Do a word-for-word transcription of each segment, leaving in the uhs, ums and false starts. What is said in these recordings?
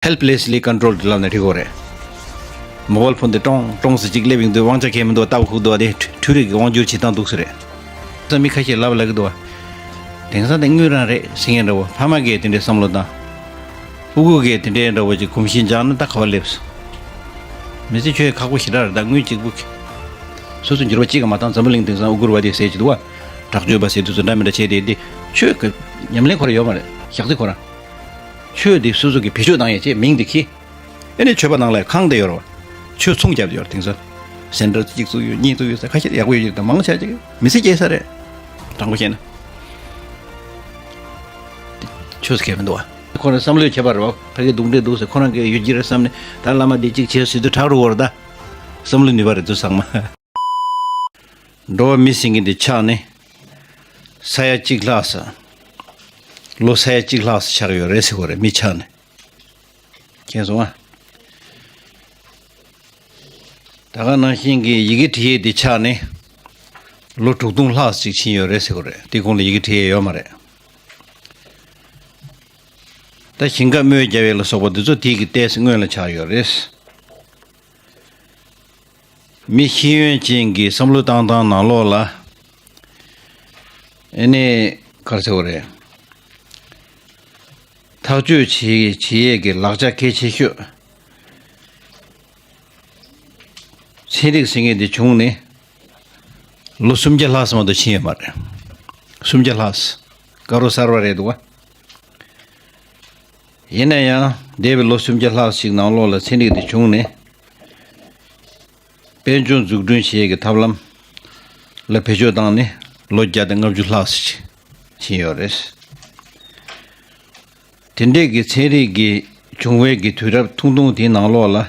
Helplessly controlled ལབ་ན་འགྲིག་གོ་རེད། མོ་བལ་ཕོན་དེ་ཀྲོང་ཀྲོང་ཟེར་གཅིག་སླེབས་ཡོང་དུས་དབང་ཆ་གང་ཡང་མི་འདུག་ལྟ་བ་ཁུག་འདུག་དེ་འཕྲུལ་རིག་གི་དབང་སྒྱུར་བྱེད་སྟངས་འདུག་ཟེར་རེད། ས་མི་ཁ་ཤས་ལབ་ལབ་གི་འདུག་དེང་སང་དེ་དངུལ་རང་རེད་ཟེར་མཁན་འདྲ་བོ། ཕ་མ་གིས་དེ་འདྲའི་བསམ་བློ་བཏང་། ཕྲུ་གུ་གིས་དེ་འདྲའི་འདྲ་བོ་ཅིག་གོམས་གཤིས་འཇགས་ན་ད་ག་བ་སླེབས་སོང་། མི་ཚེ་ཁྱོད་ཁག་པོ་ཞེ་དྲག་རེད། ད་དངུལ་གཅིག་པུ་གིས། སོ་སོ་འགྱུར་བ་གཅིག་ཀྱང་མ་བཏང་། འཛམ་བུ་གླིང་དེང་སང་ཨུ་གུར་བ་དེ་ཟེར་གྱི་འདུག་བ། དྲག་སྤྱོད་པ་ཟེར་དུས་ཚོད་འདྲ་མི་འདྲ་བྱས་ཏེ་འདི་ཆོས་ཀྱི་ཉམས་ལེན་ཁོ་རང་ཡོད་མ་རེད། ཞག་ཚི་ཁོ་རང་། ཆོས་འདི་སོ་སོ་གི་བེད་སྤྱོད་བཏང་ཡས་ཅེས་མིང་འདི་ཁྱི། ཨེ་ནི་ཆོས་པ་ནང་ལ་ཁང་དེ་ཡོད་རེད་བ། ཆོས་ཚོང་རྒྱབ་ཡོད་རེད་དེང་སང་། སེན་ཊར་གཅིག་བཙུགས་ཡོད་གཉིས་བཙུགས་ཡོད་ཟེར་ཁ་ཤས་ཡག་པོ་ཡོད་ཀྱི་རེད། ད་མང་ཆེ་ཅིག་མི་ཚེ་སྐྱེལ་ས་རེད། དྲང་པོ་བཤད་ན། ཆོས་སུ་ཁེལ་མི་འདུག་བ། ཁོ་རང་བསམ་བློའི་ཁྱད་པར་རེད་བ། ཕ་གི་གདུག་འདྲེ་འདུག་ཟེར་ཁོ་རང་གི་ཡོད་ཀྱི་རེད་བསམ་ནས་ད་བླ་མ་འདི་གཅིག་བྱས་ཟེར་དུས་དྲག་རུ་བོར་ད། བསམ་བློ་ནུས་པ་རེད་འདུག་ཚང་མ། འགྲོ་བ་མི་ཟེར་མཁན་འདི་ཆགས་ནས། ས་ཡ་གཅིག་ལྷག་ས། ལོ་ས་ཡ་གཅིག་ལྷག་ས་ཆགས་ཡོད་རེད་ཟེར་གོ་རེད་མི་ཆགས་ནས། མཁྱེན་སོང་ཨ། ད་ག་ནང་བཞིན་གྱི་ཡི་གེ་འབྲི་ཡས་འདི་ཆགས་ནས། ལོ་དྲུག་སྟོང་ལྷག་ཅིག་ཕྱིན་ཡོད་རེད་ཟེར་གོ་རེད། དེ་གོང་ལ་ཡི་གེ་འབྲི་ཡས་ཡོད་མ་རེད། ད་ཞིང་ཁ་རྨོས་རྒྱག་ཡས་ལ་སོགས་པ་འདི་ཚོ་དེ་གི་ལྟས་སུ་སྔོན་ལ་ཆགས་ཡོད་རེད། མི་ཤེས་ཡོན་ཅན་གྱི་བསམ་བློ་བཏང་སྟངས་ནང་ལོགས་ལ། ཨེ་ནས་ག་རེ་ཟེར་བ་རེད། ཐག་གཅོད་བྱེད་བྱེད་ཡས་ཀྱི་ལག་ཆ་གལ་ཆེ་ཤོས། ཚན་རིག་ཟེར་མཁན་དེ་བྱུང་ནས་ལོ་སུམ་བརྒྱ་ལྷག་ཙམ་མ་གཏོགས་ཕྱིན་ཡོད་མ་རེད། སུམ་བརྒྱ་ལྷག་ཙམ་དཀར་པོ་གསར་པ་རེད་འདུག་བ། ཡིན་ན་ཡང་འདས་པའི་ལོ་སུམ་བརྒྱ་ལྷག་ཅིག་ནང་ལོགས་ལ་ཚན་རིག་དེ་བྱུང་ནས། དཔལ་འབྱོར་འཛུགས་སྐྲུན་བྱེད་ཡས་ཀྱི་ཐབས་ལམ་ལ་བེད་སྤྱོད་བཏང་ནས་ལོ་བརྒྱ་དང་ལྔ་བཅུ་ལྷག་ཙམ་ཕྱིན་ཡོད་རེད། དེ་འདྲས་ཀྱི་ཚན་རིག་གི་བྱུང་བའི་གི་དུས་རབས་ཐུང་ཐུང་དེའི་ནང་ལོགས་ལ།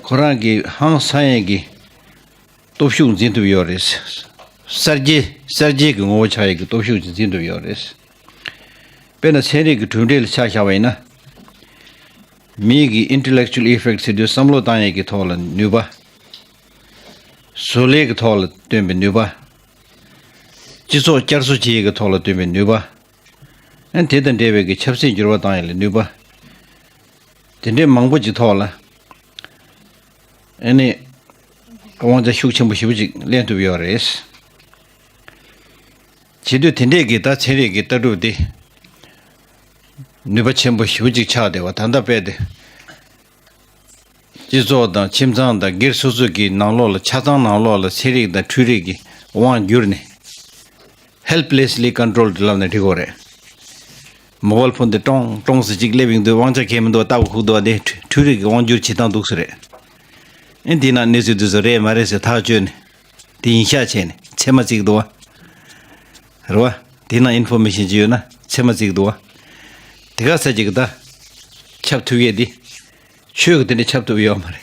ཁོ་རང་གི་ཧང་སང་ཡས་ཀྱི་སྟོབས་ཤུགས་འཛིན་ཐུབ་ཡོད་རེད། གསར་བརྗེ་གསར་བརྗེ་གི་ངོ་བོ་ཆགས་ཡས་ཀྱི་སྟོབས་ཤུགས་ཅིག་འཛིན་ཐུབ་ཡོད་རེད། དཔེར་ན་ཚན་རིག་གི་གྲུབ་འབྲས་ལ་ཆ་བཞག་པ་ཡིན་ན། མིའི་གི་intellectual effect ཟེར་དུས་བསམ་བློ་བཏང་ཡས་ཀྱི་ཐོག་ལ་ནུས་པ། བཟོ་ལས་ཀྱི་ཐོག་ལ་བཏོན་པའི་ནུས་པ། སྤྱི་ཚོགས་བསྐྱར་གསོ་བྱེད་ཡས་ཀྱི་ཐོག་ལ་བཏོན་པའི་ནུས་པ། ཨ་ནི་དེ་དང་འབྲེལ་བའི་གི་ཆབ་སྲིད་འགྱུར་བ་བཏང་ཡས་ལ་ནུས་པ། དེ་འདྲའི་མང་པོ་ཅིག་ཐོག་ལ། ཨ་ནི། དབང་ཆ་ཤུགས་ཆེན་པོ་ཞེ་པོ་ཅིག་ལེན་ཐུབ་ཡོད་རེད། བྱེད་དུས་དེ་འདྲས་ཀྱི་ད་ཚན་རིག་གི་ལྟ་གྲུབ་དེ། ནུས་པ་ཆེན་པོ་ཞེ་པོ་ཅིག་ཆགས་བསྡད་པ་ད་ལྟ་དཔེ་དེ། སྤྱི་ཚོགས་དང་ཁྱིམ་ཚང་དང་སྒེར་སོ་སོ་གི་ནང་ལོགས་ལ་ཆ་ཚང་ནང་ལོགས་ལ་ཚན་རིག་དང་འཕྲུལ་རིག་གི་དབང་བསྒྱུར་ནས། Helplessly controlled ལབ་ན་འགྲིག་གོ་རེད། མོ་བལ་ཕོན་དེ་ཀྲོང་ཀྲོང་ཟེར་གཅིག་སླེབས་ཡོང་དུས་དབང་ཆ་གང་ཡང་མི་འདུག་ལྟ་བ་ཁུག་འདུག་དེ་འཕྲུལ་རིག་གི་དབང་བསྒྱུར་བྱེད་སྟངས་འདུག་ཟེར་རེད། ཨེ་འདི་ན་གནས་ཚུལ་འདི་ཚོ་རེད་མ་རེད་ཟེར་ཐག་གཅོད་ནས། དེ་ཡིན་ཤག་བྱས་ནས་ཚད་མ་བརྩི་གི་འདུག་བ། རེད་བ། དེ་ན་ཨིན་ཕོར་མེ་ཤན་ཅིག་ཡོད་ན་ཚད་མ་བརྩི་གི་འདུག་བ། དེ་ག་ས་ཅིག་གི་ད། ཁྱབ་ཐུབ་ཡས་འདི། ཆོས་གི་དེ་འདྲ་ཁྱབ་ཐུབ་ཡོད་མ་རེད།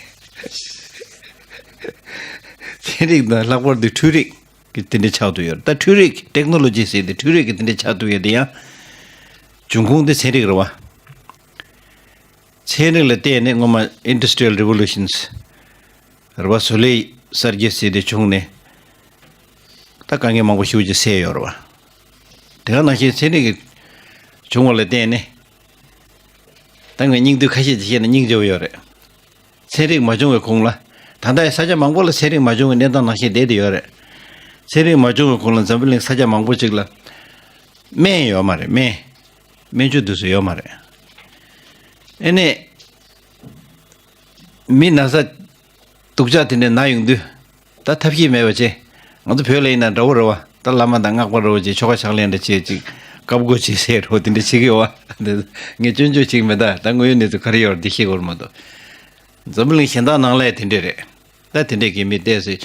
ཚན་རིག་དང་ལྷག་པར་དུ་འཕྲུལ་རིག་གི་དེ་འདྲ་ཆགས་ཐུབ་ཡོད་རེད། ད་འཕྲུལ་རིག་ཊེག་ནོ་ལོ་ཇི་ཟེར་དེ་འཕྲུལ་རིག་གི་དེ་འདྲ་ཆགས་ཐུབ་ཡོད་དེ་ཡང་། འབྱུང་ཁུངས་དེ་ཚན་རིག་རེད་བ། ཚན་རིག་ལ་བརྟེན་ནས་སྔོན་མ་Industrial Revolutions རེད་བ། བཟོ་ལས་གསར་བརྗེ་ཟེར་དེ་བྱུང་ནས། ད་དཀའ་ངལ་མང་པོ་ཞེ་པོ་ཅིག་སེལ་ཡོད་རེད་བ། དེ་ག་ནང་བཞིན་ཚན་རིག་གི་བྱུང་བ་ལ་བརྟེན་ནས། ད་ངས་སྙིང་བསྡུས་ཁ་ཤས་ཅིག་བཤད་ན་སྙིང་རྗེ་པོ་ཡོད་རེད། ཚན་རིག་མ་བྱུང་བའི་གོང་ལ། ད་ལྟ་ཡི་ས་ཆ་མང་པོ་ལ་ཚན་རིག་མ་བྱུང་བའི་གནས་སྟངས་ནང་བཞིན་བསྡད་དེ་ཡོད་རེད། ཚན་རིག་མ་བྱུང་བའི་གོང་ལ་འཛམ་བུ་གླིང་ས་ཆ་མང་པོ་ཅིག་ལ། སྨན་ཡོད་མ་རེད་སྨན། སྨན་བཅོས་དུས་སུ་ཡོད་མ་རེད། ཨེ་ནས། མི་ན་ཚ། སྡུག་ཅག་དེ་འདྲ་ན་ཡོང་དུས། ད་ཐབས་ཤེས་མེད་པ་བྱས། ང་ཚོ་བོད་ལ་ཡིན་ན་འདྲ་བོ་རེད་བ། ད་བླ་མ་དང་སྔགས་པ་འདྲ་བོ་བྱས་ཆོ་ག་ཕྱག་ལེན་འདྲ་བྱས་ཅིག་བཀའ་བསྒོ་བྱས་ཟེར་འདྲ་བོ་དེ་འདྲ་བྱེད་ཀྱི་ཡོད་བ། ངས་སྐྱོན་བརྗོད་བྱེད་ཀྱི་མེད། ད་ད་དངོས་ཡོད་གནས་ཚུལ་ག་རེ་ཡོད་རེད་འདི་ཤེས་དགོས་རེད་མ་གཏོགས། འཛམ་བུ་གླིང་གཞན་དག་ནང་ལ་ཡང་དེ་འདྲ་རེད། ད་དེ་འདྲས་ཀྱི་མི་ཏོག་ཙམ་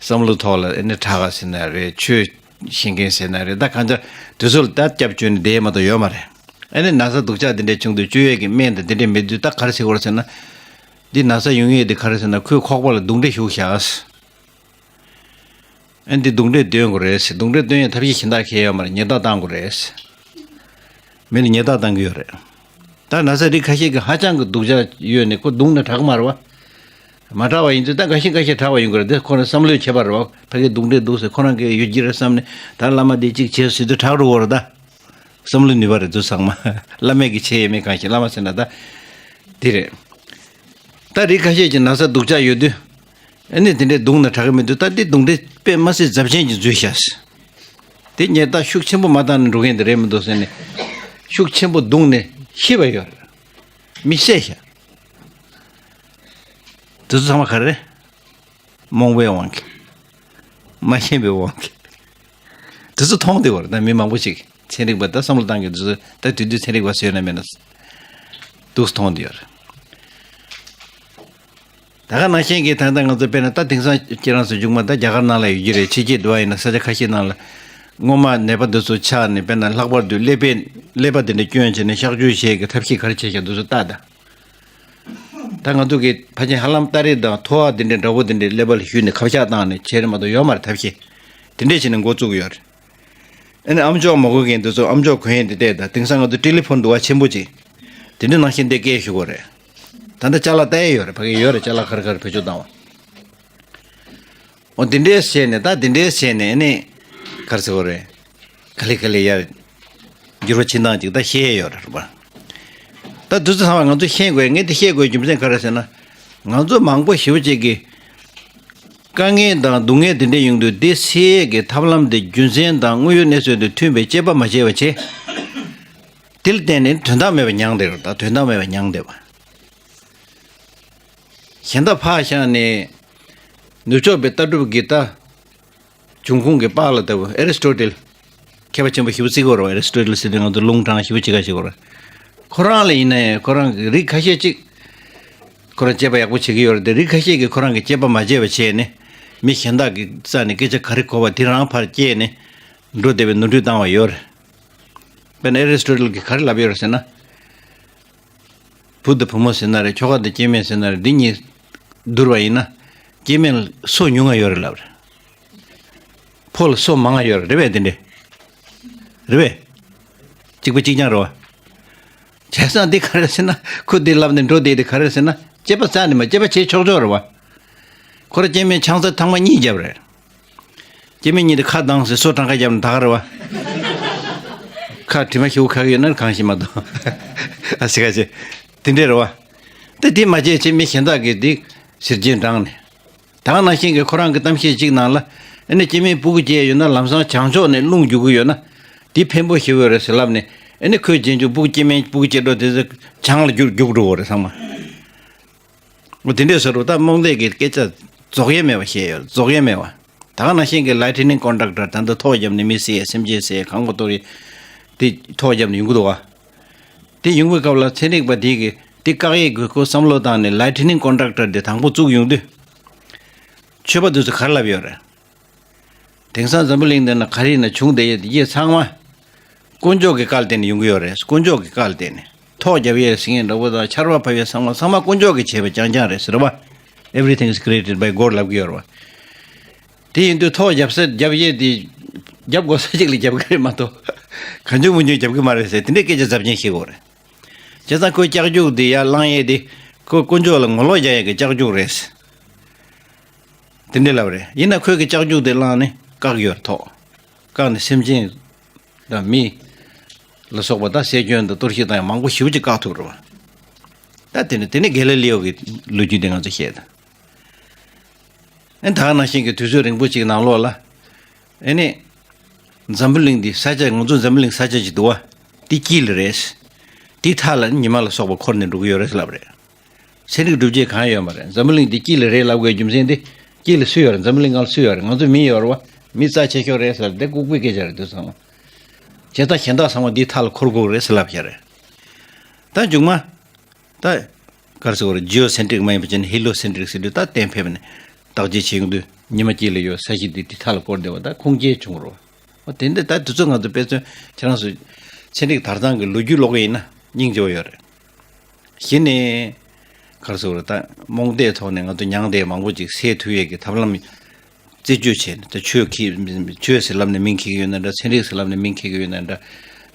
བསམ་བློ་ཐོག་ལ་ཨེ་ནི་དྲག་ག་ཟེར་ན་རེད། ཆོས་ཤེས་མཁན་ཟེར་ན་རེད། ད་གང་ཅག་དེ་ཚོ་ལ་ད་སྐྱབས་བཅོལ་ནས་བསྡད་མ་གཏོགས་ཡོད་མ་རེད། ཨེ་ནི་ན་ཚ་སྡུག་ཅག་དེ་འདྲས་བྱུང་དུས་བཅོས་ཡས་ཀྱི་སྨན་དང་དེ་འདྲས་མེད་དུས་ད་ག་རེ་བྱེད་དགོས་རེད་ཟེར་ན། འདི་ན་ཚ་ཡོང་ཡས་དེ་ག་རེ་ཟེར་ན་ཁོའི་ཁོག་པ་ལ་རྡུང་རྡེག་ཞུགས་བཞག་ཨེ་འདི་རྡུང་རྡེག་འདོན་དགོས་རེད་ཟེར། རྡུང་རྡེག་འདོན་ཡས་ཐབས་ཤེས་གཞན་དག་གང་ཡང་ཡོད་མ་རེད། ཉེས་རྡུང་བཏང་དགོས་རེད་ཟེར། མི་ལ་ཉེས་རྡུང་བཏང་གི་ཡོད་རེད། ད་ན་ཚ་རིགས་ཁ་ཤས་ཀྱི་ཧ་ཅང་གི་སྡུག་ཅག་ཡོད་ནས་ཁོ་རྡུང་ན་དྲག་མ་རེད་བ། མ་དྲག་པ་ཡིན་དུས་ད་འགའ་ཤས་འགའ་ཤས་དྲག་པ་ཡོང་གི་རེད། དེ་ཁོ་རང་བསམ་བློའི་ཁྱད་པར་རེད་བ། ཕ་གི་རྡུང་རྡེག་འདུག་ཟེར་ཁོ་རང་གི་ཡོད་ཀྱི་རེད་བསམ་ནས་ད་བླ་མ་འདི་གཅིག་བྱས་ཟེར་དུས་དྲག་རུ་བོར་ད། བསམ་བློ་ནུས་པ་རེད་འདུག་ཚང་མ། བླ་མེད་ཀྱི་ཆེ་ཡས་མེད་གང་ཞིག་བླ་མ་ཟེར་ན་ད་དེ་རེད། ད་རིགས་ཁ་ཤས་ཀྱི་ན་ཚ་སྡུག་ཅག་ཡོད་དུས། ཨ་ནི་དེ་འདྲའི་བརྡུངས་ན་དྲག་གི་མི་འདུག་ད་འདི་བརྡུངས་འདྲའི་དཔེ་མ་སྲིད་ཚབས་ཆེན་གྱི་འཛུལ་ཤག་དེ་ཉེས་ད་ཤུགས་ཆེན་པོ་མ་བཏང་ན་འགྲོ་མཁན་དེ་རེད་མི་འདུག་ཟེར་ནས། ཤུགས་ཆེན་པོ་བརྡུངས་ནས་ཤི་བ་ཡོད་རེད། མི་བསད་ཤག་དེ་ཚོ་ཚང་མ་ག་རེ་རེད། རྨོངས་པའི་དབང་གིས། མ་ཤེས་པའི་དབང་གིས། དེ་ཚོ་མཐོང་བསྡད་པ་རེད། ད་མི་མང་པོ་ཞིག་ཚན་རིག་པ་ད་བསམ་བློ་བཏང་གི་དེ་ཚོ་ད་དུས་དུས་ཚན་རིག་པ་ཟེར་ན་མེད་ན། འདུག་མཐོང་བསྡད་ཡོད་རེད། ད་ག་ནང་བཞིན་གྱི་ད་ལྟ་ང་ཚོ་དཔེར་ན་ད་དེང་སང་ཁྱེད་རང་ཚོ་མཇུག་མ་ད་རྒྱ་གར་ནང་ལ་ཡོད་ཀྱི་རེད། ཕྱི་རྒྱལ་དུ་བ་ཡིན་ན་ས་ཆ་ཁ་ཤས་ནང་ལ། སྔོན་མ་ནད་པ་འདི་ཚོ་ཆགས་ནས་དཔེར་ན་ལྷག་པར་དུ་ཀླད་པའི་ཀླད་པ་དེ་འདྲ་སྐྱོན་བྱས་ནས་གཤག་བཅོས་བྱེད་ཀྱི་ཐབས་ཤེས་ག་རེ་བྱས་ཤག་འདི་ཚོ་ལྟ་ད། ད་ང་ཚོ་གི་ཕལ་ཆེར་ཧ་ལམ་སྟ་རེ་དང་ཐོ་བ་འདི་འདྲའི་འདྲ་པོ་འདི་འདྲའི་ཀླད་པ་ལ་གཞུས་ནས་ཁ་བཤགས་བཏང་ནས་བྱས་རེད་མ་གཏོགས་ཡོད་མ་རེད་ཐབས་ཤེས། དེ་འདྲས་བྱས་ནས་འགོ་བཙུགས་ཡོད་རེད། ཨ་ནི་ཨམ་ཅོག་མ་གོ་མཁན་དེ་ཚོ་ཨམ་ཅོག་གོན་ཡས་འདི་བལྟས་ད། དེང་སང་ང་ཚོ་ཊེ་ལི་ཕོན་འདུག་བ་ཆེན་པོ་ཅིག་དེ་འདྲ་ནང་བཞིན་འདི་སྐད་ཞུ་དགོས་རེད། ད་ལྟ་ཅ་ལག་ལྟ་ཡས་ཡོད་རེད། ཕ་གི་ཡོད་རེད། ཅ་ལག་ག་རེ་ག་རེ་བེད་སྤྱོད་བཏང་བ། འོ་དེ་འདྲས་བྱས་ནས་ད་དེ་འདྲས་བྱས་ནས་ཨ་ནི་ག་རེ་ཟེར་དགོས་རེད། ག་ལེ་ག་ལེ་ཡར་འགྱུར་བ་ཕྱིན་སྟངས་ཅིག་ད་ཤེས་ཡས་ཡོད་རེད་པ། ད་དུས་ཚོད་ཚང་བ་ང་ཚོ་ཤེས་དགོས། ངས་འདི་ཤེས་དགོས་རྒྱུ་མཚན་ག་རེ་ཟེར་ན། ང་ཚོ་མང་པོ་ཞེ་པོ་ཅིག་གིས་དཀའ་ངལ་དང་སྡུག་བསྔལ་དེ་འདྲ་ཡོང་དུས་དེ་སེལ་ཡས་ཀྱི་ཐབས་ལམ་དེ་རྒྱུ་མཚན་དང་དངོས་ཡོད་གནས་ཚུལ་དང་མཐུན་པའི་དཔྱད་པ་མ་བྱས་པ་བྱས། དེ་ལ་བརྟེན་ནས་དོན་དག་མེད་པ་མྱངས་བསྡད་རེད། ད་དོན་དག་མེད་པ་མྱངས་བསྡད་པ། གཞན་དག་ཕར་བཞག་ནས་ནུབ་ཕྱོགས་པའི་ལྟ་གྲུབ་ཀྱི་ད་འབྱུང་ཁུངས་ཀྱི་པཱ་ལགས་ལྟ་བུ་ཨེ་རི་སི་ཊོ་ཊལ། མཁས་པ་ཆེན་པོ་ཞེ་པོ་བརྩི་གི་ཡོད་རེད་པ། ཨེ་རི་སི་ཊོ་ཊལ་ཟེར་དུས་ང་ཚོ་ལུང་དྲངས་ཞེ་པོ་ཅིག་ག་བྱེད་ཀྱི་ཡོད་རེད། ཁོ་རང་ལ་ཡིན་ན་ཡང་ཁོ་རང་གི་རིགས་ཁ་ཤས་ཅིག་ཁོ་རང་དཔྱད་པ་ཡག་པོ་བྱེད་ཀྱི་ཡོད་རེད་དེ། རིགས་ཁ་ཤས་ཀྱིས་ཁོ་རང་གི་དཔྱད་པ་མ་བྱས་པ་བྱས་ནས་མི་གཞན་དག་གི་རྩ་ནས་སྐད་ཆ་ག་རེ་གོ་བ་དེ་རང་ཕར་སྐྱེལ་ནས་འགྲོ་བསྡད་པའི་ནོར་འཁྲུལ་བཏང་བ་ཡོད་རེད། དཔེར་ན་ཨེ་རི་སི་ཊོ་ཊལ་གྱིས་ག་རེ་ལབ་ཡོད་རེད་ཟེར་ན། བུ་དང་བུ་མོ་ཟེར་ན་རེད། ཁྱོ་ག་དང་སྐྱེ་དམན་ཟེར་ན་རེད། འདི་གཉིས་བསྡུར་བ་ཡིན་ན་སྐྱེ་དམན་ལ་སོ་ཉུང་ང་ཡོད་རེད་ལབ་རེད། ཕོ་ལ་སོ་མང་ང་ཡོད་རེད། རེད་པས། དེ་འདྲས་རེད་པས། གཅིག་པ་གཅིག་རྐྱང་རེད་པ། བྱས་ཙང་འདི་ག་རེ་ཟེར་ན། ཁོ་འདི་ལབ་ནས་འགྲོ་བསྡད་དེ་ག་རེ་ཟེར་ན། དཔྱད་པ་རྩ་ནས་མ། དཔྱད་པ་བྱེད་ཆོག་ཆོག་རེད་པ། ཁོ་རང་སྐྱེ་དམན་ཆང་ས་ཐེངས་མ་གཉིས་བརྒྱབ་རེད། སྐྱེ་དམན་གཉིས་དེ་ཁ་གདངས་ཟེར་སོ་གྲངས་ཀ་བརྒྱབ་ནས་ད་ག་རེད་པ། ཁ་དྲི་མ་ཞེ་པོ་ཁ་གི་ཡོད་ན་གང་ཤེས་མ་གཏོགས། ཨ་ཟེར་ག་ཅེ། དེ་འདྲས་རེད་པ། ད་དེ་མ་བྱས་བྱས་མི་གཞན་དག་གིས་དེ་ཟེར་རྗེས་འབྲངས་ནས། ད་ག་ནང་བཞིན་གྱི་ཁོ་རང་གི་གཏམ་བཤད་ཅིག་ནང་ལ། ཨ་ནི་སྐྱེ་དམན་སྤུ་གུ་སྐྱེས་ཡོད་ན་ལམ་སང་བྱང་ཕྱོགས་ནས་རླུང་རྒྱུག་གི་ཡོད་ན་དེ་ཕན་པོ་ཞེ་པོ་རེད་ཟེར་ལབ་ནས། ཨ་ནི་ཁོའི་རྗེས་འཇུག་སྤུ་གུ་སྐྱེ་དམན་སྤུ་གུ་སྐྱེ་འགྲོ་དེ་ཚོ་བྱང་ལ་རྒྱུག་རྒྱུག་འགྲོ་གི་རེད་ཚང་མ། འོ་དེ་འདྲས་ཟེར་རུ་ད་རྨོངས་དད་ཀྱི་སྐད་ཆ་རྫོགས་ཡས་མེད་པ་བཤད་ཡོད། རྫོགས་ཡས་མེད་པ། ད་ག་ནང་བཞིན་གྱི་ལའི་ཊི་ནིང་ཀོན་ཌག་ཊར། ད་ལྟ་ཐོག་བརྒྱབ་ནས་མི་བསད་ཡས་སེམས་ཅན་བསད་ཡས་གང་པོ་གཏོར་ཡས་དེ་ཐོག་བརྒྱབ་ནས་ཡོང་གི་འདུག་པ། དེ་ཡོང་བའི་སྐབས་ལ་ཚན་རིག་པ་དེ་གིས་དེ་བཀག་ཡས་དགོས་སྐོར་བསམ་བློ་བཏང་ནས་ལའི་ཊི་ནིང་ཀོན་ཌག་ཊར་དེ་དང་པོ་བཙུགས་ཡོང་དུས། ཆོས་པ་དེ་ཚོ་ག་རེ་ལབ་ཡོད་རེད། དེང་སང་འཛམ་བུ་གླིང་འདི་ན་ག་རེ་ཡིན་ན་བྱུང་བསྡད་ཡས་དེ་ཚང་མ་དཀོན་མཆོག་གི་བཀའ་ལ་བརྟེན་ནས་ཡོང་གི་ཡོད་རེད། དཀོན་མཆོག་གི་བཀའ་ལ་བརྟེན་ནས། ཐོག་བརྒྱབ་ཡས་ཟེར་མཁན་འདྲ་པོ་དང་ཆར་པ་བབས་ཡས་ཚང་མ་ཚང་མ་དཀོན་མཆོག་གིས་བྱས་པ་རྐྱང་རྐྱང་རེད་ཟེར་བ། Everything is created by God ལབ་ཀྱི་ཡོད་རེད་པ། དེ་ཡིན་དུས་ཐོག་བརྒྱབ་ས་བརྒྱབ་ཡས་དེ་བརྒྱབ་དགོས་ས་ཅིག་ལ་བརྒྱབ་ཀྱི་རེད་མ་གཏོགས། གང་བྱུང་མང་བྱུང་བརྒྱབ་ཀྱི་མ་རེད་ཟེར་དེ་འདྲའི་སྐད་ཆ་ཚབས་ཆེན་བཤད་ཀྱི་ཡོད་རེད། བྱས་ཙང་ཁོའི་ལྕགས་རྒྱུག་དེ་ཡར་བསླངས་ཡས་དེ་ཁོ་དཀོན་མཆོག་ལ་ངོ་ལོག་རྒྱག་ཡས་ཀྱི་ལྕགས་རྒྱུག་རེད། དེ་འདྲའི་ལབ་རེད། ཡིན་ན་ཁོས་ཀྱི་ལྕགས་རྒྱུག་དེ་བསླངས་ནས་བཀག་ཡོད་རེད། ཐོག་བཀག་ནས་སེམས་ཅན་དང་མི་ལ་སོགས་པ་དང་ཟས་སྐྱོན་དང་གཏོར་བཤིག་དང་ཡང་མང་པོ་ཞེ་པོ་ཅིག་བཀག་ཐུབ་རེད་པ། ད་དེ་ནི་དེ་ནི་གེ་ལི་ལི་ཡོ་གི་ལོ་རྒྱུས་དེ་ང་ཚོ་བཤད་ད། ཨེ་ད་ག་ནང་བཞིན་གྱི་དུས་ཚོད་རིང་པོ་ཅིག་ནང་ལོགས་ལ། ཨེ་ནི། འཛམ་བུ་གླིང་འདི་ས་ཆ་ང་ཚོ་འཛམ་བུ་གླིང་ས་ཆ་ཅིག་འདུག་བ། འདི་དཀྱིལ་ལ་རེད། འདི་མཐའ་ལ་ཉི་མ་ལ་སོགས་པ་འཁོར་ནས་འགྲོ་གི་ཡོད་རེད་ལབ་རེད། ཚན་རིག་སྒྲུབ་བྱེད་གང་ཡོད་མ་རེད། འཛམ་བུ་གླིང་འདི་དཀྱིལ་ལ་རེད་ལབ་དགོས་རྒྱུ་མཚན་འདི། དཀྱིལ་ལ་སུ་ཡོད་རེད། འཛམ་བུ་གླིང་སྒང་ལ་སུ་ཡོད་རེད། ང་ཚོ་མི་ཡོད་རེད་བ། མི་རྩ་ཆེ་ཤོས་རེད་ཟེར་འདི་ལྐུགས་པའི་སྐད་ཆ་རེད་འདུག་ཚང་མ། བྱས་ཙང་གཞན་དག་ཚང་མ་འདི་མཐའ་ལ་འཁོར་དགོས་རེད་ཟེར་ལབ་བཞག་རེད། ད་མཇུག་མ། ད། ག་རེ་ཟེར་དགོས་རེད། ཇི་ཡོ་སེན་ཊི་རིག་མ་ཡིན་པ་བྱས་ན་ཧི་ལི་ཡོ་སེན་ཊི་རིག་ཟེར་དུས་ད་གཏན་འཕེབས་ནས་བརྟག་དཔྱད་བྱེད་ཡོང་དུས་ཉི་མ་དཀྱིལ་ལ་ཡོད། ས་གཞི་འདི་འདི་མཐའ་ལ་བསྐོར་བསྡད་པ་ད་ཁུངས་སྐྱེལ་བྱུང་རོ། འོ་དེ་འདི་ད་དུས་ཚོད་ང་ཚོ་དཔེ་མཚོན་ཁྱེད་རང་ཚོ་ཚན་རིག་དར་ཐང་གི་ལོ་རྒྱུས་ཀློག་གི་ཡིན་ན་སྙིང་རྗེ་བོ་ཡོད་རེད། གཞི་ནས་ག་རེ་ཟེར་དགོས་རེད། ད་རྨོངས་དད་ཐོག་ནས་ང་ཚོ་མྱངས་དེ་མང་པོ་ཅིག་སེལ་ཐུབ་ཡས་ཀྱི་ཐབས་ལམ། རྩད་གཅོད་བྱས་ནས་ད་ཆོས་ཁྱི་ཆོས་ཟེར་ལབ་ནས་མིང་འཁྱེར་གྱི་ཡོད་ན་འདྲ། ཚན་རིག་ཟེར་ལབ་ནས་མིང་འཁྱེར་གྱི་ཡོད་ན་འདྲ།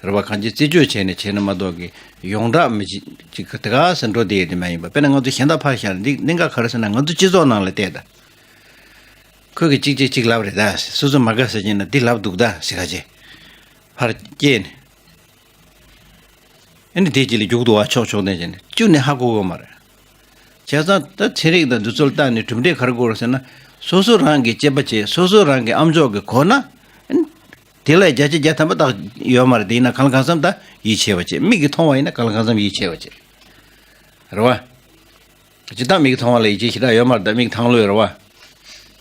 རེད་བ། གང་ཅི་རྩད་གཅོད་བྱས་ནས་བྱས་ན་མ་གཏོགས་ཀྱི་ཡོངས་གྲགས་མི་ཅིག་ཅིག་དེ་ག་ཟེར་འགྲོ་བསྡད་ཡས་དེ་མ་ཡིན་པ། དཔེར་ན་ང་ཚོ་གཞན་དག་ཕར་བཞག་ན་འདི་གནད་འགག་ག་རེ་ཟེར་ན་ང་ཚོ་སྤྱི་ཚོགས་ནང་ལ་བལྟས་ད། ཁོས་ཀྱི་གཅིག་གཅིག་གཅིག་ལབ་རེད་ད། སོ་སོ་མ་དགའ་ཟེར་གྱིན་ན་འདི་ལབ་འདུག་ད་ཟེར་ག་ཅེ། ཕར་སྐྱེས་ནས། ཨ་ནི་དེ་གཅིག་ལ་རྒྱུག་འདུག་བ། ཕྱོགས་ཕྱོགས་ནས་བྱས་ནས་གཅིག་ནས་ཧ་གོ་གི་མ་རེད། བྱས་ཙང་ད་ཚན་རིག་དང་འདི་ཚོ་ལ་བལྟས་ནས་གྲུབ་འབྲས་ག་རེ་དགོས་རེད་ཟེར་ན། སོ་སོ་རང་གི་དཔྱད་པ་བྱས། སོ་སོ་རང་གི་ཨམ་ཅོག་གིས་གོ་ན། ཨ་ནི་དེ་ལ་བརྒྱ་ཆ་བརྒྱ་ཐམ་པ་ཏག་ཡོད་མ་རེད། དེ་ཡིན་ན་གང་ལ་གང་འཚམ་ད་ཡིད་ཆེས་པ་བྱེད། མིག་གིས་མཐོང་བ་ཡིན་ན་གང་ལ་གང་འཚམ་ཡིད་ཆེས་པ་བྱེད། རེད་བ། སྤྱིར་བཏང་མིག་གིས་མཐོང་བ་ལ་ཡིད་ཆེས་ཞེ་དྲག་ཡོད་མ་རེད། ད་མིག་ཐང་ལྷོད་རེད་བ།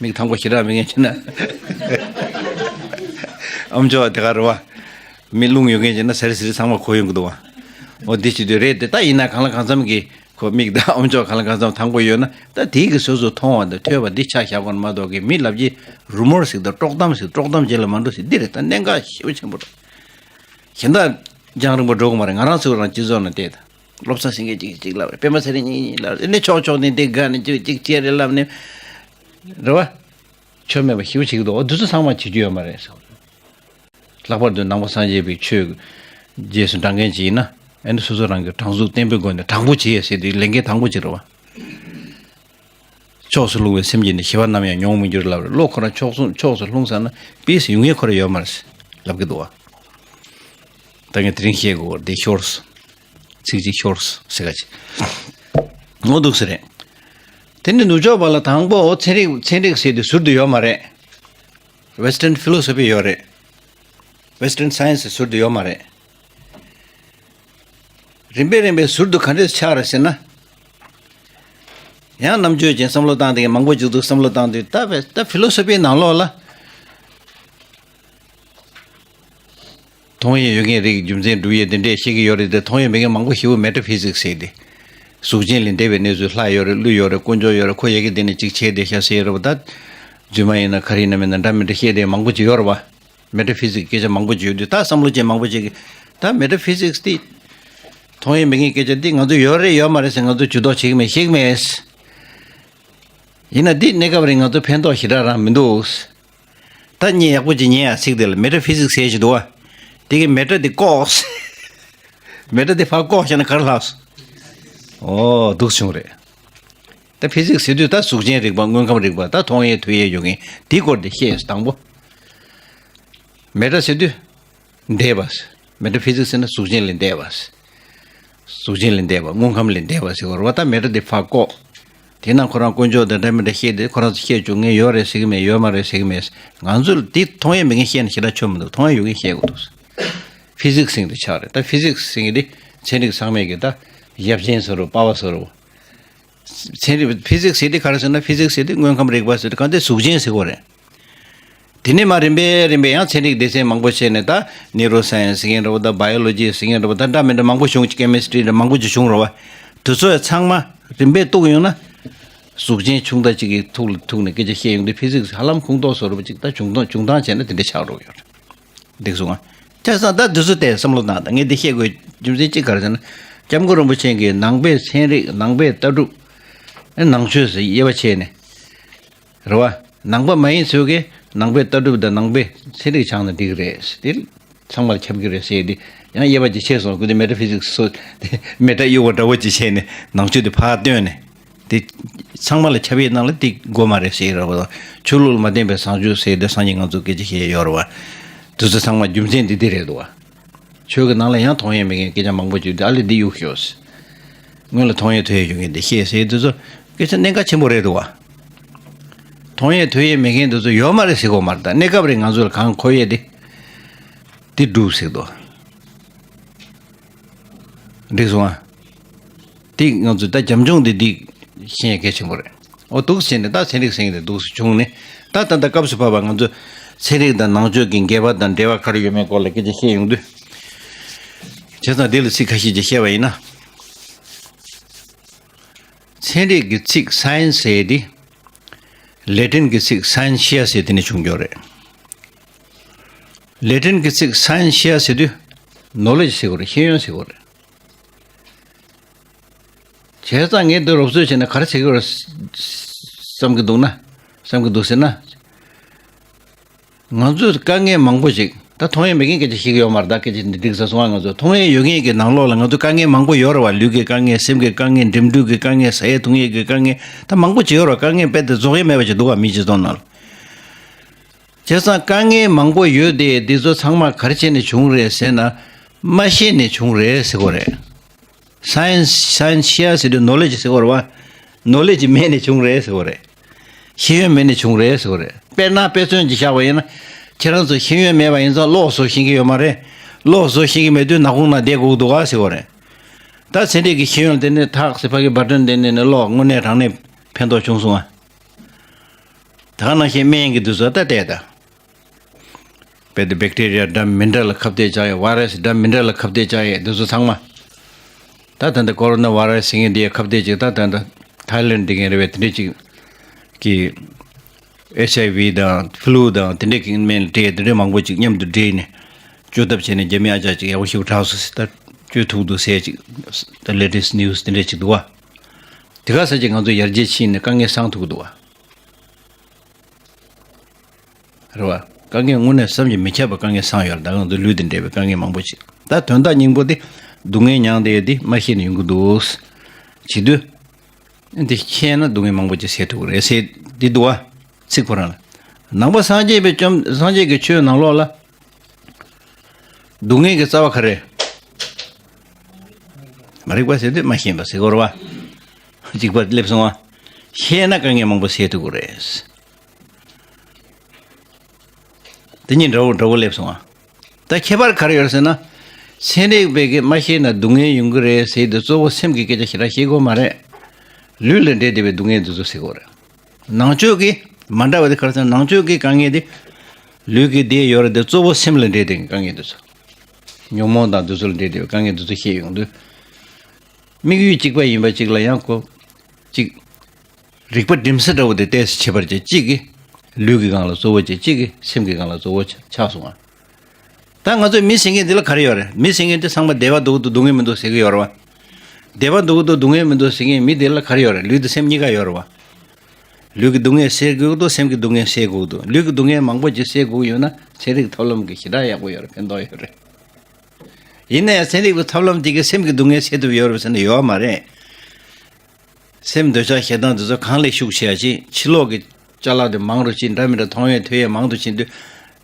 མིག་ཐང་པོ་ཞེ་དྲག་མེད་མཁན་བྱས་ན། ཨམ་ཅོག་དེ་ག་རེད་བ། མི་རླུང་ཡོད་མཁན་བྱས་ན་ཟེར་ཟེར་ཚང་མ་གོ་ཡོང་གི་འདུག་བ། འོ་འདི་བྱེད་དུས་རེད་དེ། ད་ཡིན་ན་གང་ལ་གང་འཚམ་གྱི་ཁོ་མིག་དང་ཨམ་ཅོག་གང་ལ་གང་འཚམ་ཐང་པོ་ཡོད་ན། ད་དེའི་གི་སོ་སོ་མཐོང་བ་དང་ཐོས་པ་འདི་ཆ་བཞག་དགོས་མ་གཏོགས། གི་མི་ལབ་ཀྱི་རུ་མོར་ཟིག་དང་། དཀྲོག་གཏམ་ཟིག། དཀྲོག་གཏམ་རྗེས་ལ་མ་འགྲོ་ཟིག། འདི་རེད། ད་གནད་འགག་ཞེ་པོ་ཆེན་པོ་རེད། གཞན་དག་རྒྱང་རིང་པོ་འགྲོ་གི་མ་རེད། ང་རང་ཚོ་རང་སྤྱི་ཚོགས་ནང་བལྟས་ད། སློབ་གསོ་ཟེར་མཁན་གཅིག་གཅིག་ལབ་རེད། པད་མ་ཚེ་རིང་གཉིས་གཉིས་ལབ་རེད། ཨ་ནི་ཕྱོགས་ཕྱོགས་ནས་འདི་དགའ་ནས་གཅིག་གཅིག་བྱས་རེད་ལབ་ནས། རེད་བ། ཆོ་མེད་པ་ཞེ་པོ་བྱེད་ཀྱི་འདུག། འོ་འདི་ཚོ་ཚང་མ་བྱེད་རྒྱུ་ཡོད་མ་རེད་ཟེར། ལྷག་པར་དུ་ནང་པ་སངས་རྒྱས་པའི་ཆོས་རྗེས་སུ་འབྲང་མཁན་ཅིག་ཡིན་ན། ཨ་ནི་སོ་སོ་རང་གི་དྲང་ཚུགས་བརྟན་པོའི་སྒོ་ནས་དྲང་པོ་བྱེད་ཟེར་དུས་ལས་འགན་དང་པོ་ཅིག་རེད་བ། ཕྱོགས་སུ་ལྷུང་བའི་སེམས་ཀྱིས་ནི། ཞི་བ་ནམ་ཡང་མྱོང་མི་འགྱུར་ལབ་རེད། བློ་ཁོ་རང་ཕྱོགས་སུ་ཕྱོགས་སུ་ལྷུང་ཚར་ན་པིས་ཡོང་ཡས་ཁོ་རང་ཡོད་མ་རེད་ལབ་ཀྱི་འདུག་བ། ད་ངས་དེ་རིང་བཤད་དགོས་པ་འདི་ཤོར་སོང་། ཚིག་གཅིག་ཤོར་སོང་ཟེར་ག་ཅིག། ངོ་འདུག་ཟེར་རེད། དེ་ནི་ནུབ་ཕྱོགས་པ་ལ་དང་པོ་ཚན་རིག་ཚན་རིག་ཟེར་དུས་ཟུར་དུ་ཡོད་མ་རེད། Western philosophy ཡོད་རེད། Western science ཟུར་དུ་ཡོད་མ་རེད། རིམ་པས་རིམ་པས་ཟུར་དུ་ག་འདྲས་ཆགས་རེད་ཟེར་ན། ཡང་རྣམ་དཔྱོད་ཅན་བསམ་བློ་བཏང་དེ་མང་པོ་ཅིག་འདུག། བསམ་བློ་བཏང་དུས་ད་བས་ད་ཕི་ལོ་སོ་ཕིའི་ནང་ལོགས་ལ། མཐོང་ཡས་ཡོད་མཁན་རིགས་རྒྱུ་མཚན་སྒྲུབ་ཡས་དེ་འདྲས་བཤད་ཀྱི་ཡོད་རེད་དེ། མཐོང་ཡས་མེད་མཁན་མང་པོ་ཞེ་པོ་མེ་ཊ་ཕི་ཟིག་ཟེར་ཏེ། གཟུགས་ཅན་ལས་འདས་པའི་གནས་ཚུལ། ལྷ་ཡོད་རེད། ཀླུ་ཡོད་རེད། དཀོན་མཆོག་ཡོད་རེད། ཁོ་ཡ་གི་དེ་ནས་གཅིག་བྱས་ཏེ་ཤ་ཟེར་ཡོད་རེད་པ། ད་རྫུན་མ་ཡིན་ན་ག་རེ་ཡིན་ན་མིན་ན་འདྲ་མི་འདྲ་བཤད་དེ་མང་པོ་ཅིག་ཡོད་རེད་པ། མེ་ཊ་ཕི་ཟིག་སྐད་ཆ་མང་པོ་ཅིག་ཡོད་དུས། ད་བསམ་བློ་ཅན་མང་པོ་ཅིག་གིས་ད་མེ་ཊ་ཕི་ཟིག་དེ་མཐོང་ཡས་མེད་མཁན་སྐད་ཆ་འདི་ང་ཚོ་ཡོད་རེད་ཡོད་མ་རེད་ཟེར་ང་ཚོ་ཇུས་གཏོགས་བྱེད་ཀྱི་མེད། ཤེས་ཀྱི་མེད། ཡིན་ན་འདི་གནས་སྐབས་རིང་ང་ཚོ་ཕན་ཐོགས་ཞེ་དྲག་རང་མི་འདུག། ད་ངས་ཡག་པོ་ཅིག་ཉན་ཡ། ཚིག་དེ་ལ་མེ་ཊ་ཕི་ཟིག་ཟེར་ཞིག་འདུག་བ། དེ་གི་མེ་ཊ་དེ་བཀོག། མེ་ཊ་དེ་ཕར་བཀོག་བྱས་ན་ག་རེ་ལྷག་སོང་། ཨོ་འདུག་བྱུང་རེད། ད་ཕི་ཟིག་ཟེར་དུས་ད་གཟུགས་ཅན་རིག་པ། དངོས་ཁམས་རིག་པ། ད་མཐོང་ཡས་ཐོས་ཡས་ཡོད་མཁན་དེའི་སྐོར་དེ་བཤད་ཡོད། དང་པོ་མེ་ཊ་ཟེར་དུས་འདས་པ། མེ་ཊ་ཕི་ཟིག་ཟེར་ན་གཟུགས་ཅན་ལས་འདས་པ། གཟུགས་ཅན་ལས་འདས་པ། དངོས་ཁམས་ལས་འདས་པ་ཟེར་བ་རེད་བ། ད་མེ་ཊ་དེ་ཕར་བཀོག། དེ་ན་ཁོ་རང་དཀོན་མཆོག་དང་འདྲ་མི་འདྲ་བཤད་དེ། ཁོ་རང་ཚོ་བཤད་བཅུག་མཁན་ཡོད་རེད་ཟེར་གི་མེད། ཡོད་མ་རེད་ཟེར་གི་མེད། ང་ཚོ་ལ་དེ་མཐོང་ཡས་མེད་མཁན་བཤད་ན་ཞེ་དྲག་ཆོ་མི་འདུག། མཐོང་ཡས་ཡོད་མཁན་བཤད་དགོས་འདུག། ཕི་ཟིག་ཟེར་མཁན་དེ་ཆགས་རེད། ད་ཕི་ཟིག་ཟེར་མཁན་དེ་ཚན་རིག་ཚང་མས་ཀྱི་ད་ཡབ་ཆེན་ཟེར་རོ། པ་ཕ་ཟེར་རོ། ཚན་རིག་ཕི་ཟིག་ཟེར་དེ་ག་རེ་ཟེར་ན། ཕི་ཟིག་ཟེར་དེ་དངོས་ཁམས་རིག་པ་ཟེར་དེ་གང་དེ་གཟུགས་ཅན་ཟེར་གོ་རེད། དེ་ནས་མར་རིམ་པས་རིམ་པས་ཡང་ཚན་རིག་སྡེ་ཚན་མང་པོ་བྱས་ནས། ད་ནེ་རོ་སའེན་སི་ཟེར་མཁན་རེད་བ། ད་བྷ་ཡོ་ལོ་ཇི་ཟེར་མཁན་རེད་བ། ད་འདྲ་མི་འདྲ་མང་པོ་བྱུང་། ཀེ་མི་སི་ཊི་འདྲ་མང་པོ་ཅིག་བྱུང་རེད་བ། དེ་ཚོ་ཡང་ཚང་མ་རིམ་པས་གཏུགས་ཡོང་ན། གཟུགས་ཅན་ཆུང་མཐའ་གཅིག་གི་ཐུག་ལ་ཐུག་ནས་སྐད་ཆ་བཤད་ཡོང་དུས། ཕི་ཟིག་ཧ་ལམ་ཁུངས་གཏུགས་བཟོ་འདྲ་པོ་ཅིག། ད་བྱུང་སྟངས་བྱུང་སྟངས་བྱས་ན་དེ་འདྲ་ཆགས་འགྲོ་གི་ཡོད་རེད། འགྲིག་སོང་ང་། བྱས་ཙང་ད་འདི་ཚོ་དེ་བསམ་བློ་བཏང་། ད་ངས་འདི་བཤད་དགོས་རྒྱུ་མཚན་གཅིག་ག་རེ་ཟེར་ན། སྐྱབས་མགོན་རིན་པོ་ཆེ་གིས་ནང་པའི་ཚན་རིག། ནང་པའི་ལྟ་གྲུབ། ཨེ་ནང་ཆོས་ཟེར་དབྱེ་བ་ཕྱེ་ནས། རེད་བ། ནང་པ་མ་ཡིན་ཚོས་ཀྱིས་ནང་པའི་ལྟ་གྲུབ་དང་ནང་པའི་ཚན་རིག་སྦྱངས་ན་འགྲིག་གི་རེད། དེ་ཚང་མར་ཁྱབ་ཀྱི་རེད་ཟེར་ཏེ། ཡང་དབྱེ་བ་ཅིག་ཕྱེ་སོང་། ཁོ་དེ་མེ་ཊ་ཕི་ཟིག་སོ། མེ་ཊ་གཡུག་པ་འདྲ་བོ་ཅིག་བྱས་ནས་ནང་ཆོས་དེ་ཕར་བཏོན་ནས། དེ་ཚང་མ་ལ་ཁྱབ་ཡས་ནང་ལ་དེ་དགོས་མ་རེད་ཟེར་ར་བ། ཆོས་ལུགས་ལ་མ་བརྟེན་པའི་བཟང་སྤྱོད་ཟེར་དེ་སང་ཉིན་ང་ཚོ་སྐད་ཆ་བཤད་ཡོད་ར་བ། དེ་ཚོ་ཚང་མ་རྒྱུ་མཚན་འདི་འདི་རེད་འདུག་བ། ཆོས་ཀྱི་ནང་ལ་ཡང་མཐོང་ཡས་མེད་མཁན་སྐད་ཆ་མང་པོ་བརྗོད་དེ། ཨ་ལས་འདི་གཡུག་ཤོག། སྔོན་ལ་མཐོང་ཡས་ཐོས་ཡས་ཡོད་མཁན་འདི་བཤད་ཟེར། དེ་ཚོ་སྐད་ཆ་གནད་འགག་ཆེན་པོ་རེད་འདུག་བ། མཐོང་ཡས་ཐོས་ཡས་མེད་མཁན་དེ་ཚོ་ཡོད་མ་རེད་ཟེར་གོ་མ་རེད། ད་གནས་སྐབས་རེད། ང་ཚོ་ལ་གང་མཁོ་ཡས་དེ་དེ་སྒྲུབ་ཟེར་འདུག། འགྲིག་སོང་ཨ། དེ་ང་ཚོས་ད་རྒྱབ་ལྗོངས་དེ་འདི་ཤེས་ཡ་གལ་ཆེན་པོ་རེད། འོ་འདུག་སེ་བྱས་ནས་ད་ཚན་རིག་ཟེར་མཁན་དེ་འདུག་སེ་བྱུང་ནས། ད་ད་ལྟ་སྐབས་སུ་བབས་པ་ང་ཚོ་ཚན་རིག་དང་ནང་ཆོས་ཀྱི་འགལ་བ་དང་འབྲེལ་བ་ག་རེ་ཡོད་མེད་སྐོར་ལ་སྐད་ཆ་བཤད་ཡོང་དུས། བྱས་ཙང་འདི་ལ་ཚིག་ཁ་ཤས་ཅིག་བཤད་པ་ཡིན་ན། ཚན་རིག་གི་ཚིག་སའེན་སི་ཟེར་དེ། ལེ་ཏིན་གྱི་ཚིག་སའེན་ཤི་ཡ་ཟེར་དེ་ནས་བྱུང་ཡོད་རེད། ལེ་ཏིན་གྱི་ཚིག་སའེན་ཤི་ཡ་ཟེར་དུས་ནོ་ལེ་ཇི་ཟེར་གོ་རེད། ཤེས་ཡོན་ཟེར་གོ་རེད། བྱས་ཙང་ངས་འདི་རོབ་ཚོད་བྱས་ན་ག་རེ་བྱེད་ཀྱི་ཡོད་རེད་བསམ་གྱི་འདུག་ན། བསམ་གྱི་འདུག་ཟེར་ན། ང་ཚོས་དཀའ་ངལ་མང་པོ་ཞིག། ད་མཐོང་ཡས་མེད་མཁན་སྐད་ཆ་བཤད་ཀྱི་ཡོད་མ་རེད། ད་སྐད་ཆ་འདི་འགྲིག་ས་སོང་ང་། ང་ཚོ་མཐོང་ཡས་ཡོད་མཁན་གྱི་ནང་ལོགས་ལ་ང་ཚོ་དཀའ་ངལ་མང་པོ་ཡོད་རེད་བ། ལུས་ཀྱི་དཀའ་ངལ། སེམས་ཀྱི་དཀའ་ངལ། འགྲིམ་འགྲུལ་གྱི་དཀའ་ངལ། ཟ་ཡས་འཐུང་ཡས་ཀྱི་དཀའ་ངལ། ད་མང་པོ་ཅིག་ཡོད་རེད་བ། དཀའ་ངལ་རྦད་དེ་རྫོགས་ཡས་མེད་པ་ཞིག་འདུག་བ། མིའི་སྤྱི་ཚོགས་ནང་ལ། བྱས་ཙང་དཀའ་ངལ་མང་པོ་ཡོད་དེ། འདི་ཚོ་ཚང་མ་ག་རེ་བྱས་ནས་བྱུང་རེད་ཟེར་ན། མ་ཤེས་ནས་བྱུང་རེད་ཟེར་གོ་རེད། science scientia ཟེར་དུས་knowledge ཟེར་བ་རེད་བ། knowledge མེད་ནས་བྱུང་རེད་ཟེར་བ་རེད། ཤེས་ཡོན་མེད་ནས་བྱུང་རེད་ཟེར་བ་རེད། དཔེར་ན་དཔེ་མཚོན་ཅིག་བཞག་པ་ཡིན་ན། ཁྱེད་རང་ཚོ་ཤེས་ཡོན་མེད་པ་ཡིན་ཙང་གློག་བཟོ་ཤེས་ཀྱི་ཡོད་མ་རེད། གློག་བཟོ་ཤེས་ཀྱི་མེད་དུས་ནག་ཁུང་ནང་བསྡད་དགོས་འདུག་ག་ཟེར་བ་རེད། ད་ཚན་རིག་གི་ཤེས་ཡོན་དེ་ནས་ཐག་སི་ཕ་གི་བ་ཏོན་དེ་ནས་ནས་གློག་དངོས་གནས་དྲང་གནས་ཕན་ཐོགས་བྱུང་སོང་ཨ། ད་ག་ནང་བཞིན་སྨན་གྱི་དུས་ཚོད་ད་བལྟས་ད། དཔེ་དེ་བེག་ཏེ་རི་ཡ་འདྲ་མི་འདྲ་ལ་ཁ་གཏད་བཅག་ཡས། ཝའི་རས་འདྲ་མི་འདྲ་ལ་ཁ་གཏད་བཅག་ཡས་འདི་ཚོ་ཚང་མ། ད་ད་ལྟ་ཀོ་རོ་ན་ཝའི་རས་ཟེར་མཁན་འདི་ཡ་ཁ་གཏད་ཅིག་ད་ད་ལྟ་ཐའི་ལེན་འདི་གན་རེད་བས་དེ་འདྲས་ཅིག་གི་ཨེཆ་ཨའི་ཝི་དང་ཕུ་ལུ་དང་དེ་འདྲས་ཀྱི་སྨན་སྤྲད་དེ་འདྲས་མང་པོ་ཅིག་མཉམ་དུ་འདྲེས་ནས་བཅོས་ཐབས་བྱས་ནས་རྒྱ་མི་ཨ་ཅག་ཅིག་ཡག་པོ་ཞིག་དྲག་སོང་ཟེར། ད་བཅོས་ཐུབ་འདུག་ཟེར་ཅིག་ད་ལེ་ཊེ་སི་ཊི་ནིའུ་སི་དེ་འདྲས་ཅིག་འདུག་བ། དེ་ག་ས་ཅིག་ང་ཚོ་ཡར་རྒྱས་ཕྱིན་ནས་དཀའ་ངལ་སང་ཐུབ་ཀྱི་འདུག་བ། རེད་བ། དཀའ་ངལ་དངོས་གནས་བསམ་གྱིས་མི་ཁྱབ་པ་དཀའ་ངལ་སང་ཡོད་རེད། ད་ང་ཚོ་ལུས་དང་འབྲེལ་བའི་དཀའ་ངལ་མང་པོ་ཞིག་ད་དོན་དག་སྙིང་པོ་དེ་སྡུག་བསྔལ་མྱངས་བསྡད་ཡོད་དེ་མ་ཤེས་ནས་ཡོང་གི་འདུག་བྱེད་དུས། འདི་ཤེས་ན་སྡུག་བསྔལ་མང་པོ་ཅིག་སེལ་ཐུབ་ཀྱི་རེད་ཟེར་འདི་འདུག་བ། ཚིག་ཁོ་རང་ལ། ནང་པ་སངས་རྒྱས་པའི་བཅོམ་སངས་རྒྱས་ཀྱི་ཆོས་ནང་ལོགས་ལ། སྡུག་བསྔལ་གྱི་རྩ་བ་ག་རེ། མ་རིག་པ་ཟེར་དུས་མ་ཤེས་པ་ཟེར་དགོས་རེད་བ། གཅིག་པ་སླེབས་སོང་བ། ཤེས་ན་དཀའ་ངལ་མང་པོ་སེལ་ཐུབ་ཀྱི་རེད། དེ་གཉིས་འདྲ་བོ་འདྲ་བོ་སླེབས་སོང་ཨ། ད་ཁྱད་པར་ག་རེ་ཡོད་ཟེར་ན། ཚན་རིག་པས་ཀྱི་མ་ཤེས་ན་སྡུག་བསྔལ་ཡོང་གི་རེད་ཟེར་དུས་གཙོ་བོ་སེམས་ཀྱི་སྐད་ཆ་ཞེ་དྲག་བཤད་དགོས་མ་རེད། ལུས་ལ་འབྲེལ་བསྡད་པའི་སྡུག་བསྔལ་འདི་ཚོ་སེལ་དགོས་རེད། ནང་ཆོས་ཀྱི་མ་འདྲ་བ་དེ་ག་རེ་ཟེར་ན་ནང་ཆོས་ཀྱི་དཀའ་ངལ་དེ། ལུས་ཀྱི་བདེ་ཡོད་རེད་དེ་གཙོ་བོ་སེམས་ལ་འབྲེལ་བསྡད་པའི་དཀའ་ངལ་འདི་ཚོ། ཉོན་མོངས་དང་འདི་ཚོ་ལ་འབྲེལ་བསྡད་པའི་དཀའ་ངལ་འདི་ཚོ་བཤད་ཡོང་དུས། དམིགས་ཡུལ་གཅིག་པ་ཡིན་པ་གཅིག་ལ་ཡང་ཁོ། གཅིག་རིག་པ་སྒྲིམ་ས་འདྲ་བོ་དེ་ཏོག་ཙམ་བྱེད་པར་བྱེད། གཅིག་གིས་ལུས་ཀྱི་སྒང་ལ་གཙོ་བོ་བྱེད། གཅིག་གིས་སེམས་ཀྱི་སྒང་ལ་གཙོ་བོ་ཆ་ཆགས་སོང་ང་། ད་ང་ཚོས་མི་ཟེར་མཁན་འདི་ལ་ག་རེ་ཡོད་རེད། མི་ཟེར་མཁན་དེ་ཚང་མ་བདེ་བ་འདུག་འདུག་སྡུག་བསྔལ་མི་འདུག་ཟེར་གྱི་ཡོད་རེད་བ། བདེ་བ་འདུག་འདུག་སྡུག་བསྔལ་མི་འདུག་ཟེར་མཁན་མི་དེ་ལ་ག་རེ་ཡོད་རེད། ལུས་དང་སེམས་གཉིས་ཀ་ཡོད་རེད་བ། ལུས་ཀྱི་སྡུག་བསྔལ་སེལ་དགོས་འདུག་སེམས་ཀྱི་སྡུག་བསྔལ་སེལ་དགོས་འདུག་ལུས་ཀྱི་སྡུག་བསྔལ་མང་པོ་ཅིག་སེལ་དགོས་ཡོད་ན་ཚན་རིག་ཐབས་ལམ་གྱི་ཞེ་དྲག་ཡག་པོ་ཡོད་རེད། ཕན་ཐོགས་ཡོད་རེད། ཡིན་ན་ཡང་ཚན་རིག་པའི་ཐབས་ལམ་དེ་གིས་སེམས་ཀྱི་སྡུག་བསྔལ་སེལ་ཐུབ་ཡོད་རེད་ཟེར་ན་ཡོད་མ་རེད། སེམས་འདོད་ཆགས་ཞེ་སྡང་འདི་ཚོ་གང་ལས་ཤུགས་ཆེ་ཡ་ཅིག་ཕྱི་ལོགས་ཀྱི་ཅ་ལག་དེ་མང་རུ་ཕྱིན། འདྲ་མི་འདྲ་མཐོང་ཡས་ཐོས་ཡས་མང་དུ་ཕྱིན་དུས།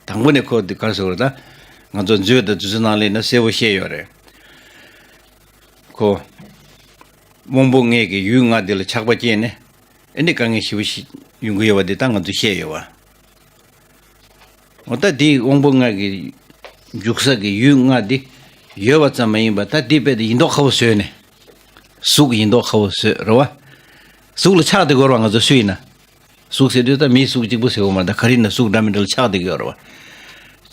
དང་པོ་ནས་ཁོ་འདི་ག་རེ་ཟེར་དགོས་རེད་ད། ང་ཚོ་མཛོད་དང་དུས་ཚོད་ནང་ལས་ན་གསལ་པོ་བཤད་ཡོད་རེད། ཁོ། དབང་པོ་ལྔའི་གི་ཡུལ་ལྔ་འདི་ལ་ཆགས་པ་སྐྱེས་ནས། ཨེ་འདི་དཀའ་ངལ་ཞེ་པོ་ཞིག་ཡོང་གི་ཡོད་པ་འདི་ད་ང་ཚོས་བཤད་ཡོད་བ། འོ་ད་དེའི་དབང་པོ་ལྔ་གི་འཇུག་ས་གི་ཡུལ་ལྔ་འདི་ཡོད་པ་ཙམ་མ་ཡིན་པར་ད་དེའི་དཔེ་དེ་ཡིན་མདོག་ཁ་པོ་བཟོས་ནས། གཟུགས་ཡིན་མདོག་ཁ་པོ་བཟོས་རེད་བ། གཟུགས་ལ་ཆགས་བསྡད་དགོས་རེད་བ། ང་ཚོ་སུ་ཡིན་ན། གཟུགས་ཟེར་དུས་ད་མིའི་གཟུགས་གཅིག་པུ་ཟེར་དགོས་མ་རེད། ད་ག་རེ་ཡིན་ན་གཟུགས་འདྲ་མི་འདྲ་ལ་ཆགས་བསྡད་ཀྱི་ཡོད་རེད་བ།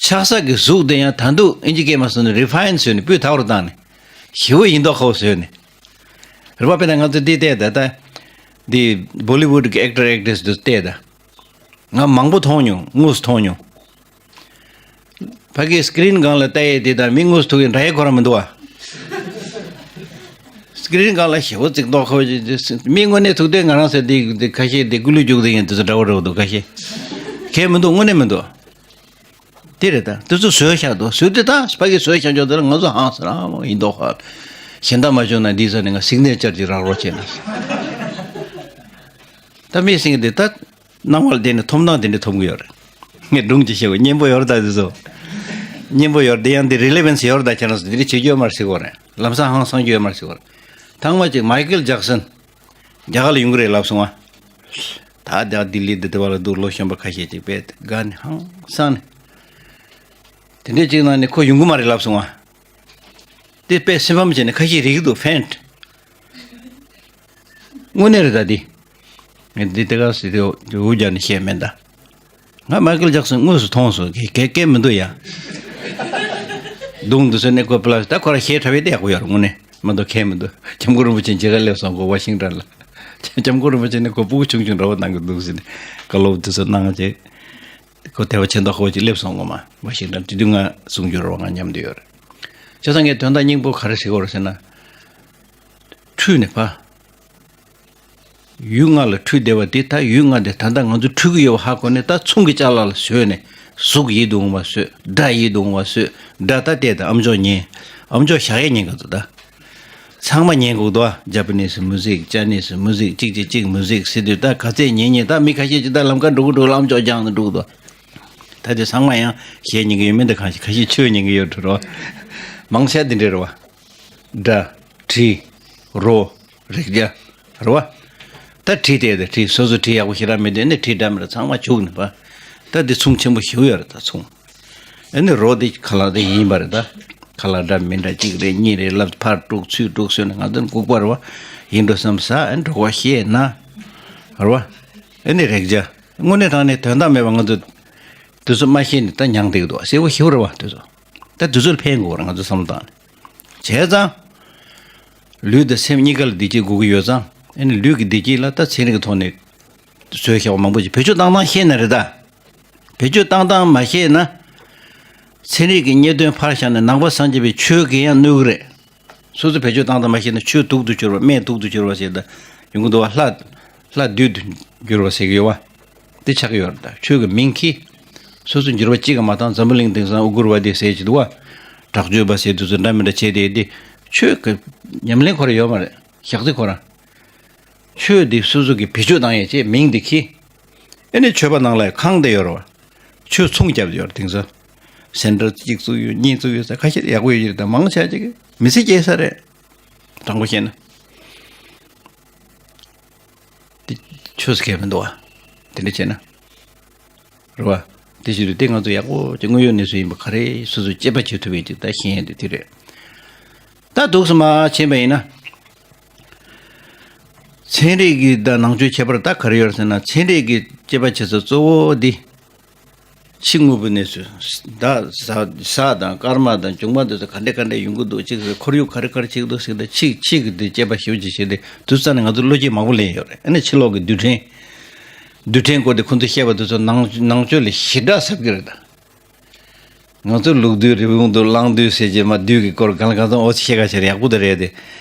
ཆགས་ས་གི་གཟུགས་དེ་ཡང་ད་དུང་ཨིན་ཇི་སྐད་མ་སོང་ནས་རི་ཕ་ཡིན་བཟོས་ནས་སྤུས་དག་རུ་བཏང་ནས། ཞེ་པོ་ཡིན་མདོག་ཁ་པོ་བཟོས་ནས། རེད་བ། དཔེར་ན་ང་ཚོ་འདི་བལྟས་ད་ད། འདི་བོ་ལི་ཝུཌ་གི་ཨེག་ཊར་ཨེག་ཊྲེ་སི་འདི་བལྟས་ད། ང་མང་པོ་མཐོང་མྱོང་། དངོས་སུ་མཐོང་མྱོང་། ཕ་གིའི་སི་ཀི་རིན་སྒང་ལ་ལྟ་ཡས་དེ་དང་མི་དངོས་སུ་ཐུག་ཡས་འདྲ་ཡས་ཁོ་རང་མི་འདུག་བ། སི་ཀི་རིན་སྒང་ལ་ཞེ་པོ་ཅིག་མདོག་ཁ་པོ་ཅིག་མི་དངོས་གནས་ཐུག་དུས་ང་རང་ཟེར་དེ་དེ་ཁ་ཤས་དེ་ཀུ་ལུ་རྒྱུག་དེ་ཡིན་དེ་ཚོ་འདྲ་བོ་འདྲ་བོ་འདུག་ཁ་ཤས། གལ་མི་འདུག་དངོས་གནས་མི་འདུག་དེ་རེད་ད། དེ་ཚོ་བཟོས་བཞག་འདུག་བཟོས་དུས་ད་ཕ་གིའི་བཟོས་བཞག་ཆོག་དེ་ལ་ང་ཚོ་ཧང་སང་རང་ཡིན་མདོག་ཁ་པོ། གཞན་དག་མ་བྱུང་ན་འདི་ས་ནས་ང་སིག་ནེ་ཅར་ཅིག་རག་རོགས་བྱས་ན། ད་མི་སེང་གེ་དེ་ད། སྣང་བ་ལ་བརྟེན་ནས་ཐོབ་སྣང་དེ་འདྲ་ཐོབ་གི་ཡོད་རེད། ངས་སྒྲུང་ཅིག་བཤད་དགོས། སྙན་པོ་ཡོད་རེད་ད་དེ་ཚོ། སྙན་པོ་ཡོད་རེད་དེ། ཡང་དེ་རི་ལེ་ཝན་སི་ཡོད་རེད་ད། ཁྱེད་རང་ཚོ་དེ་འདྲ་བྱེད་རྒྱུ་ཡོད་མ་རེད་ཟེར་གོ་རེད། ལམ་སང་ཧང་སང་རྒྱུ་ཡོད་མ་རེད་ཟེར་གོ་རེད། ཐེངས་མ་ཅིག་མའི་ཀལ་ཇེག་སན་རྒྱ་གར་ལ་ཡོང་གི་རེད་ལབ་སོང་ང་། ད་རྒྱ་ལྡི་ལི་འདི་དེ་བ་ལ་འདུག་ལོ་གཞོན་པ་ཁ་ཤས་ཅིག་དཔེ་དགའ་ནས་ཧང་སང་ནས། དེ་འདྲ་ཅིག་ནང་ནས་ཁོ་ཡོང་གི་མ་རེད་ལབ་སོང་ང་། དེ་དཔེ་སེམས་ཕམ་བྱས་ནས་ཁ་ཤས་རིག་གི་འདུག་ཕན། དངོས་གནས་རེད་ད་འདི། ངས་འདི་དེ་ག་སི་དེ་འུ་རྒྱ་ནས་བཤད་མེད་ད། ང་མའི་ཀལ་ཇེག་སན་དངོས་སུ་མཐོང་སོང་། གལ་གལ་མི་འདུག་ཡ། གདོང་འདི་ཚོ་ནས་ཁོ་པ་ལ་ད་ཁོ་ར་ཤེས་ཁྲ་བའི་དེ་ཡག་པོ་ཡོད་རེད། དངོས་གནས་མ་གཏོགས་གལ་མི་འདུག་སྐྱབས་མགོན་རིན་པོ་ཆེ་མཇལ་ཁ་སླེབས་སོང་ཁོ་ཝ་ཤིང་ཊོན་ལ། སྐྱབས་མགོན་རིན་པོ་ཆེ་ནས་ཁོ་སྤུ་གུ་ཆུང་ཆུང་འདྲ་བོ་གནང་གི་འདུག་ཟེར་ནས་བཀའ་སློབ་དེ་ཚོ་གནང་རྗེས། ཁོ་དད་པ་ཆེ་མདོག་ཁ་པོ་ཅིག་སླེབས་སོང་ངོ་མ། ཝ་ཤིང་ཊོན་དེ་དུས་ང་གསུང་རྒྱུ་རེད་བ། ང་མཉམ་དུ་ཡོད་རེད། བྱས་ཙང་ངས་དོན་དག་སྙིང་པོ་ག་རེ་ཟེར་གྱི་ཡོད་རེད་ཟེར་ན། འཁྲུལ་ནས་ཕ། ཡུལ་ལྔ་ལ་འཁྲུལ་བསྡད་པ་དེ་ད་ཡུལ་ལྔ་དེ་ད་ལྟ་ང་ཚོ་འཁྲུལ་གྱི་ཡོད་པ་ཧ་གོ་ནས་ད་མཚུངས་ཀྱི་ཅ་ལག་ལ་བཟོས་ནས་གཟུགས་ཡིད་དུ་འོང་བ་བཟོས། སྒྲ་ཡིད་དུ་འོང་བ་བཟོས། སྒྲ་ད་བལྟས་ད་ཨམ་ཅོག་ཉན། ཨམ་ཅོག་བཞག་ཡས་ཉན་ག་ཚོད་ད། ཚང་མ་ཉན་དགོས་འདུག་ཨ། ཇ་པ་ནི་སི་མུ་ཟིག་ཅའི་ནི་སི་མུ་ཟིག་གཅིག་གཅིག་གཅིག་མུ་ཟིག་ཟེར་དུས་ད་ག་ཚད་ཉན་ཉན། ད་མི་ཁ་ཤས་ཅིག་ད་ལམ་ཁ་འགྲོ་གི་འགྲོ་གི་ལ་ཨམ་ཅོག་རྒྱག་ནས་འགྲོ་གི་འདུག་ད་དེ་ཚང་མ་ཡང་གཞས་ཉན་གི་ཡོད་མེད་ད་གང་ཤེས། ཁ་ཤས་ཆོས་ཉན་གི་ཡོད་འགྲོ་རོ། མང་ཆེ་འདི་འདྲ་རེད་བ། སྒྲ། དྲི། རོ། རེག་བྱ། རེད་བ། ད་དྲི་དེ་དེ་དྲི་སོ་སོ་དྲི་ཡག་པོ་ཞེ་དྲག་མེད་དུས་ཨ་ནི་དྲི་འདྲ་མི་འདྲ་ཚང་མ་བྱུག་ནས་པ། ད་འདི་མཚུངས་ཆེན་པོ་ཞིག་ཡོད་རེད་ད་མཚུངས། ཨ་ནི་རོ་འདི་ཁ་ལག་དེ་ཡིན་པ་རེད་ད། ཁ་ལག་འདྲ་མི་འདྲ་གཅིག་རེད་གཉིས་རེད་ལབ་ཕར་དཀྲུག་ཚུར་དཀྲུག་ཟེར་ནས་ང་ཚོ་ལྐུགས་པ་རེད་བ། ཡིན་འགྲོ་བསམ་ས་ཨ་ནི་འགྲོ་བ་ཤེས་ན། རེད་བ། ཨ་ནི་རེག་བྱ། དངོས་གནས་དྲང་གནས་དོན་དག་མེད་པ་ང་ཚོ། དུས་ཚོད་མ་ཤེས་ནས་ད་མྱངས་བསྡད་ཀྱི་འདུག་བ་གསལ་པོ་ཞེ་པོ་རེད་བ་དུས་ཚོད། ད་དུས་ཚོད་ལ་ཕན་དགོས་རེད་ང་ཚོ་བསམ་བློ་བཏང་ནས། བྱས་ཙང་། ལུས་དང་སེམས་གཉིས་ཀ་ལ་བདེ་སྐྱིད་དགོས་ཀྱི་ཡོད་ཙང་ཨ་ནི་ལུས་ཀྱི་བདེ་སྐྱིད་ལ་ད་ཚན་རིག་གི་ཐོག་ནས་བཟོས་བཞག་པ་མང་པོ་ཞིག་བེད་སྤྱོད་བཏང་སྟངས་ཤེས་ན་རེད་ད། བེད་སྤྱོད་བཏང་སྟངས་མ་ཤེས་ན། ཚན་རིག་གི་རྙེད་དོན་ཕར་བཞག་ནས་ནང་པ་སངས་རྒྱས་པའི་ཆོས་ཀྱིས་ཡང་གནོད་ཀྱི་རེད། སོ་སོ་བེད་སྤྱོད་བཏང་སྟངས་མ་ཤེས་ན་ཆོས་དུག་ཏུ་གྱུར་པ་སྨན་དུག་ཏུ་གྱུར་པ་ཟེར་ད། ཡོང་གི་འདུག་བ་ལྷ། ལྷ་བདུད་དུ་གྱུར་པ་ཟེར་གྱི་ཡོད་བ། དེ་ཆགས་ཀྱི་ཡོད་རེད་ད་ཆོས་ཀྱི་མིང་གིས། སོ་སོ་འགྱུར་བ་གཅིག་ག་མ་བཏང་འཛམ་བུ་གླིང་དེང་སང་ཨུ་གུར་བ་དེ་ཟེར་གྱི་འདུག་བ། དྲག་སྤྱོད་པ་ཟེར་དུས་ཚོད་འདྲ་མི་འདྲ་བྱས་ཏེ་དེ། ཆོས་ཀྱི་ཉམས་ལེན་ཁོ་ར་ཡོད་མ་རེད་ཞག་རྩི་ཁོ་ར། ཆོས་འདི་སོ་སོ་གི་བེད་སྤྱོད་བཏང་ཡས་ཅེས་མིང་འདི་གིས། ཨེ་ནི་ཆོས་པ་ནང་ལ་ཁང་དེ་ཡོད་རེད་བ། ཆོས་མཚུངས་རྒྱབ་ཡོད་རེད་དེང་སང་། སེནྟར་གཅིག་བཙུགས་ཡོད་གཉིས་བཙུགས་ཡོད་ས་ཁ་ཤས་ཡག་པོ་ཡོད་ཀྱི་རེད་ད་མང་ཆེ་ཅིག་མི་ཚེ་སྐྱེལ་ས་རེད། དྲང་པོ་བཤད་ན། དེ་ཆོས་སུ་ཁེལ་མི་འདུག་བ། དེ་འདྲ་བྱས་ན། རེད་བ། དེ་བཞིན་དུ་དེ་ང་ཚོ་ཡག་པོ་ཅིག་དངོས་ཡོད་གནས་ཚུལ་ཡིན་པ་ག་རེ་སོ་སོས་དཔྱད་པ་བྱེད་ཐུབ་པའི་ཅིག་ད་ཤེས་ཡོན་དེ་དེ་རེད། ད་འདུག་སེ་མ་ཕྱིན་པ་ཡིན་ན། ཚན་རིག་གི་ད་ནང་ཆོས་ཁྱད་པར་ད་ག་རེ་ཡོད་ཟེར་ན་ཚན་རིག་གི་དཔྱད་པ་བྱེད་ས་གཙོ་བོ་འདི། ཕྱི་དངོས་པོའི་གནས་ཚུལ། ད་ཟ་ཟ་དང་སྐར་མ་དང་འབྱུང་བ་འདི་ཚོ་ག་འདྲས་ག་འདྲས་ཡོང་གི་འདུག་ཅིག་ཟེར་ཁོར་ཡུག་ག་རེ་ག་རེ་བྱེད་ཀྱི་འདུག་ཟེར་ད་ཕྱི་ཕྱི་གི་འདི་དཔྱད་པ་ཞིབ་ཅིག་བྱས་ཏེ་དུས་ཙམ་ནས་ང་ཚོ་བློ་སྐྱེད་མང་པོ་ལེན་ཡོད་རེད་ཨ་ནི་ཕྱི་ལོགས་ཀྱི་རྡུལ་ཕྲན། རྡུལ་ཕྲན་སྐོར་དེ་ཁོང་ཚོས་བཤད་པ་དེ་ཚོ་ནང་ནང་ཆོས་ལས་ཞེ་དྲག་ཟབ་གི་རེད་ད། ང་ཚོ་ལུག་རྡུལ་རི་བོང་རྡུལ་གླང་རྡུལ་ཟེར་གྱི་མ་རྡུལ་གྱི་སྐོར་གང་ལ་གང་འཚམ་འོ་ཚོད་བཤད་ག་ཤེས་རེད་ཡག་པོ་དེ་རེད་དེ།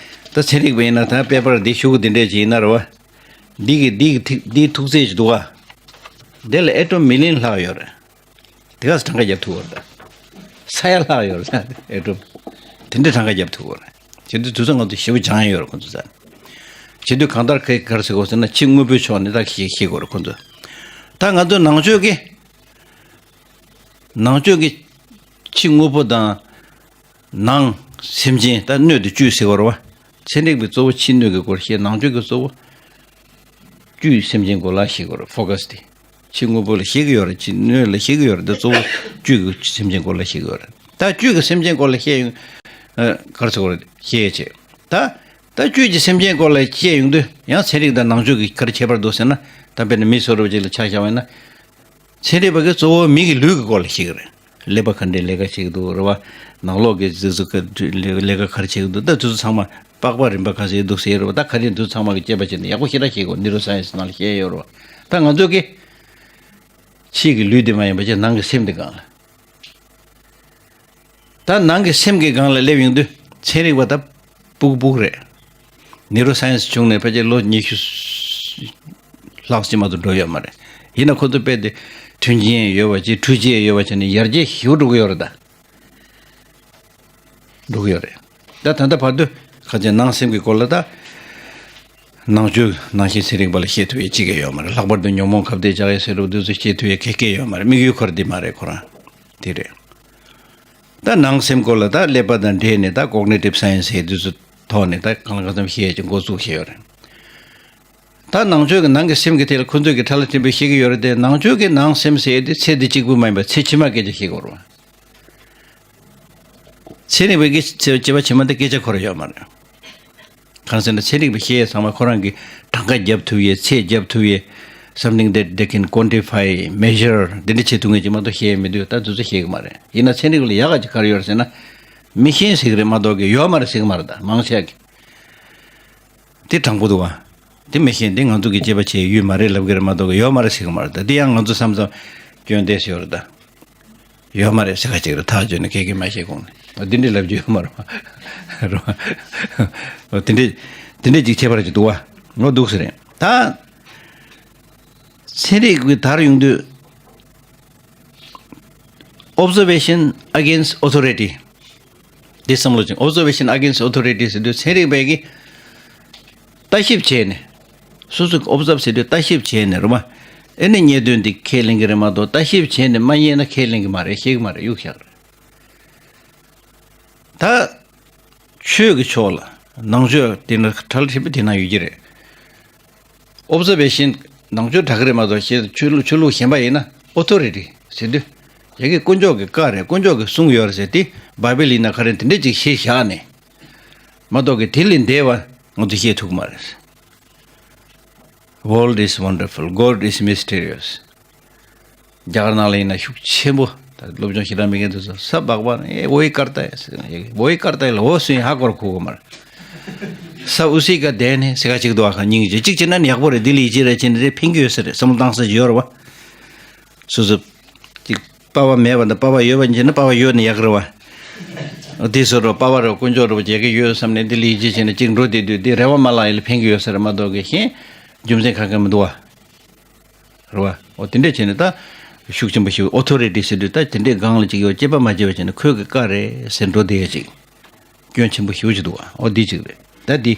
ད་ཚན་རིག་པ་ཡིན་ན་ད་དཔེ་པར་འདི་ཤོག་གུ་འདི་འདྲས་ཅིག་ཡིན་ན་རེད་བ། འདི་གི་འདི་གི་ཐིག་འདིའི་ཐུག་ཚད་ཅིག་འདུག་བ། འདི་ལ་ཨེ་ཊོམ་མི་ལི་ཡོན་ལྷག་ཡོད་རེད། དེ་ག་ས་གྲངས་ཀ་རྒྱབ་ཐུབ་བ་རེད་ད། ས་ཡ་ལྷག་ཡོད་རེད་ད་ཨེ་ཊོམ། དེ་འདྲས་གྲངས་ཀ་རྒྱབ་ཐུབ་བ་རེད། བྱེད་དུས་དུས་ཚོད་ང་ཚོ་ཞེ་པོ་སྦྱང་ཡ་ཡོད་རེད་ཁོང་ཚོ་ཚ། བྱེད་དུས་གང་ལྟར་ག་ག་རེ་ཟེར་དགོས་ཟེར་ན་ཕྱི་དངོས་པོའི་ཕྱོགས་ནས་ད་ཤེས་ཤེས་དགོས་རེད་ཁོང་ཚོ། ད་ང་ཚོ་ནང་ཆོས་ཀྱི། ནང་ཆོས་ཀྱི་ཕྱི་དངོས་པོ་དང་། ནང་སེམས་ཅན་ད་སྣོད་དེ་བཅུད་ཟེར་བ་རེད་བ། ཚན་རིག་པའི་གཙོ་བོ་ཕྱི་སྣོད་ཀྱི་སྐོར་བཤད་ནང་ཆོས་ཀྱི་གཙོ་བོ་བཅུད་སེམས་ཅན་སྐོར་ལ་བཤད་དགོས་རེད་ཕོ་ཀ་སི་དེ། ཕྱི་དངོས་པོ་ལ་བཤད་ཀྱི་ཡོད་རེད་ཕྱི་སྣོད་ལ་བཤད་ཀྱི་ཡོད་རེད་ད་གཙོ་བོ་བཅུད་ཀྱི་སེམས་ཅན་སྐོར་ལ་བཤད་ཀྱི་ཡོད་རེད་ད་བཅུད་ཀྱི་སེམས་ཅན་སྐོར་ལ་བཤད་ཡོང་། ཨ། ག་རེ་ཟེར་དགོས་རེད་བཤད་ཡས་བྱས། ད། ད་བཅུད་ཀྱི་སེམས་ཅན་སྐོར་ལ་བཤད་ཡོང་དུས་ཡང་ཚན་རིག་དང་ནང་ཆོས་ཀྱི་ག་རེ་ཁྱད་པར་འདུག་ཟེར་ན་ད་དཔེར་ན་མི་བཟོ་འདྲ་པོ་ཅིག་ལ་ཆ་བཞག་པ་ཡིན་ན། ཚན་རིག་པ་གིས་གཙོ་བོ་མི་གི་ལུས་ཀྱི་སྐོར་ལ་བཤད་ཀྱི་རེད། ཀླད་པ་ག་འདྲའི་ལས་ཀ་བྱེད་ཀྱི་འདུག་རེད་བ། ནང་ལོགས་ཀྱི་ཟིག་ཟིག་གི་ལས་ཀ་ག་རེ་བྱེད་ཀྱི་འདུག་ད་དེ་ཚོ་ཚང་མ་པགས་པ་རིམ་པ་ག་ཚོད་འདུག་ཟེར་རེད་བ་ད་ག་རེ་འདུག་ཚང་མ་གི་དཔྱད་པ་བྱས་ནས་ཡག་པོ་ཞེ་དྲག་ཤེས་དགོས་ནིའུ་རོ་སའེན་སི་ནང་ལ་བཤད་ཡོད་རེད་བ། ད་ང་ཚོ་གི་ཕྱིའི་གི་ལུས་དེ་མ་ཡིན་པ་ཅིག་ནང་གི་སེམས་དེ་གང་ལ། ད་ནང་གི་སེམས་ཀྱི་སྒང་ལ་སླེབས་ཡོང་དུས་ཚན་རིག་པ་ད་སྤུ་གུ་སྤུ་གུ་རེད། ནིའུ་རོ་སའེན་སི་བྱུང་ནས་ཕལ་ཆེར་ལོ་ཉི་ཤུ་ལྷག་ཅིག་མ་གཏོགས་འགྲོ་ཡོད་མ་རེད། ཡིན་ན་ཁོ་ཚོ་དཔེ་དེ་མཐུན་རྐྱེན་ཡོད་པ་ཅིག་འཕྲུལ་ཆས་ཡོད་པ་བྱས་ནས་ཡར་རྒྱས་ཞེ་པོ་འགྲོ་གི་ཡོད་རེད་ད། འགྲོ་གི་ཡོད་རེད། ད་ད་ལྟ་བར་དུ་ཁ་ཆེ་ནང་སེམས་ཀྱི་སྐོར་ལ་ད། ནང་ཆོས་ནང་བཞིན་ཚན་རིག་པ་ལ་བཤད་ཐུབ་ཡས་གཅིག་ཀྱང་ཡོད་མ་རེད། ལྷག་པར་དུ་ཉོན་མོངས་ཁ་གཏད་བཅག་ཡས་ཟེར་རོ་དེ་ཚོ་བཤད་ཐུབ་ཡས་ག་གེ་ཡོད་མ་རེད། དམིགས་ཡུལ་ཁོ་རང་འདི་མ་རེད་ཁོ་རང་། དེ་རེད། ད་ནང་སེམས་སྐོར་ལ་ད་ཀླད་པ་དང་འབྲེལ་ནས་ད་ཀོག་ནི་ཊིབ་སའེན་སི་ཟེར་དུས་སུ་ཐོག་ནས་ད་གང་ལ་གང་འཚམ་བཤད་ཡས་ཀྱི་འགོ་བཙུགས་བྱས་ཡོད་རེད། ད་ནང་ཆོས་ཀྱི་ནང་གི་སེམས་ཀྱི་ཐད་ལ་ཁོ་ཚོས་ཀྱི་ཁྲ་ལ་ཕྲན་པོ་བཤད་ཀྱི་ཡོད་རེད་དེ་ནང་ཆོས་ཀྱི་ནང་སེམས་ཟེར་ཡས་དེ་ཚེ་འདི་གཅིག་པུ་མ་ཡིན་པར་ཚེ་ཕྱི་མ་སྐད་ཆ་བཤད་དགོས་རེད། ཚན་རིག་པའི་གི་ཚེ་བྱེད་པ་ཕྱི་མ་འདི་སྐད་ཆ་ཁོ་རང་ཡོད་མ་རེད། གང་ཟེར་ན་ཚན་རིག་པའི་བཤད་ཡས་ཚང་མ་ཁོ་རང་གི་གྲངས་ཀ་རྒྱབ་ཐུབ་ཡས་ཚད་རྒྱབ་ཐུབ་ཡས། Something that they can quantify, measure འདི་འདྲ་བྱེད་ཐུབ་མཁན་ཅིག་མ་གཏོགས་བཤད་ཡས་མི་འདུག་ད་དུས་ཚོད་བཤད་གི་མ་རེད། ཡིན་ན་ཚན་རིག་ལ་ཡག་ག་ཅིག་ག་རེ་ཡོད་རེད་ཟེར་ན། མི་ཤེས་ཟེར་གི་རེད་མ་གཏོགས་གི་ཡོད་མ་རེད་ཟེར་གི་མ་རེད་ད་མང་ཆེ་གི། དེ་དྲང་པོ་འདུག་བ། དེ་མི་ཤེས་འདི་ང་ཚོ་གི་དཔྱད་པ་བྱེད་ཡུལ་མ་རེད་ལབ་གི་རེད་མ་གཏོགས་གི་ཡོད་མ་རེད་ཟེར་གི་མ་རེད་ད་དེ་ཡང་ང་ཚོ་བསམ་བསམ་སྐྱོན་བསྡད་ཡོད་རེད་ད། ཡོད་མ་རེད་ཟེར་ཁ་ཅིག་རེད་ཐག་བཅད་ནས་སྐད་ཀྱིས་མ་བཤད་གོང་ནས་འདི་འདྲའི་ལབ་རྒྱུ་ཡོད་མ་རེད་བ། རེད་བ། དེ་འདྲའི་དེ་འདྲའི་ཅིག་ཁྱད་པར་ཅིག་འདུག་བ། ངོ་འདུག་ཟེར་རེད་ད། ཚན་རིག་གི་དར་ཡོང་དུས། Observation against authority. འདི་བསམ་བློ་ཅིག Observation against authority ཟེར་དུས་ཚན་རིག་པས་ཀྱིས་ལྟ་ཞིབ་བྱས་ནས། སོ་སོ་གི་ཨོབ་ཛརབ་ཟེར་དུས་ལྟ་ཞིབ་བྱས་ནས་རེད་མ། ཨེ་ནི་རྙེད་དོན་འདི་ཁས་ལེན་གྱི་རེད་མ་གཏོགས་ལྟ་ཞིབ་བྱས་ནས་མ་རྙེད་ན་ཁས་ལེན་གྱི་མ་རེད་ཤེས་ཀྱི་མ་རེད་གཡུག་བཞག་རེད། ད། ཆོས་ཀྱི་ཕྱོགས་ལ། ནང་ཆོས་དེ་ན་གྲལ་ཧྲིལ་པོ་དེ་ན་ཡོད་ཀྱི་རེད། ཨོབ་ཛར་ཝེ་ཤན་ནང་ཆོས་དྲག་གི་རེད་མ་གཏོགས་ཆོས་ལུགས་ཆོས་ལུགས་གཞན་པ་ཡིན་ན་ཨོ་ཐོ་རི་ཊི་ཟེར་དུས། ཡ་གི་དཀོན་མཆོག་གི་བཀའ་རེད། དཀོན་མཆོག་གིས་གསུངས་ཡོད་རེད་ཟེར་ཏེ། བྷའི་བལ་ཡིན་ན་ག་རེ་དེ་འདྲས་ཅིག་ཤེས་བཞག་ནས་མ་གཏོགས་གི་དེ་ལས་འདས་པ་ང་ཚོས་ཤེས་ཐུབ་ཀྱི་མ་རེད། World is wonderful, God is mysterious. རྒྱ་གར་ནང་ལ་ཡིན་ན་ཤུགས་ཆེན་པོ། ད་སློབ་སྦྱོང་ཞེ་དྲག་མེད་མཁན་དེ་ཚོ་ས་བག་བག་ནས་ཨེ་བོའི་ཀར་ཏ་ཡ་ཟེར་ནས། བོའི་ཀར་ཏ་ཡ་ལ་འོ་སུ་ཡིན་ཧ་གོ་ར་གོ་གི་མ་རེད། ས་ཨུ་སི་ཀ་དེ་ནས་སེ་ག་ཅིག་ཏུ་བ་ཁ་སྙིང་རྗེ་གཅིག་བྱས་ན་ནི་ཡག་པོ་རེད། འདི་ལ་ཡིད་ཆེས་རེ་བྱས་ནས་རེ་ཕན་གྱི་ཡོད་ས་རེད། བསམ་བློ་བཏང་ས་ཅིག་ཡོད་རེད་བ། སོ་སོ་ཅིག་པ་ཕ་མེད་པ་དང་པ་ཕ་ཡོད་པ་བྱས་ན་པ་ཕ་ཡོད་ནི་ཡག་རེད་བ། དེ་སོ་རོ་པ་ཕ་རོ་དཀོན་མཆོག་རོ་བྱེད་ཀྱི་ཡོད་བསམ་ནས་འདི་ལ་ཡིད་ཆེས་བྱས་ནས་ཅིག་འགྲོ་བསྡད་དུས་འདི་རེ་བ་མ་བརླག་ཡིན་ལ་ཕན་གྱི་ཡོད་ས་རེད་མ་གཏོགས་གི་གཞན་རྒྱུ་མཚན་གང་གང་མི་འདུག་བ། རེད་བ། འོ་དེ་འདྲས་བྱས་ནས་ད་ཤུགས་ཆེན་པོ་ཞིག་ཨོ་ཐོ་རི་ཊི་ཟེར་དུས་ད་དེ་འདྲས་སྒང་ལ་ཅིག་ཡོད་སྐྱེས་པ་མ་བྱས་པ་བྱས་ནས་ཁོས་གི་བཀའ་རེད་ཟེར་འགྲོ་བསྡད་ཡ་ཅིག་སྐྱོན་ཆེན་པོ་ཞེ་པོ་ཅིག་འདུག་བ། འོ་འདི་ཅིག་རེད། ད་འདི་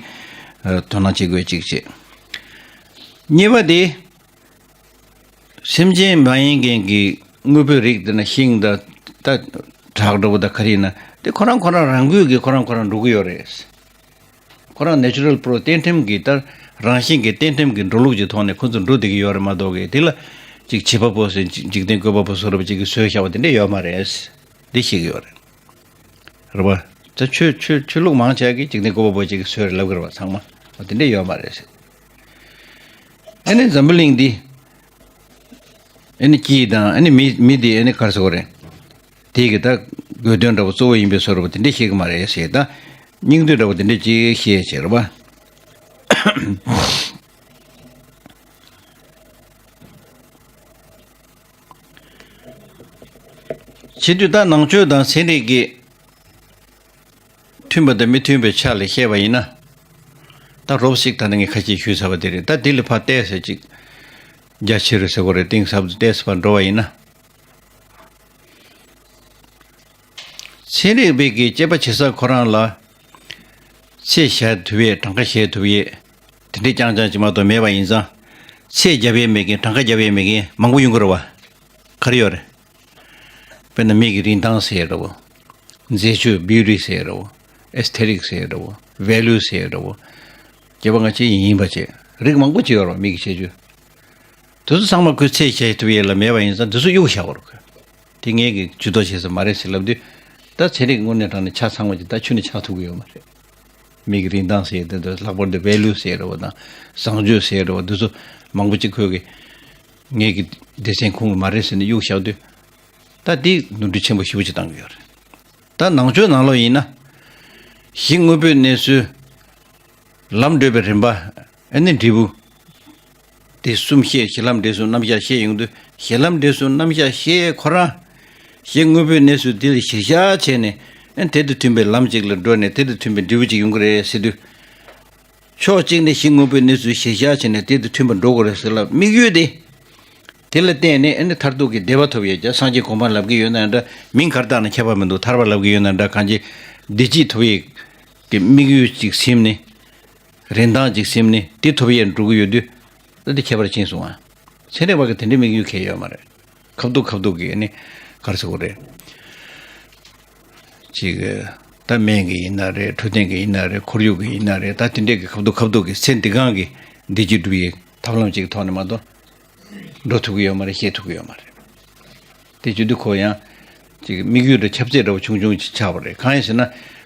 དོ་སྣང་བྱེད་དགོས་ཅིག་བྱེད། གཉིས་པ་དེ། སེམས་ཅན་མ་ཡིན་མཁན་གྱི་དངོས་པོའི་རིགས་དེ་ན་ཤིང་དང་ད་བྲག་འདྲ་པོ་དང་ག་རེ་ཡིན་ན་དེ་ཁོ་རང་ཁོ་རང་རང་འགུལ་གྱིས་ཁོ་རང་ཁོ་རང་འགྲོ་གི་ཡོད་རེད། ཁོ་རང་ནེ་ཅུ་རལ་པོ་རོ་གཏན་ཁྲིམས་ཀྱི་ལྟར་རང་བཞིན་གྱི་གཏན་ཁྲིམས་ཀྱི་འགྲོ་ལུགས་ཀྱི་ཐོག་ནས་ཁོ་ཚོ་འགྲོ་བསྡད་ཀྱི་ཡོད་རེད་མ་གཏོགས་གི་དེ་ལ་ཅིག་བྱིས་པ་པོ་ཟེར་འཇིག་རྟེན་བཀོད་པ་པོ་བཟོ་འདྲ་པོ་ཅིག་གིས་བཟོས་བཞག་པ་དེ་འདྲ་ཡོད་མ་རེད། འདི་ཤེས་ཀྱི་ཡོད་རེད། རེད་པ། ད་ཆོས་ཆོས་ཆོས་ལུགས་མང་ཆེ་བ་གིས་འཇིག་རྟེན་བཀོད་པ་པོ་ཅིག་གིས་བཟོས་རེད་ལབ་ཀྱི་རེད་པ། ཚང་མ་འོ་དེ་འདྲ་ཡོད་མ་རེད་ཟེར། ཨ་ནི་འཛམ་བུ་གླིང་འདི། ཨ་ནི་སྐྱིད་དང་ཨ་ནི་མི་མི་འདི་ཨ་ནི་ག་རེ་ཟེར་དགོས་རེད། དེ་གི་ད་དགོས་དོན་འདྲ་པོ་གཙོ་བོ་ཡིན་པའི་བཟོ་འདྲ་པོ་དེ་འདྲ་ཤེས་ཀྱི་མ་རེད་ཟེར། ད་སྙིང་བསྡུས་འདྲ་པོ་དེ་འདྲ་ཅིག་ཤེས་བྱས་རེད་པ། བྱེད་དུས་ད་ནང་ཆོས་དང་ཚན་རིག་གི་མཐུན་པ་དང་མི་མཐུན་པའི་ཆ་ལ་བཤད་པ་ཡིན་ན། ད་རོབ་ཞིག་ད་ནི་ངས་ཁ་ཤས་ཞུས་ཚར་བ་དེ་རེད། ད་དེ་ལས་ཕར་ཏོག་ཙམ་ཅིག་རྒྱ་ཆེ་རུ་ཟེར་དགོས་རེད། གཏིང་ཟབ་ཏུ་ཏོག་ཙམ་ཕར་འགྲོ་བ་ཡིན་ན། ཚན་རིག་པའི་གི་དཔྱད་པ་བྱེད་ས་ཁོ་རང་ལ་ཚད་གཞལ་ཐུབ་ཡས། གྲངས་ཀ་གཞལ་ཐུབ་ཡས་དེ་འདྲའི་རྐྱང་རྐྱང་ཅིག་མ་གཏོགས་མེད་པ་ཡིན་ཙང་། ཚད་རྒྱབ་ཡས་མེད་མཁན། གྲངས་ཀ་རྒྱབ་ཡས་མེད་མཁན་མང་པོ་ཡོང་གི་རེད་བ། ག་རེ་ཡོད་རེད། དཔེར་ན་མི་གི་རིན་ཐང་ཟེར་ཡས་འདྲ་བོ། མཛེས་དཔྱོད། བིའུ་ཊི་ཟེར་ཡས་འདྲ་བོ། ཨེས་ཐེ་ཊིག་ཟེར་ཡས་འདྲ་བོ། ཝེ་ལུ་ཟེར་ཡས་འདྲ་བོ། སྐྱེས་པ་ང་ཅི་ཡིན་ཡིན་པ་བྱས། རིགས་མང་པོ་ཅིག་ཡོད་རེད་བ། མི་གི་ཁྱད་ཆོས། དེ་ཚོ་ཚང་མ་ཁོས་ཚད་གཞལ་ཐུབ་ཡས་ལ་མེད་པ་ཡིན་ཙང་། དེ་ཚོ་གཡུག་བཞག་པ་རེད་ཁོས། དེ་ངས་ཀྱིས་ཇུས་གཏོགས་བྱེད་ས་མ་རེད་ཟེར་ལབ་དུས། ད་ཚན་རིག་དངོས་གནས་དྲང་གནས་ཆ་ཚང་བ་ཅིག་ད་ཁྱོན་ནས་ཆགས་ཐུབ་ཀྱི་ཡོད་མ་རེད། མི་གི་རིན་ཐང་ཟེར་ཡས་དེ་ཚོ། ལྷག་པར་དུ་ཝེ་ལུ་ཟེར་ཡས་འདྲ་བོ་དང་བཟང་སྤྱོད་ཟེར་ཡས་འདྲ་བོ། དེ་ཚོ་མང་པོ་ཅིག་ཁོས་ཀྱིས་ངས་ཀྱིས་སྡེ་ཚན་ཁོངས་ཀྱི་མ་རེད་ཟེར་ནས་གཡུག་བཞག་དུས། ད་དེ་ནོར་འཁྲུལ་ཆེན་པོ་ཞེ་པོ་ཅིག་བཏང་གི་ཡོད་རེད། ད་ནང་ཆོས་ནང་ལོགས་ཡིན་ན། གཞི་དངོས་པོའི་གནས་ཚུལ། ལམ་བགྲོད་པའི་རིམ་པ། ཨ་ནི་འབྲས་བུ། དེ་གསུམ་བཤད། གཞི་ལམ་འབྲས་གསུམ་རྣམ་གཞག་བཤད་ཡོང་དུས། གཞི་ལམ་འབྲས་གསུམ་རྣམ་གཞག་བཤད་ཁོ་རང་། གཞི་དངོས་པོའི་གནས་ཚུལ་དེ་ལ་གཞིར་བཞག་བྱས་ནས། ཨ་ནི་དེ་དང་མཐུན་པའི་ལམ་ཅིག་ལ་འགྲོ་ནས་དེ་དང་མཐུན་པའི་འབྲས་བུ་ཅིག་ཡོང་གི་རེད་ཟེར་དུས། ཕྱོགས་གཅིག་ནས་གཞི་དངོས་པོའི་གནས་ཚུལ་གཞིར་བཞག་བྱས་ནས་དེ་དང་མཐུན་པར་འགྲོ་དགོས་རེད་ཟེར་ལ། དམིགས་ཡུལ་དེ། དེ་ལ་བརྟེན་ནས་ཨ་ནི་མཐར་ཐུག་གི་བདེ་བ་ཐོབ་ཡས་ཀྱི་སངས་རྒྱས་གོ་འཕང་ལབ་ཀྱི་ཡོད་ན་འདྲ། མིང་ག་རེ་བཏགས་ན་ཁྱད་པར་མི་འདུག་ཐར་པ་ལབ་ཀྱི་ཡོད་ན་འདྲ། གང་ཅི་བདེ་སྐྱིད་ཐོབ་ཡས་ཀྱི་དམིགས་ཡུལ་ཅིག་ཟིན་ནས། རིན་ཐང་ཅིག་ཟིན་ནས་དེ་ཐོབ་ཡས་འགྲོ་གི་ཡོད་དུས། ད་དེ་ཁྱད་པར་ཕྱིན་སོང་ཨ། ཚན་རིག་པ་གི་དེ་འདྲའི་དམིགས་ཡུལ་གང་ཡང་ཡོད་མ་རེད། ཁ་ཐུག་ཁ་ཐུག་གི་ཨ་ནི་ག་རེ་ཟེར་དགོས་རེད། ཅིག་ད་སྨན་གྱི་ཡིན་ན་རེད། འཕྲོད་བསྟེན་གྱི་ཡིན་ན་རེད། ཁོར་ཡུག་གི་ཡིན་ན་རེད། ད་དེ་འདྲས་ཀྱི་ཁ་ཐུག་ཁ་ཐུག་གི་ཚེ་འདི་གང་གི་བདེ་སྐྱིད་སྒྲུབ་ཡས་ཐབས་ལམ་ཅིག་གི་ཐོག་ནས་མ་གཏོགས་འགྲོ་ཐུབ་ཀྱི་ཡོད་མ་རེད། ཤེས་ཐུབ་ཀྱི་ཡོད་མ་རེད། དེ་བྱེད་དུས་ཁོ་ཡང་ཅིག་དམིགས་ཡུལ་དང་ཁྱབ་ཚད་འདྲ་བོ་ཆུང་ཆུང་ཅིག་ཆགས་པ་རེད། གང་ཡིན་ཟེར་ན།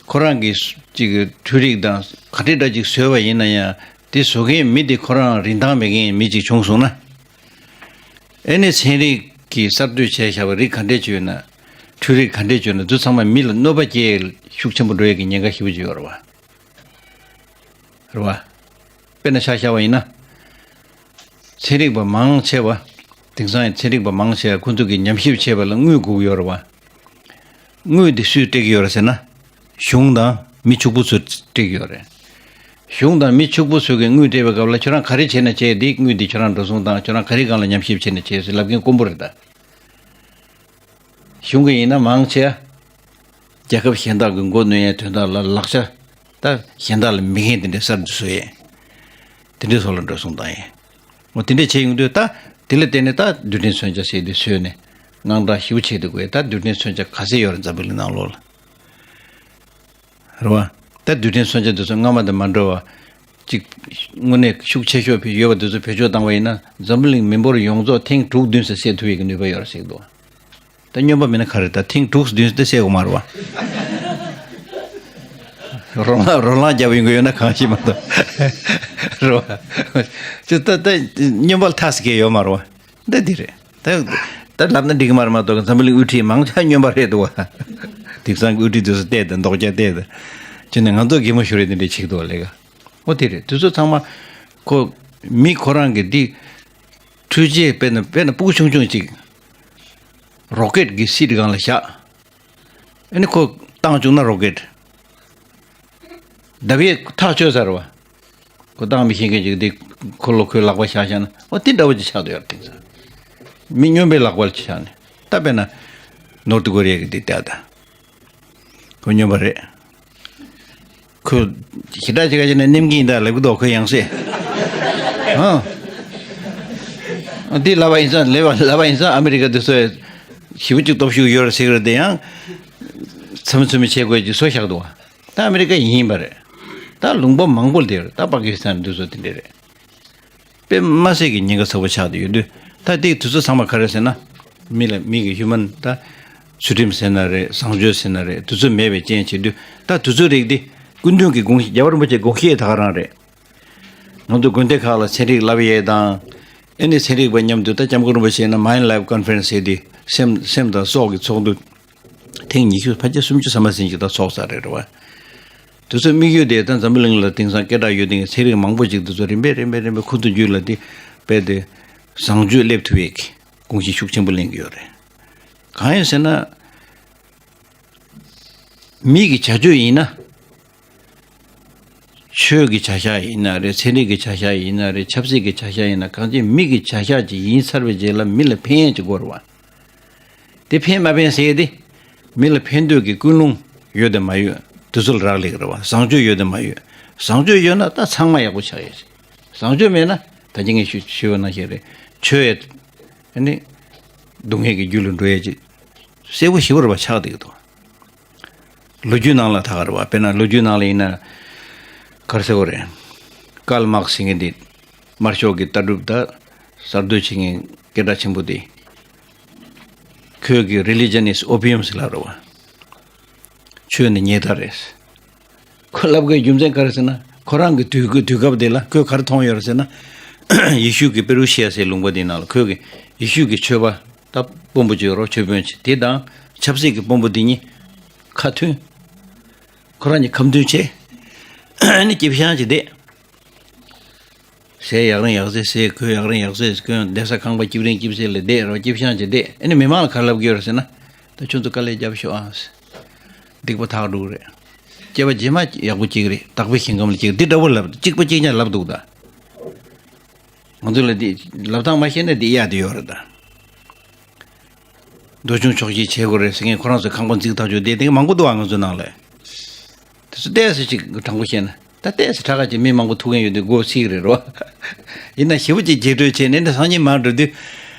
ཁོ་རང་གི་ཅིག་འཕྲུལ་རིག་དང་ག་འདྲས་འདྲ་ཅིག་བཟོས་པ་ཡིན་ན་ཡང་། དེ་བཟོ་མཁན་མི་དེ་ཁོ་རང་རིན་ཐང་མེད་མཁན་མི་ཅིག་བྱུང་སོང་ན། ཨེ་ནི་ཚན་རིག་གིས་གསར་གཏོད་བྱས་བཞག་པའི་རིགས་ག་འདྲས་ཅིག་ཡོད་ན། འཕྲུལ་རིག་ག་འདྲས་ཅིག་ཡོད་ན། དེ་ཚང་མ་མི་ལ་གནོད་པ་སྐྱེལ་ཤུགས་ཆེན་པོ་འགྲོ་ཡས་ཀྱི་ཉེན་ཁ་ཞེ་པོ་ཅིག་ཡོད་རེད་བ། རེད་བ། དཔེར་ན་ཆ་བཞག་པ་ཡིན་ན། ཚན་རིག་པ་མང་ཆེ་བ། དེང་སང་ཡང་ཚན་རིག་པ་མང་ཆེ་བ་ཁོ་ཚོ་གིས་ཉམས་ཞིབ་བྱེད་པ་ལ་དངུལ་དགོས་ཀྱི་ཡོད་རེད་བ། དངུལ་འདི་སུས་སྤྲད་ཀྱི་ཡོད་རེད་ཟེར་ན། གཞུང་དང་མི་ཕྱུག་པོ་ཚོས་སྤྲད་ཀྱི་ཡོད་རེད། གཞུང་དང་མི་ཕྱུག་པོ་ཚོས་ཀྱི་དངུལ་སྤྲད་པའི་སྐབས་ལ། ཁྱོད་རང་ག་རེ་བྱས་ན་བྱས། འདི་དངུལ་འདི་ཁྱོད་རང་འགྲོ་སོང་བཏང་། ཁྱོད་རང་ག་རེ་སྒང་ལ་ཉམས་ཞིབ་བྱས་ན་བྱས་ཟེར་ལབ་མཁན་དཀོན་པོ་རེད་ད། གཞུང་གི་ཡིན་ན་མང་ཆེ་བ། རྒྱལ་ཁབ་གཞན་དག་གི་མགོ་གནོན་ཡས་དོན་དག་ལ་ལག་ཆ། ད་གཞན་དག་ལ་མེད་མཁན་དེ་འདྲའི་གསར་དུ་བཟོ་ཡས། དེ་འདྲའི་སོགས་ལ་འགྲོ་སོང་བཏང་ཡས། འོ་དེ་འདྲས་བྱས་ཡོང་དུས་ད། དེ་ལ་བརྟེན་ནས་ད་རྡུལ་ཕྲན་མཚོན་ཆ་ཟེར་དེ་བཟོས་ནས་དངངས་སྐྲག་ཞེ་པོ་བྱེད་དུ་དགོས། ད་རྡུལ་ཕྲན་མཚོན་ཆ་ག་ཚད་ཡོད་རེད་འཛམ་བུ་གླིང་ནང་ལོགས་ལ། རེད་བ། ད་རྡུལ་ཕྲན་མཚོན་ཆ་དེ་ཚོ་སྔ་མ་དང་མ་འདྲ་བ་ཅིག་དངོས་གནས་ཤུགས་ཆེ་ཤོས་ཕྱིན་ཡོད་པ་དེ་ཚོ་བེད་སྤྱོད་བཏང་བ་ཡིན་ན་འཛམ་བུ་གླིང་མི་འབོར་ཡོངས་རྫོགས་ཐེངས་དྲུག་བདུན་ཙམ་བསད་ཐུབ་ཡས་ཀྱི་ནུས་པ་ཡོད་རེད་ཟེར་གྱི་འདུག་ད་སྨྱོན་པ་མིན་ན་ག་རེ་ད་ཐེངས་དྲུག་བདུན་ཙམ་བསད་དགོས་མ་རེད་བ། རོ་ལངས་རོ་ལངས་རྒྱབ་ཡོང་གི་ཡོད་ན་གང་ཤེས་མ་གཏོགས་རེད་བ། ཅི་ད་ད་སྨྱོན་པ་ལ་ཐག་ཟིག་གི་ཡོད་མ་རེད་བ། འདི་འདི་རེད། ད་ད་ལབ་ན་འགྲིག་གི་མ་རེད་མ་གཏོགས་འཛམ་བུ་གླིང་དབུ་ཁྲིད་མང་ཆེ་སྨྱོན་པ་རེད་འདུག་བ། དེང་སང་གི་དབུ་ཁྲིད་དེ་ཚོ་བལྟས་ཏེ་མདོག་རྒྱག་བལྟས་ཏེ། ཅི་ནས་ང་ཚོ་གད་མོ་ཤོར་རེད་དེ་འདྲས་བྱེད་ཀྱི་འདུག་བ་ལས་ཀ། ཨོ་དེ་རེད་དེ་ཚོ་ཚང་མ། ཁོ་མི་ཁོ་རང་གི་འདི། འཕྲུལ་ཆས་དཔེར་ན་དཔེར་ན་སྤུ་གུ་ཆུང་ཆུང་ཅིག་རོ་ཀེད་ཀྱི་སིད་སྒང་ལ་བཞག་ཨ་ནི་ཁོ་བཏང་བཅུག་ན་རོ་ཀེད། ལྡབ་ཡས་ཐག་ཆོད་ས་རེད་བ། ཁོ་བཏང་མི་ཤེས་མཁན་ཅིག་འདི་ཁོ་ལོ་ཁོའི་ལག་པ་བཞག་བཞག་ན་ཨོ་དེ་འདྲ་བོ་ཅིག་ཆགས་བསྡད་ཡོད་རེད་དེང་སང་། མི་སྨྱོན་པའི་ལག་པ་ལ་ཅིག་བཞག་ནས་ད་དཔེར་ན་ནོར་ཐི་ཀོ་རི་ཡ་གི་འདི་ལྟ་ད། ཁོ་སྨྱོན་པ་རེད། ཁོ་ཞེ་དྲག་ཅིག་ག་ཅིག་ནས་ནེམ་གིན་ཡིན་ད་ལབ་གི་འདུག་ཁོ་ཡང་སེ། ཨ། འདི་ལབ་པ་ཡིན་ཙང་ལབ་པ་ལབ་པ་ཡིན་ཙང་ཨ་མི་རི་ཀ་འདི་ཚོས་ཞེ་པོ་ཅིག་སྟོབས་ཤུགས་ཡོད་རེད་ཟེར་གི་རེད་དེ་ཡང་། ཚ་མི་ཚུ་མི་བྱེད་དགོས་ཀྱི་སྲོལ་བཞག་འདུག་བ། ད་ཨ་མི་རི་ཀ་ཡིན་ཡིན་པ་རེད། ད་ལུང་པ་མང་པོ་ལ་དེ་རེད་ད་པ་ཀི་སི་ཐན་འདི་ཚོ་དེ་འདྲས་རེད། དཔེ་མ་སྲིད་ཀྱི་ཉེན་ཁ་ཚ་པོ་ཆགས་བསྡད་ཡོད་དུས་ད་དེ་དུས་ཚོད་ཚང་མ་ག་རེ་ཟེར་ན། མི་ལ་མི་གི་ཧིའུ་མན་ད་ཚུལ་ཁྲིམས་ཟེར་ན་རེད་བཟང་སྤྱོད་ཟེར་ན་རེད་དུས་ཚོད་མེད་པའི་རྐྱེན་བྱེད་དུས་ད་དུས་ཚོད་རིགས་དེ་སྐུ་མདུན་གྱི་དགོངས་བཞེད་རྒྱལ་བ་རིན་པོ་ཆེའི་དགོངས་བཞེད་ད་ག་རང་རེད། ང་ཚོ་དགོན་སྡེ་ཁག་ལ་ཚན་རིག་བསླབ་ཡས་དང་ཨེ་ནི་ཚན་རིག་པ་མཉམ་དུ་ད་སྐྱབས་མགོན་རིན་པོ་ཆེ་ཡིན་ན་Mind Life Conference ཟེར་དེ་སེམས་སེམས་དང་སྲོག་གི་ཚོགས་འདུ། ཐེངས་ཉི་ཤུ་ཕལ་ཆེར་སུམ་ཅུ་ཙམ་མ་ཟིན་ཅིག་ད་ཚོགས་ཚར་རེད་རེད་བ། དེ་ཚོ་དམིགས་ཡུལ་དེ་ད་འཛམ་བུ་གླིང་ལ་དེང་སང་སྐད་གྲགས་ཡོད་དེ་ཚན་རིག་མང་པོ་ཅིག་དེ་ཚོ་རིམ་པས་རིམ་པས་རིམ་པས་ཁུ་ཚུར་བརྒྱུད་ལ་དེ་དཔེ་དེ་བཟང་སྤྱོད་སླེབས་ཐུབ་ཡས་ཀྱི་དགོངས་གཞི་ཤུགས་ཆེན་པོ་ལེན་གྱི་ཡོད་རེད། གང་ཡིན་ཟེར་ན། མི་གི་བྱ་སྤྱོད་ཡིན་ན། ཆོས་ཀྱི་བྱ་གཞག་ཡིན་ན་རེད་ཚན་རིག་གི་བྱ་གཞག་ཡིན་ན་རེད་ཆབ་སྲིད་ཀྱི་བྱ་གཞག་ཡིན་ན་གང་ཅི་མི་གི་བྱ་གཞག་ཅིག་ཡིན་ཚར་བའི་རྗེས་ལ་མི་ལ་ཕན་ཡས་ཅིག་དགོས་རེད་བ། དེ་ཕན་མ་ཕན་ཟེར་ཡས་དེ། མི་ལ་ཕན་འདོད་ཀྱི་ཀུན་སློང་ཡོད་དམ་མ་ཡོད་དེ་ཚོ་ལ་རག་ལས་ཀྱི་རེད་བ་བཟང་སྤྱོད་ཡོད་དམ་མ་ཡོད། བཟང་སྤྱོད་ཡོད་ན་ད་ཚང་མ་ཡག་པོ་ཆགས་ཡས་ཤིག་བཟང་སྤྱོད་མེད་ན་ད་ཅི་ངས་ཞུ་ཞུས་པ་ནང་བཞིན་རེད་ཆོས་ཡས། ཨ་ནི། སྡུག་བསྔལ་གྱི་རྒྱུ་ལ་འགྲོ་ཡས་ཅིག་གསལ་པོ་ཞེ་པོ་རེད་བ་ཆགས་བསྡད་ཀྱི་འདུག་ལོ་རྒྱུས་ནང་ལ་ད་ག་རེད་བ་དཔེར་ན་ལོ་རྒྱུས་ནང་ལ་ཡིན་ན། ག་རེ་ཟེར་དགོས་རེད། ཀཱརལ་མཱག་སི་ཟེར་མཁན་འདི། དམར་ཤོག་གི་ལྟ་གྲུབ་དང་གསར་གཏོད་བྱེད་མཁན་སྐད་གྲགས་ཆེན་པོ་དེ། ཁོས་གི་Religion is opium ཟེར་ལབ་རེད་བ། ཆོས་ནི་ཉལ་ཐ་རེད། ཁོ་ལབ་དགོས་རྒྱུ་མཚན་ག་རེ་ཟེར་ན་ཁོ་རང་གི་དུས་དུས་སྐབས་དེ་ལ་ཁོས་ག་རེ་མཐོང་ཡོད་རེད་ཟེར་ན། ཡེ་ཤུ་གི་པེ་རུ་ཤི་ཡ་ཟེར་ལུང་པ་དེ་ནང་ལ་ཁོས་གི་ཡེ་ཤུ་གི་ཆོས་པ་ད་དཔོན་པོ་ཅིག་ཡོད་རོགས་ཆོས་དཔོན་ཅིག་དེ་དང་ཆབ་སྲིད་ཀྱི་དཔོན་པོ་དེ་གཉིས་ཁ་མཐུན། ཁོ་རང་གཉིས་ཁ་མཐུན་བྱས། ཨ་ནི་སྐྱིད་ཤང་ཅིག་བསྡད། ཟས་ཡག་རིང་ཡག་ཟས་ཟས་གོས་ཡག་རིང་ཡག་ཟས་གོན་བསྡད་ས་ཁང་པ་སྐྱིད་རིང་སྐྱིད་ཟས་ལ་བསྡད་རོགས་སྐྱིད་ཤང་ཅིག་བསྡད་ཨ་ནི་མི་མང་ལ་ག་རེ་ལབ་ཀྱི་ཡོད་རེད་ཟེར་ན། ད་ཁྱོད་ཚོ་དཀའ་ལས་རྒྱབ་ཤོག་ཨང་། སྡིག་པ་དག་འགྲོ་གི་རེད། སྐྱེ་བ་རྗེས་མ་ཡག་པོ་སྐྱེ་གི་རེད་བདག་པོའི་ཞིང་ཁམས་ལ་སྐྱེ་གི་འདི་འདྲ་བོ་ལབ་གཅིག་པ་གཅིག་རྐྱང་ལབ་འདུག་ད། ང་ཚོ་ལ་འདི་ལབ་སྟངས་མ་ཤེས་ན་འདི་གཡག་འདི་ཡོད་རེད་ད། འདོད་ཆུང་ཆོག་ཤེས་བྱེད་དགོས་རེད་ཟེར་མཁན་ཁོ་རང་ཚོའི་ཁང་པ་འཛུགས་ཐག་ཆོད་བསྡད་དེ་མང་པོ་འདུག་ཨ་ང་ཚོའི་ནང་ལ། དེ་ཚོ་ཏོག་ཙམ་ཅིག་དྲང་པོ་བཤད་ན་ད་ཏོག་ཙམ་དྲག་ག་ཅིག་མི་མང་པོ་ཐུག་མཁན་ཡོད་དུས་མགོ་ཚིག་རེད་རོ། ཡིན་ན་ཞེ་པོ་ཅིག་རྗེས་སྤྲོད་བྱས་ནས་འདི་སང་ཉིན་མར་འགྲོ་དུས།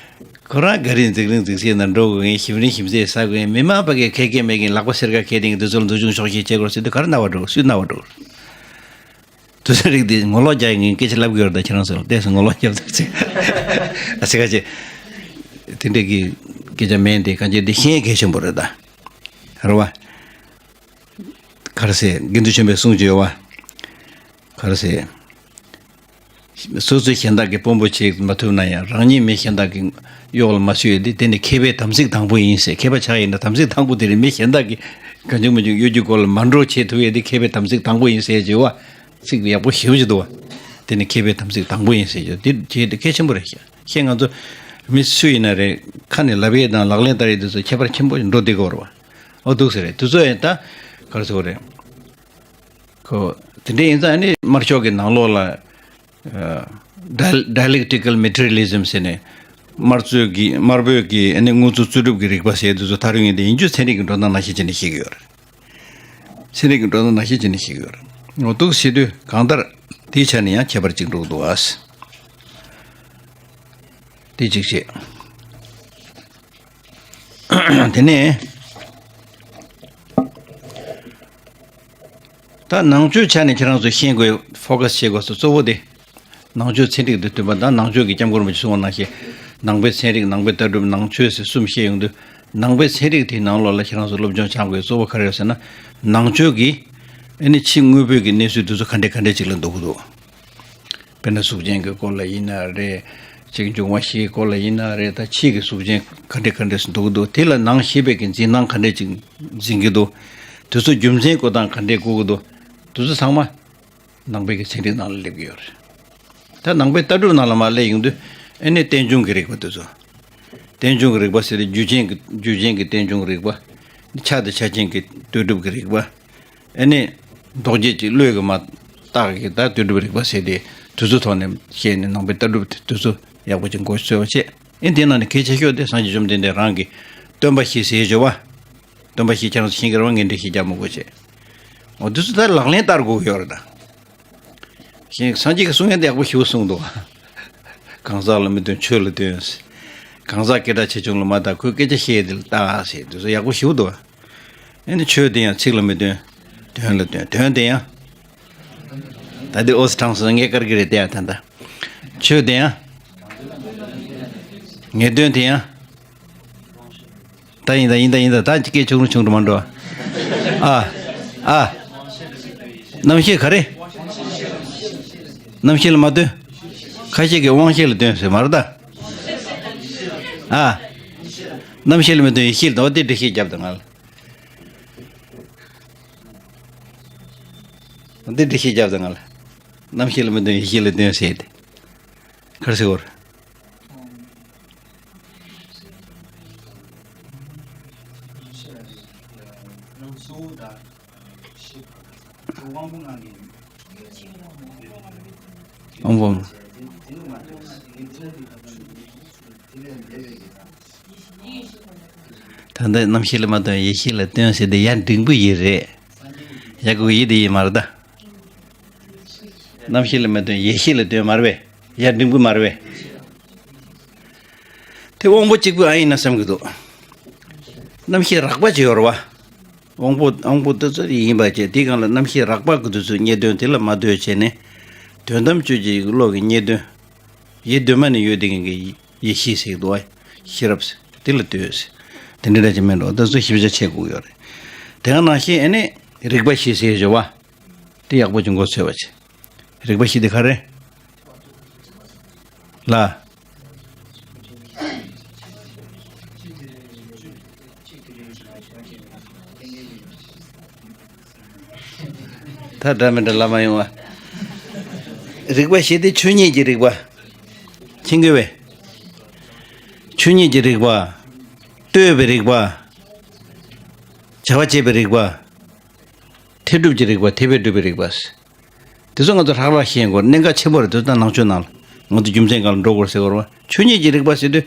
ཁོ་རང་ག་རེ་འཛིག་རིང་འཛིག་སེ་ན་འགྲོ་དགོས་མཁན་ཞིམ་རིང་ཞིམ་ཟས་ཟ་དགོས་མཁན་མི་མང་ཕ་གིར་ཁེ་ཁེ་མེད་མཁན་ལག་པ་སེར་ཁ་ཁེ་ཏིང་དེ་ཚོ་ལ་འདོད་ཆུང་ཆོག་ཤེས་བྱེད་དགོས་ཟེར་དུས་ག་རེ་རྣ་བ་འགྲོ་སུས་རྣ་བ་འགྲོ། དུས་ཚོད་རིགས་འདི་ངོ་ལོག་རྒྱག་ངས་སྐད་ཆ་ལབ་དགོས་རེད་ད་ཁྱེད་རང་ཚོ་ལ་ཏོག་ཙམ་ངོ་ལོག་རྒྱབ་ཐུབ་ཚེ། ཨ་ཙི་ཁ་ཅེ། དེ་འདྲས་ཀྱི་སྐད་ཆ་མེད་འདི་གང་ཅི་འདི་ཤེས་གལ་ཆེན་པོ་རེད་ད། རེད་བ། ག་རེ་ཟེར་དགེ་འདུན་ཆོས་འཕེལ་གསུང་གི་ཡོད་བ། ག་རེ་ཟེར། སོ་སོའི་གཞན་དག་གི་དཔོན་པོ་བྱེད་མ་ཐུབ་ན་ཡང་རང་ཉིད་མི་གཞན་དག་གི་གཡོག་ལ་མ་ཚུད་ཡོད་དེ་དེ་ནི་མཁས་པའི་དམ་ཚིག་དང་པོ་ཡིན་ཟེར་མཁས་པ་ཆགས་ཡིན་ན་དམ་ཚིག་དང་པོ་དེ་རེད་མི་གཞན་དག་གི་གང་བྱུང་མི་བྱུང་གཡོ་སྒྱུ་སྐོར་ལ་མ་འགྲོ་བྱེད་ཐུབ་ཡོད་དེ་མཁས་པའི་དམ་ཚིག་དང་པོ་ཡིན་ཟེར་བྱས་བ། ཚིག་ཡག་པོ་ཞེ་པོ་ཅིག་འདུག་བ། དེ་ནི་མཁས་པའི་དམ་ཚིག་དང་པོ་ཡིན་ཟེར་རྒྱུ་དེ་བྱས་དེ་གལ་ཆེན་པོ་རེད་ཤག་ཁྱེད་ང་ཚོ་མི་སུ་ཡིན་ན་རེད་ཁ་ནས་ལབ་ཡས་དང་ལག་ལེན་བསྟར་ཡས་དེ་ཚོ་ཁྱད་པར་ཆེན་པོ་འགྲོ་བསྡད་ཀྱི་ཡོད་རེད་བ། ཨོ་འདུག་ཟེར་རེད་དེ་ཚོ་ཡིན་ད་ག་རེ་ཟེར་དགོས་རེད། ཁོ་དེ་འདྲ་ཡིན་ཙང་ནི་དམར་ཤོག་གི་ནང་ལོགས་ལ་ཨ་Dial- Dialectical Materialism ཟེར་ནས་དམར་གཙོས་ཀྱི་དམར་པོས་ཀྱི་ཨ་ནི་དངོས་གཙོ་རྩོད་སྒྲུབ་ཀྱི་རིག་པ་ཟེར་དེ་ཚོ་ཐག་རིང་ཡིན་དེ་ཡིན་རྒྱུ་ཚན་རིག་གི་འགྲོ་སྟངས་ནང་བཞིན་བྱས་ནས་ཤེས་ཀྱི་ཡོད་རེད། ཚན་རིག་གི་འགྲོ་སྟངས་ནང་བཞིན་བྱས་ནས་ཤེས་ཀྱི་ཡོད་རེད། འོ་འདུག་ཟེར་དུས་གང་ལྟར་དེའི་ཆ་ནས་ཡང་ཁྱད་པར་གཅིག་འགྲོ་གི་འདུག་ཨ། དེ་གཅིག་བྱས། དེ་ནས། ད་ནང་ཆོས་ཆ་ནས་ཁྱེད་རང་ཚོ་ཤེས་དགོས། ཕོ་ཀ་སི་བྱེད་དགོས་སོ་གཙོ་བོ་དེ། ནང་ཆོས་ཚན་རིག་དེ་ཐོན་པ་དང་། ནང་ཆོས་ཀྱི་སྐྱབས་མགོན་རིན་པོ་ཆེ་གསུངས་པ་ནང་བཞིན། ནང་པའི་ཚན་རིག་ནང་པའི་ལྟ་གྲུབ། ནང་ཆོས་ཟེར་གསུམ་བཤད་ཡོང་དུས། ནང་པའི་ཚན་རིག་དེའི་ནང་ལོགས་ལ་ཁྱེད་རང་ཚོ་སློབ་སྦྱོང་སྦྱང་དགོས་གཙོ་བོ་ག་རེ་ཡོད་ཟེར་ན། ནང་ཆོས་ཀྱི་ཨ་ནི་ཕྱི་དངོས་པོའི་གི་གནས་ཚུལ་དེ་ཚོ་ག་འདྲས་ག་འདྲས་ཅིག་ལ་འདུག་གི་འདུག་དཔེར་ན་གཟུགས་ཅན་གྱི་སྐོར་ལ་ཡིན་ན་རེད། ཅིག་འབྱུང་བ་བཞིའི་སྐོར་ལ་ཡིན་ན་རེད། ད་ཕྱིའི་གི་གཟུགས་ཅན་ག་འདྲས་ག་འདྲས་སུ་འདུག་གི་འདུག་དེ་ལ་ནང་ཤེས་པའི་གི་འཛིན་སྟངས་ག་འདྲས་ཅིག་འཛིན་གྱི་འདུག་དེ་ཚོ་རྒྱུ་མཚན་བཀོད་སྟངས་ག་འདྲས་བཀོད་གི་འདུག་དེ་ཚོ་ཚང་མ་ནང་པའི་གི་ཚན་རིག་ནང་ལ་སླེབས་ཀྱི་ཡོད་རེད། ད་ནང་པའི་ལྟ་གྲུབ་ནང་ལ་མར་སླེབས་ཡོང་དུས་ཨ་ནི་རྟེན་འབྱུང་གི་རིགས་པ་དེ་ཚོ། རྟེན་འབྱུང་གི་རིགས་པ་ཟེར་ཏེ་རྒྱུ་རྐྱེན་གྱི་རྒྱུ་རྐྱེན་གྱི་རྟེན་འབྱུང་གི་རིགས་པ། ཆ་དང་ཆ་རྐྱེན་གྱི་ལྟོས་གྲུབ་ཀྱི་རིགས་པ། ཨ་ནི་ལྡོག་བྱེད་ཀྱི་བློས་ཀྱི་མ་བརྟགས་ཀྱི་ད་ལྟོས་གྲུབ་རིགས་པ་ཟེར་ཏེ་དེ་ཚོའི་ཐོག་ནས་བཤད་ནས་ནང་པའི་ལྟ་གྲུབ་དེ་དེ་ཚོ་ཡག་པོ་ཅིག་མགོ་ཚོས་པ་བྱས། ཨ་ནི་དེ་ནང་ནས་གལ་ཆེ་ཤོས་དེ་སངས་རྒྱས་བཅོམ་ལྡན་འདས་རང་གི་སྟོན་པ་བཞི་ཟེར་བརྗོད་པ། སྟོན་པ་བཞི་ཁྱེད་རང་ཚོ་ཤེས་ཀྱི་རེད་བ། ངས་འགྲེལ་བཤད་རྒྱག་མི་དགོས་བྱས། འོ་དེ་ཚོ་ད་ལག་ལེན་བསྟར་དགོས་ཀྱི་ཡོད་རེད་ད། ཞེས་སངས་རྒྱས་ཀྱི་གསུང་ཡང་དེ་ཡག་པོ་ཞེ་པོ་གསུངས་འདུག་གང་ཟག་ལ་མི་སྟོན་ཆོས་ལ་སྟོན། གང་ཟག་སྐད་གྲགས་ཆེ་ཆུང་ལ་མ་བལྟ། ཁོའི་སྐད་ཆ་བཤད་དེ་ལ་བལྟ་ཟེར་དུས་ཚོད་ཡག་པོ་ཞེ་པོ་འདུག་ཨ་ནི་ཆོས་དེ་ཡང་ཚིག་ལ་མི་སྟོན། དོན་ལ་སྟོན། དོན་དེ་ཡང་། ད་འདི་ཨོ་སི་གྲངས་སུ་ངས་དཀར་གི་རེད་དེ་ཡང་ད་ལྟ། ཆོས་དེ་ཡང་། ངས་སྟོན་དེ་ཡང་། ད་ཡིན་ད་ཡིན་ད་ཡིན་ད། ད་ཅི་སྐད་ཆུང་རུ་ཆུང་རུ་མ་འགྲོ། ཨ། ཨ། རྣམ་ཤེས་ག་རེ། རྣམ་ཤེས་ལ་མ་སྟོན། ཁ་ཤས་ཀྱིས་དབང་ཤེས་ལ་སྟོན་ཟེར་མ་རེད་ད། ཨ། རྣམ་ཤེས་ལ་མི་སྟོན་ཡེ་ཤེས་ལ་སྟོན། འོ་དེ་འགྲེལ་བཤད་རྒྱབ་དང་ང་ལ། འོ་དེ་འགྲེལ་བཤད་རྒྱབ་དང་ང་ལ། རྣམ་ཤེས་ལ་མི་སྟོན་ཡེ་ཤེས་ལ་སྟོན་ཟེར་ཏེ། ག་རེ་ཟེར་བ་རེད། དབང་པོ། ད་ལྟ་རྣམ་ཤེས་ལ་མ་སྟོན་ཡེ་ཤེས་ལ་སྟོན་ཟེར་དེ་ཡ་འབྲིང་པོ་ཡིན་རེད། ཡ་གུ་ཡི་དེ་ཡིན་མ་རེད་ད། རྣམ་ཤེས་ལ་མ་སྟོན་ཡེ་ཤེས་ལ་སྟོན་མ་རེད་པས། ཡ་འབྲིང་པོ་མ་རེད་པས། དེ་དབང་པོ་གཅིག་པུ་ཨ་ཡིན་ན་བསམ་གྱི་འདུག་རྣམ་ཤེས་རགས་པ་ཅིག་ཡོད་རེད་བ། དབང་པོ་དབང་པོ་དེ་ཚོ་ཡིན་པ་བྱས། དེའི་སྒང་ལ་རྣམ་ཤེས་རགས་པ་གི་དུས་ཚོད་རྙེད་དོན་དེ་ལ་མ་ལྟོས་བྱས་ནས། དོན་དམ་དཔྱོད་བྱེད་ཀྱི་བློ་གི་རྙེད་དོན། ཡེ་གདོད་མ་ནས་ཡོད་བསྡད་མཁན་གྱི་ཡེ་ཤེས་ཟེར་གྱི་འདུག་བ། ཤེས་རབ་ཟེར་དེ་ལ་ལྟོས་ཟེར། དེ་འདྲ་འདྲ་ཅིག་མིན་འགྲོ། དེ་ཚོ་ཞིབ་ཆ་ཆེ་དགོས་ཡོད་རེད། དེ་ག་ནང་བཞིན་ཨ་ནི་རིག་པ་བཞི་ཟེར་བཞག་པ། དེ་ཡག་པོ་ཅིག་མགོ་ཚོས་པ་བྱེད། རིག་པ་བཞི་དེ་ག་རེ། ལ། ད་འདྲ་མི་འདྲ་ལ་མ་ཡོང་བ། རིག་པ་བཞི་དེ་ཆོས་ཉིད་ཀྱི་རིག་པ། མཁྱེན་གྱི་བས། ཆོས་ཉིད་ཀྱི་རིག་པ། ལྟོས་པའི་རིག་པ། བྱ་བ་བྱེད་པའི་རིག་པ། ཐེག་སྒྲུབ་ཀྱི་རིག་པ། ཐེག་པས་སྒྲུབ་པའི་རིག་པ། དེ་ཚོ་ང་ཚོ་ལྷག་ལྷག་ཤེས་དགོས། གནད་འགག་ཆེན་པོ་རེད། དེ་ཚོ་ནང་ཆོས་ནང་ལ་ང་ཚོ་རྒྱུ་མཚན་སྒང་ལ་འགྲོ་དགོས་ཟེར་བ་རེད་བ། ཆོས་ཉིད་ཀྱི་རིག་པ་ཟེར་དུས།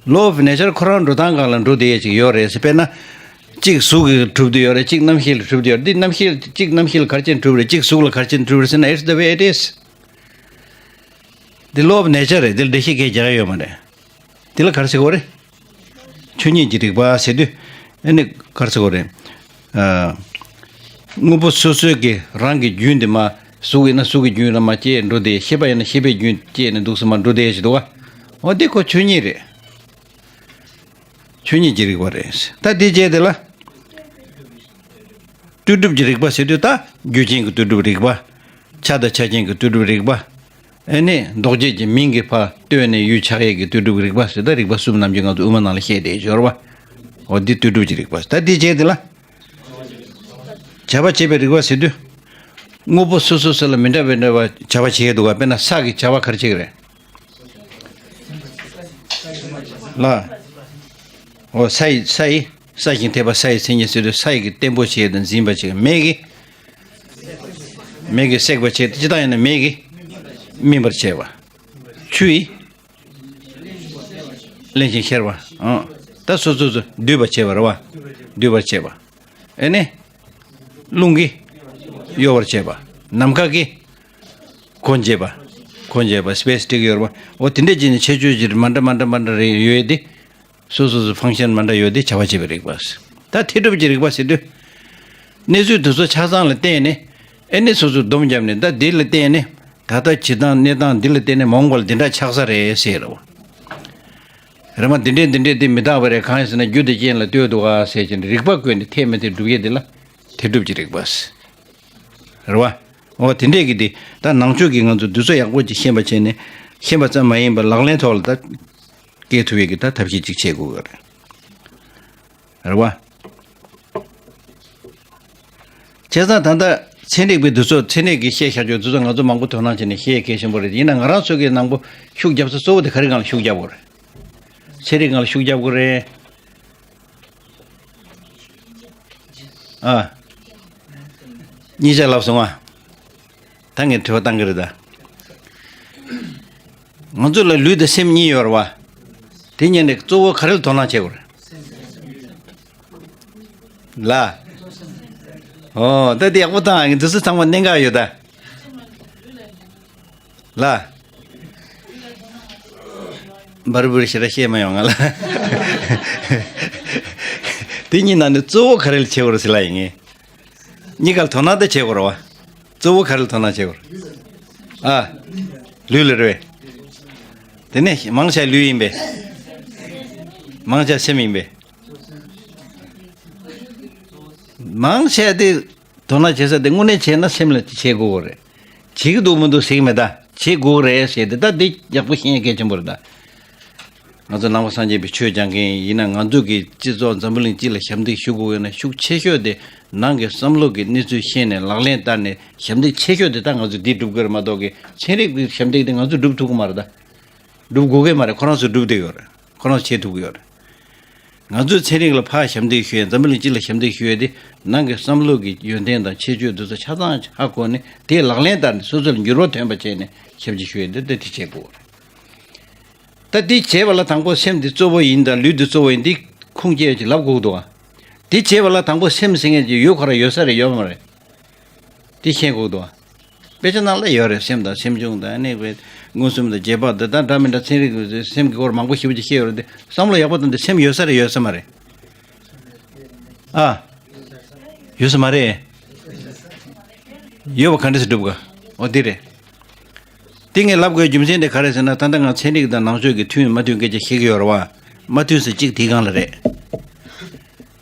Law of nature ཁོ་རང་འགྲོ་སྟངས་སྒང་ལ་འགྲོ་བསྡད་ཡས་ཅིག་ཡོད་རེད་ཟེར། དཔེར་ན། གཅིག་གཟུགས་ཀྱིས་གྲུབ་བསྡད་ཡོད་རེད། གཅིག་རྣམ་ཤེས་ལ་གྲུབ་བསྡད་ཡོད་རེད། འདི་རྣམ་ཤེས་གཅིག་རྣམ་ཤེས་ལ་ག་རེ་བྱས་ནས་གྲུབ་རེད། གཅིག་གཟུགས་ལ་ག་རེ་བྱས་ནས་གྲུབ་རེད་ཟེར་ན། It's the way it is. འདི་law of nature རེད། འདི་ལ་འགྲེལ་བཤད་གང་ཡང་རྒྱག་ཡ་ཡོད་མ་རེད། འདི་ལ་ག་རེ་ཟེར་དགོས་རེད། ཆོས་ཉིད་ཀྱི་རིག་པ་ཟེར་དུས། ཨ་ནི་ག་རེ་ཟེར་དགོས་རེད། ཨ། དངོས་པོ་སོ་སོའི་གི་རང་གི་རྒྱུན་དེ་མར་གཟུགས་ཡིན་ན་གཟུགས་ཀྱི་རྒྱུན་ལ་མར་སྐྱེས་འགྲོ་དེ། ཤེས་པ་ཡིན་ན་ཤེས་པའི་རྒྱུན་སྐྱེས་ནས་འདུག་སེ་མར་འགྲོ་དེ་ཞིག་འདུག་བ། འོ་དེ་ཁོ་ཆོས་ཉིད་རེད། ཆོས་ཉིད་ཀྱི་རིག་པ་རེད། ད་དེ་རྗེས་དེ་ལ། ལྟོས་གྲུབ་ཀྱི་རིག་པ་ཟེར་དུས་ད་རྒྱུ་རྐྱེན་གྱི་ལྟོས་གྲུབ་རིག་པ། ཆ་དང་ཆ་རྐྱེན་གྱི་ལྟོས་གྲུབ་རིག་པ། ཨེ་ནས་ལྡོག་བྱེད་ཀྱི་མིང་གི་ཕར་ལྟོས་ནས་ཡུལ་ཆགས་ཡས་ཀྱི་ལྟོས་གྲུབ་རིག་པ་ཟེར། ད་རིག་པ་གསུམ་ནམ་རྒྱུན་ང་ཚོ་དབུ་མ་ནང་ལ་བཤད་བསྡད་ཡོད་རེད་བ། འོ་འདི་ལྟོས་གྲུབ་ཀྱི་རིག་པ། ད་འདི་བྱས་དེ་ལ། བྱ་བ་བྱེད་པའི་རིག་པ་ཟེར་དུས། དངོས་པོ་སོ་སོ་སོ་ལ་མི་འདྲ་བའི་འདྲ་བ་བྱ་བ་བྱེད་ཀྱི་འདུག་ག་དཔེར་ན་ས་ཀྱི་བྱ་བ་ག་རེ་བྱེད་ཀྱི་རེད། ལ། འོ་ས་ཡི་ས་ཡི་ས་ཞིང་འཐད་པ་ས་ཡི་མཚན་ཉིད་ཟེར་དུས་ས་ཡི་གི་བརྟན་པོ་བྱེད་དང་འཛིན་པ་བྱེད། མེ་གི། མེ་གི་སྲེག་པ་བྱེད། སྤྱིར་བཏང་ཡིན་ན་མེ་གི་སྨིན་པར་བྱེད་པ། ཆུ་ཡི་བརླན་ཞིང་གཤེར་བ། ཨང་། ད་སོ་སོ་སོ་སྡུད་པར་བྱེད་པ་རེད་བ། སྡུད་པར་བྱེད་པ། ཨེ་ནས། རླུང་གིས་གཡོ་བར་བྱེད་པ། ནམ་མཁའ་གིས་གོ་འབྱེད་པ། གོ་འབྱེད་པ། སྤེ་སི་ཊིག་ཡོད་རེད་བ། འོ་དེ་འདྲ་བྱས་ནས་ཁྱད་ཆོས་ཀྱི་མ་འདྲ་མ་འདྲ་མ་འདྲ་རེ་ཡོད་དེ། སོ་སོ་སོ་ཕང་ཤན་མ་འདྲ་ཡོད་དེ་བྱ་བ་བྱེད་པའི་རིག་པ། ད་ཐེག་སྒྲུབ་ཀྱི་རིག་པ་ཟེར་དུས། གནས་ཚུལ་དེ་ཚོ་ཆ་ཚང་ལ་བརྟེན་ནས་ ཨེ་ནི་སོ་སོ་སྡོམ་བརྒྱབ་ནས་ད་འདི་ལ་བརྟེན་ནས་ད་ལྟ་བྱེད་སྟངས་གནས་སྟངས་འདི་ལ་བརྟེན་ནས་མ་འོངས་པ་ལ་འདི་འདྲ་ཆགས་ས་རེད་ཟེར་རོ། རེད་མ། འདི་འདྲས་འདི་འདྲས་འདི་མི་རྟག་པ་རེད། གང་ཡིན་ཟེར་ན་རྒྱུ་དེ་རྐྱེན་ལ་ལྟོས་འདུག་ག་ཟེར་གྱིན་རིགས་པ་བཀོད་ནས་འཐད་མི་འཐད་སྒྲུབ་ཡས་འདི་ལ་འཐད་སྒྲུབ་ཀྱི་རིགས་པ་ཟེར། རེད་བ། འོ་དེ་འདྲས་ཀྱི་འདི་ད་ནང་ཆོས་ཀྱི་ང་ཚོ་འདི་ཚོ་ཡག་པོ་ཅིག་ཤེས་པ་བྱས་ནས་ཤེས་པ་ཙམ་མ་ཡིན་པར་ལག་ལེན་ཐོག་ལ་ད་སྐྱེལ་ཐུབ་ཡས་ཀྱི་ད་ཐབས་ཤེས་ཅིག་བྱེད་དགོས་ཀྱི་རེད། རེད་བ། བྱས་ཙང་ད་ལྟ་ཚན་རིག་པའི་འདི་ཚོ་ཚན་རིག་གི་བཤད་བཞག་རྒྱུ་འདི་ཚོ་ང་ཚོ་མང་པོ་དོ་སྣང་བྱས་ནས་བཤད་གལ་ཆེན་པོ་རེད། ཡིན་ན་ང་རང་ཚོ་གི་ནང་པོ་ཤུགས་རྒྱབ་ས་གཙོ་བོ་དེ་ག་རེ་སྒང་ལ་ཤུགས་རྒྱབ་དགོས་རེད། ཚན་རིག་སྒང་ལ་ཤུགས་རྒྱབ་དགོས་རེད། ཨ། གཉིས་ཆ་ལབ་སོང་ཨ། ད་ངས་དྲི་བ་བཏང་གི་རེད་ད། ང་ཚོ་ལ་ལུས་དང་སེམས་གཉིས་ཡོད་རེད་བ། དེ་གཉིས་ནས་གཙོ་བོ་ག་རེ་ལ་དོ་སྣང་བྱེད་དགོས་རེད། ལ། ཨོ་ད་དེ་ཡག་པོ་བཏང་ཨ། འདི་ཚོ་ཚང་མ་གནད་འགག་ཡོད་ད། ལ། འབར་འབུར་ཞེ་དྲག་བཤད་མ་ཡོང་ང་ལ། དེ་གཉིས་ནང་ནས་གཙོ་བོ་ག་རེ་ལ་བྱེད་དགོས་རེད་ཟེར་ལ་ཡིན་ངེས། གཉིས་ཀ་ལ་དོ་སྣང་ད་བྱེད་དགོས་རེད་བ། གཙོ་བོ་ག་རེ་ལ་དོ་སྣང་བྱེད་དགོས་རེད། ཨ། ལུས་ལ་རེད་པས། དེ་ནས་མང་ཆེ་ལུས་ཡིན་པས། མང་ཆེ་སེམས་ཡིན་པས། མང་ཆེ་དེ་དོ་སྣང་བྱེད་ས་དེ་དངོས་གནས་བྱས་ན་སེམས་ལ་བྱེད་དགོས་རེད། བྱེད་ཀྱི་འདུག་མི་འདུག་ཟེར་གྱི་མེད་ད། བྱེད་དགོས་རེད་ཟེར་དེ་ད་འདི་ཡག་པོ་ཤེས་ཡ་གལ་ཆེན་པོ་རེད་ད། ང་ཚོ་ནང་པ་སངས་རྒྱས་པའི་ཆོས་སྦྱང་མཁན་ཡིན་ན་ང་ཚོ་གི་སྤྱི་ཚོགས་འཛམ་བུ་གླིང་སྤྱི་ལ་ཞབས་འདེགས་ཞུ་དགོས་ཡོད་ན་ཤུགས་ཆེ་ཤོས་དེ་ནང་གི་བསམ་བློ་གི་གནས་ཚུལ་ཤེས་ནས་ལག་ལེན་བསྟར་ནས་ཞབས་འདེགས་ཆེ་ཤོས་དེ་ད་ང་ཚོ་འདི་སྒྲུབ་དགོས་རེད་མ་གཏོགས་གི་ཚན་རིག་པའི་ཞབས་འདེགས་དེ་ང་ཚོ་སྒྲུབ་ཐུབ་ཀྱི་མ་རེད་ད། སྒྲུབ་དགོས་ཀྱི་མ་རེད། ཁོ་རང་ཚོས་སྒྲུབ་བསྡད་ཡོད་རེད། ཁོ་རང་ཚོས་བྱེད་ཐུབ་ཀྱི་ཡོད་རེད། ང་ཚོས་ཚན་རིག་ལ་ཕར་ཞབས་འདེགས་ཞུ་ཡས་འཛམ་བུ་གླིང་སྤྱི་ལ་ཞབས་འདེགས་ཞུ་ཡས་དེ་ནང་གི་བསམ་བློ་གི་ཡོན་ཏན་དང་ཁྱད་ཆོས་འདི་ཚོ་ཆ་ཚང་ཧ་གོ་ནས་དེ་ལག་ལེན་བསྟར་ནས་སོ་སོ་ལ་འགྱུར་བ་ཐོན་པ་བྱས་ནས་ཞབས་ཕྱི་ཞུ་ཡས་འདི་འདི་དེ་བྱེད་དགོས་རེད། ད་འདི་བྱས་པ་ལ་དང་པོ་སེམས་འདི་གཙོ་བོ་ཡིན་དང་ལུས་འདི་གཙོ་བོ་ཡིན་འདི་ཁུངས་སྐྱེལ་གྱི་ལབ་དགོས་འདུག་ཨ། འདི་བྱས་པ་ལ་དང་པོ་སེམས་ཟེར་མཁན་ཅིག་ཡོད་ཁོ་ར་ཡོད་ས་རེད་ཡོད་མ་རེད། དེ་ཤེས་དགོས་འདུག་དཔེ་ཆ་ནང་ལ་ཡོད་རེད། སེམས་དང་སེམས་བྱུང་དང་ཨ་ནི་བས་མངོན་སུམ་དང་རྗེས་དཔག་འདི་དག་འདྲ་མི་འདྲ་ཚན་རིག་གི་སེམས་ཀྱི་སྐོར་མང་པོ་ཞེ་པོ་ཅིག་བཤད་ཡོད་རེད་དེ་བསམ་བློ་ཡག་པོ་བཏང་སྟེ་སེམས་ཡོད་ས་རེད་ཡོད་ས་མ་རེད། ཨ། ཡོད་ས་མ་རེད། ཡོད་པ་ག་འདྲ་སེ་སྒྲུབ་ག་འོ་འདི་རེད། དེ་ངས་ལབ་དགོས་རྒྱུ་མཚན་དེ་ག་རེ་ཟེར་ན་ད་ལྟ་ང་ཚན་རིག་དང་ནང་ཆོས་ཀྱི་མཐུན་མ་མཐུན་སྐད་ཆ་བཤད་ཀྱི་ཡོད་རེད་བ། མ་མཐུན་ས་གཅིག་དེའི་སྒང་ལ་རེད།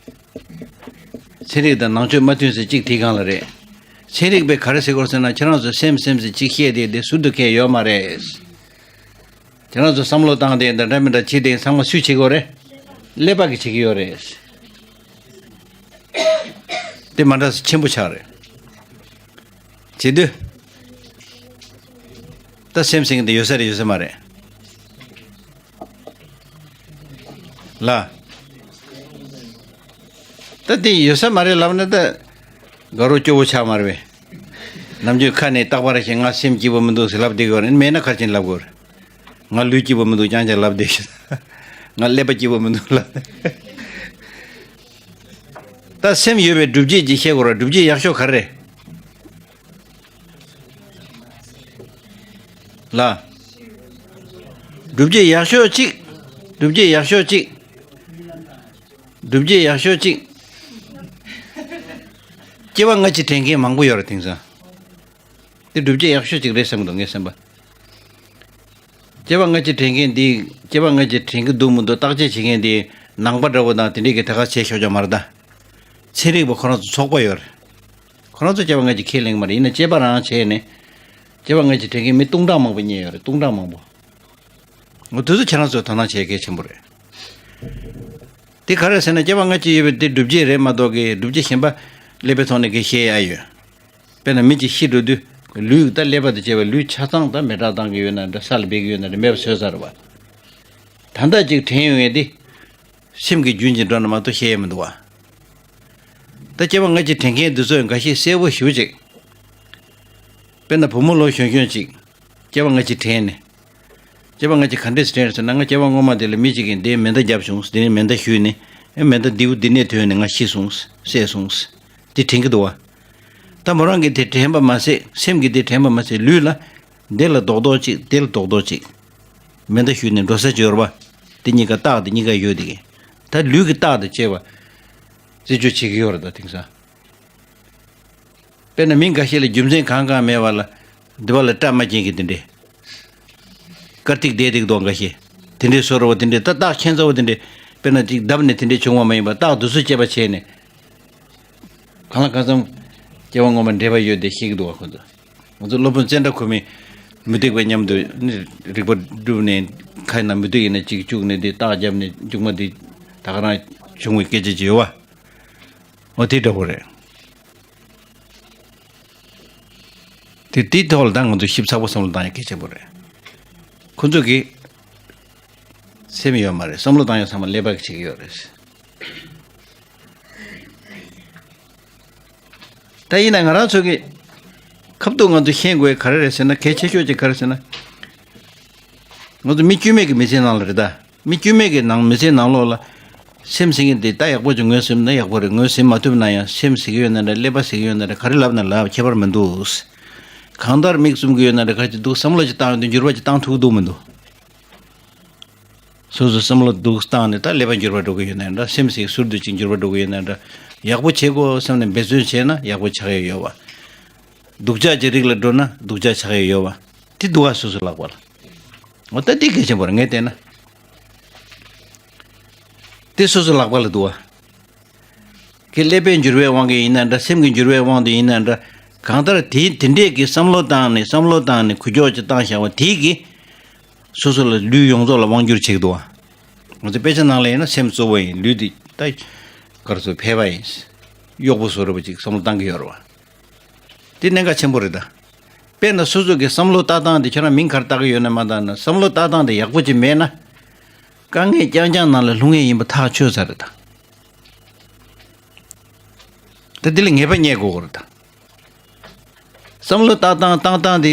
ཚན་རིག་དང་ནང་ཆོས་མ་མཐུན་ས་གཅིག་དེའི་སྒང་ལ་རེད། ཚན་རིག་པས་ག་རེ་ཟེར་དགོས་ཟེར་ན་ཁྱེད་རང་ཚོ་སེམས་སེམས་ཟེར་གཅིག་བཤད་དེ་དེ་ཟུར་དུ་ཁེལ་ཡོད་མ་རེད། ཁྱེད་རང་ཚོ་བསམ་བློ་བཏང་དེ་འདི་འདྲ་མི་འདྲ་བྱེད་དེ་ཚང་མ་སུས་བྱེད་དགོས་རེད། ཀླད་པ་གིས་བྱེད་ཀྱི་ཡོད་རེད། དེ་མ་འདྲ་ས་ཆེན་པོ་ཆགས་རེད། བྱེད་དུས། ད་སེམས་ཟེར་མཁན་དེ་ཡོད་ས་རེད་ཡོད་ས་མ་རེད། ལ། ད་དེ་ཡོད་ས་མ་རེད་ལབ་ན་ད། དགའ་རོགས་སྐྱོ་བོ་ཆགས་མ་རེད་པས། ནམ་རྒྱུན་ཁ་ནས་རྟག་པར་ཞིག་ང་སེམས་སྐྱིད་པོ་མི་འདུག་ཟེར་ལབ་བསྡད་ཀྱི་ཡོད་རེད། མེད་ན་ག་རེ་བྱས་ནས་ལབ་དགོས་རེད། ང་ལུས་སྐྱིད་པོ་མི་འདུག་རྐྱང་རྐྱང་ལབ་བསྡད་ཤག་ང་ཀླད་པ་སྐྱིད་པོ་མི་འདུག་ལབ། ད་སེམས་ཡོད་པའི་སྒྲུབ་བྱེད་ཅིག་བཤད་དགོས་རེད། སྒྲུབ་བྱེད་ཡག་ཤོས་ག་རེ་རེད། ལ། སྒྲུབ་བྱེད་ཡག་ཤོས་གཅིག་སྒྲུབ་བྱེད་ཡག་ཤོས་གཅིག་སྒྲུབ་བྱེད་ཡག་ཤོས་གཅིག་སྐྱེ་བ་སྔ་ཕྱི་དྲན་མཁན་མང་པོ་ཡོད་རེད་དེང་སང་། དེ་སྒྲུབ་བྱེད་ཡག་ཤོས་གཅིག་རེད་བསམ་གི་འདུག་ངའི་བསམ་པ། སྐྱེ་བ་སྔ་ཕྱི་དྲན་མཁན་འདི་སྐྱེ་བ་སྔ་ཕྱི་དྲན་གི་འདུག་མི་འདུག་བརྟག་དཔྱད་བྱེད་མཁན་འདི་ནང་པ་འདྲ་བོ་དང་དེ་འདྲས་ཀྱི་ད་ག་བྱས་ཆོག་ཆོག་མ་རེད་ད། ཚན་རིག་པ་ཁོ་རང་ཚོ་ཚོགས་པ་ཡོད་རེད། ཁོ་རང་ཚོ་སྐྱེ་བ་སྔ་ཕྱི་ཁས་ལེན་གི་མ་རེད། ཡིན་ན་དཔྱད་པ་རང་བྱས་ནས་སྐྱེ་བ་སྔ་ཕྱི་དྲན་མཁན་མི་སྟོང་ཕྲག་མང་པོ་རྙེད་ཡོད་རེད། སྟོང་ཕྲག་མང་པོ། འོ་དེ་ཚོ་ཁྱེད་རང་ཚོས་དོ་སྣང་བྱེད་གལ་ཆེན་པོ་རེད། དེ་ག་རེ་ཟེར་ན་སྐྱེ་བ་སྔ་ཕྱི་ཡོད་པའི་དེ་སྒྲུབ་བྱེད་རེད་མ་གཏོགས་ཀྱི་སྒྲུབ་བྱེད་གཞན་པ་ཀླད་པའི་ཐོག་ནས་གི་བཤད་ཡ་ཡོད། དཔེར་ན་མི་གཅིག་ཤི་འགྲོ་དུས་ལུས་ད་ཀླད་པ་དང་བཅས་པའི་ལུས་ཆ་ཚང་ད་མེ་སྲེག་བཏང་གི་ཡོད་ན་འདྲ་ས་ལ་སྦས་ཀྱི་ཡོད་ན་འདྲ་མེད་པ་བཟོས་ཚར་བ། ད་ལྟ་ཅིག་དྲན་ཡོང་ཡས་དེ་སེམས་ཀྱི་རྒྱུན་གྱིས་འགྲོ་ན་མ་གཏོགས་བཤད་ཡས་མི་འདུག་བ། ད་སྐྱེ་བ་སྔ་ཕྱི་དྲན་མཁན་འདི་ཚོས་འགའ་ཤས་གསལ་པོ་ཞེ་པོ་ཅིག་དཔེར་ན་བུ་མོ་ལོ་གཞོན་གཞོན་ཅིག་སྐྱེ་བ་སྔ་ཕྱི་དྲན་ནས། སྐྱེ་བ་སྔ་ཕྱི་ག་འདྲས་སེ་དྲན་ཟེར་ན་ང་སྐྱེ་བ་སྔོན་མ་དེ་ལ་མི་གཅིག་གིས་འདིའི་མེ་མདའ་བརྒྱབ་བྱུང་། དེ་ནས་མེ་མདའ་གཞུས་ནས་ཨེ་མེ་མདའ་འདིའུ་འདི་ནས་ཐོན་ནས་ང་ཤི་སོང་། བསད་སོང་། དེ་དྲན་གྱི་འདུག་བ། ད་མོ་རང་གིས་དེ་དྲན་པ་མ་ཟད་སེམས་ཀྱིས་དེ་དྲན་པ་མ་ཟད་ལུས་ལ་འདི་ལ་རྡོག་རྡོག་ཅིག་དེ་ལ་རྡོག་རྡོག་ཅིག་མེ་མདའ་གཞུས་ནས་འགྲོ་ས་ཅིག་ཡོད་རེད་བ། དེ་གཉིས་ཀ་རྟགས་དེ་གཉིས་ཀ་ཡོད་དེ་གི། ད་ལུས་ཀྱི་རྟགས་དང་བཅས་པ་རྩད་གཅོད་བྱེད་ཀྱི་ཡོད་རེད་ད་དེང་སང་། དཔེར་ན་མི་འགའ་ཤས་ལ་རྒྱུ་མཚན་གང་གང་མེད་པ་ལ་འདི་པ་ལ་སྐྲ་མ་སྐྱེས་མཁན་དེ་འདྲས། དཀར་ཐིག་བསྡད་ཐིག་འདུག་འགའ་ཤས། དེ་འདྲས་བཟོ་འདྲ་བོ་དེ་འདྲས་ད་རྟགས་ཁྱད་མཚར་བོ་དེ་འདྲས་དཔེར་ན་ཅིག་བརྡབས་ནས་དེ་འདྲས་བྱུང་བ་མ་ཡིན་པར་རྟགས་འདི་ཚོ་དཔྱད་པ་བྱས་ནས། གང་ལ་གང་འཚམ་སྐྱེ་བ་སྔོན་མ་འདྲེས་པ་ཡོད་དེ་ཤེས་ཀྱི་འདུག་བ་ཁོ་ཚོ། ང་ཚོ་སློབ་དཔོན་ཙནྡྲ་ཁོ་མོས་མུ་སྟེགས་པ་མཉམ་དུ་ནི་རིག་པ་བསྒྲུབས་ནས་ཁ་ན་མུ་སྟེགས་ཡིན་ན་གཅིག་བཅུག་ནས་དེ་རྟགས་བརྒྱབ་ནས་མཇུག་མ་དེ་ད་ག་རང་བྱུང་བའི་སྐད་ཆ་ཅིག་ཡོད་བ། འོ་དེ་འདྲ་བོ་རེད། དེ་དེའི་ཐོག་ལ་ད་ང་ཚོ་ཞིབ་ཚགས་པོ་བསམ་བློ་བཏང་ཡ་གལ་ཆེན་པོ་རེད། ཁོ་ཚོ་གི་སེམས་ཡོད་མ་རེད། བསམ་བློ་བཏང་ཡ་ཚང་མ་ཀླད་པ་གི་བྱེད་ཀྱི་ཡོད་རེད། ད་ཡིན་ན་ང་རང་ཚོ་གི་ཁབ་ཏུ་ང་ཚོ་ཤེས་དགོས་ག་རེ་རེད་ཟེར་ན་གལ་ཆེ་ཤོས་ཅིག་ག་རེ་ཟེར་ན། ང་ཚོ་མི་དཀྱུས་མེད་ཀྱི་མི་ཚེའི་ནང་ལ་རེད་ད། མི་དཀྱུས་མེད་ཀྱི་ནང་མི་ཚེའི་ནང་ལོགས་ལ། སེམས་ཟེར་མཁན་དེ་ད་ཡག་པོ་ཅིག་ངོས་ཟིན་ན་ཡག་པོ་རེད། ངོས་ཟིན་མ་ཐུབ་ན་ཡང་སེམས་ཟེར་གྱི་ཡོད་ན་འདྲ། ཀླད་པ་ཟེར་གྱི་ཡོད་ན་འདྲ། ག་རེ་ལབ་ན་ལབ་ཁྱད་པར་མི་འདུག་གང་ལྟར་མིག་བཙུམ་གྱི་ཡོད་ན་འདྲ། ག་རེ་ཅིག་འདུག་བསམ་བློ་ཅིག་བཏང་ཡོང་དུས་འགྱུར་བ་ཅིག་བཏང་ཐུབ་ཀྱི་འདུག་མི་འདུག་སོ་སོ་བསམ་བློ་འདུག་བཏང་ནས་ད་ཀླད་པ་འགྱུར་བ་འགྲོ་གི་ཡོད་ན་འདྲ། སེམས་ཟེར་ཟུར་དུ་ཅིག་འགྱུར་བ་འགྲོ་གི་ཡོད་ན་འདྲ། ཡག་པོ་བྱེད་དགོས་བསམ་ནས་འབད་བརྩོན་བྱས་ན་ཡག་པོ་ཆགས་ཡ་ཡོད་བ། སྡུག་ཅག་ཅིག་རིགས་ལ་འགྲོ་ན་སྡུག་ཅག་ཆགས་ཡ་ཡོད་བ། དེ་འདུག་བ་སོ་སོ་ལག་པ་ལ། འོ་ད་དེ་གལ་ཆེན་པོ་རེད་ངས་བལྟས་ན། དེ་སོ་སོ་ལག་པ་ལ་འདུག་བ། ཀྱི་ཀླད་པའི་འགྱུར་བའི་དབང་གིས་ཡིན་ན་འདྲ། སེམས་ཀྱི་འགྱུར་བའི་དབང་དུ་ཡིན་ན་འདྲ། གང་ལྟར་དེ་དེ་འདྲས་ཀྱི་བསམ་བློ་བཏང་ནས་བསམ་བློ་བཏང་ནས་འགུལ་སྐྱོད་ཅིག་བཏང་བཞག་པ་དེ་གིས་སོ་སོ་ལ་ལུས་ཡོངས་རྫོགས་ལ་དབང་བསྒྱུར་བྱེད་ཀྱི་འདུག་བ། ང་ཚོ་དཔེ་ཆ་ནང་ལ་ཡིན་ན་སེམས་གཙོ་བོ་ཡིན། ལུས་དེ་ད་གར་སོ་ཕལ་པ་ཡིན། གཡོག་པོ་བཟོ་འདྲ་བོ་ཅིག་བསམ་བློ་བཏང་གི་ཡོད་རེད་བ། དེ་གནད་འགག་ཆེན་པོ་རེད་ད། དཔེར་ན་སོ་སོ་གི་བསམ་བློ་ལྟ་སྟངས་དེ་ཁྱོད་རང་མིང་ག་རེ་བཏགས་ཀྱི་ཡོད་ན་མ་བཏགས་ན་བསམ་བློ་ལྟ་སྟངས་དེ་ཡག་པོ་ཅིག་མེད་ན། དཀའ་ངལ་རྐྱང་རྐྱང་ནང་ལ་ལྷུང་ངེས་ཡིན་པ་ཐག་ཆོད་ཚར་རེད་ད། ད་འདི་ལ་ངེས་པ་རྙེད་དགོས་ཀྱི་རེད་ད། བསམ་བློ་བཏགས་སྟངས་བཏང་སྟངས་དེ་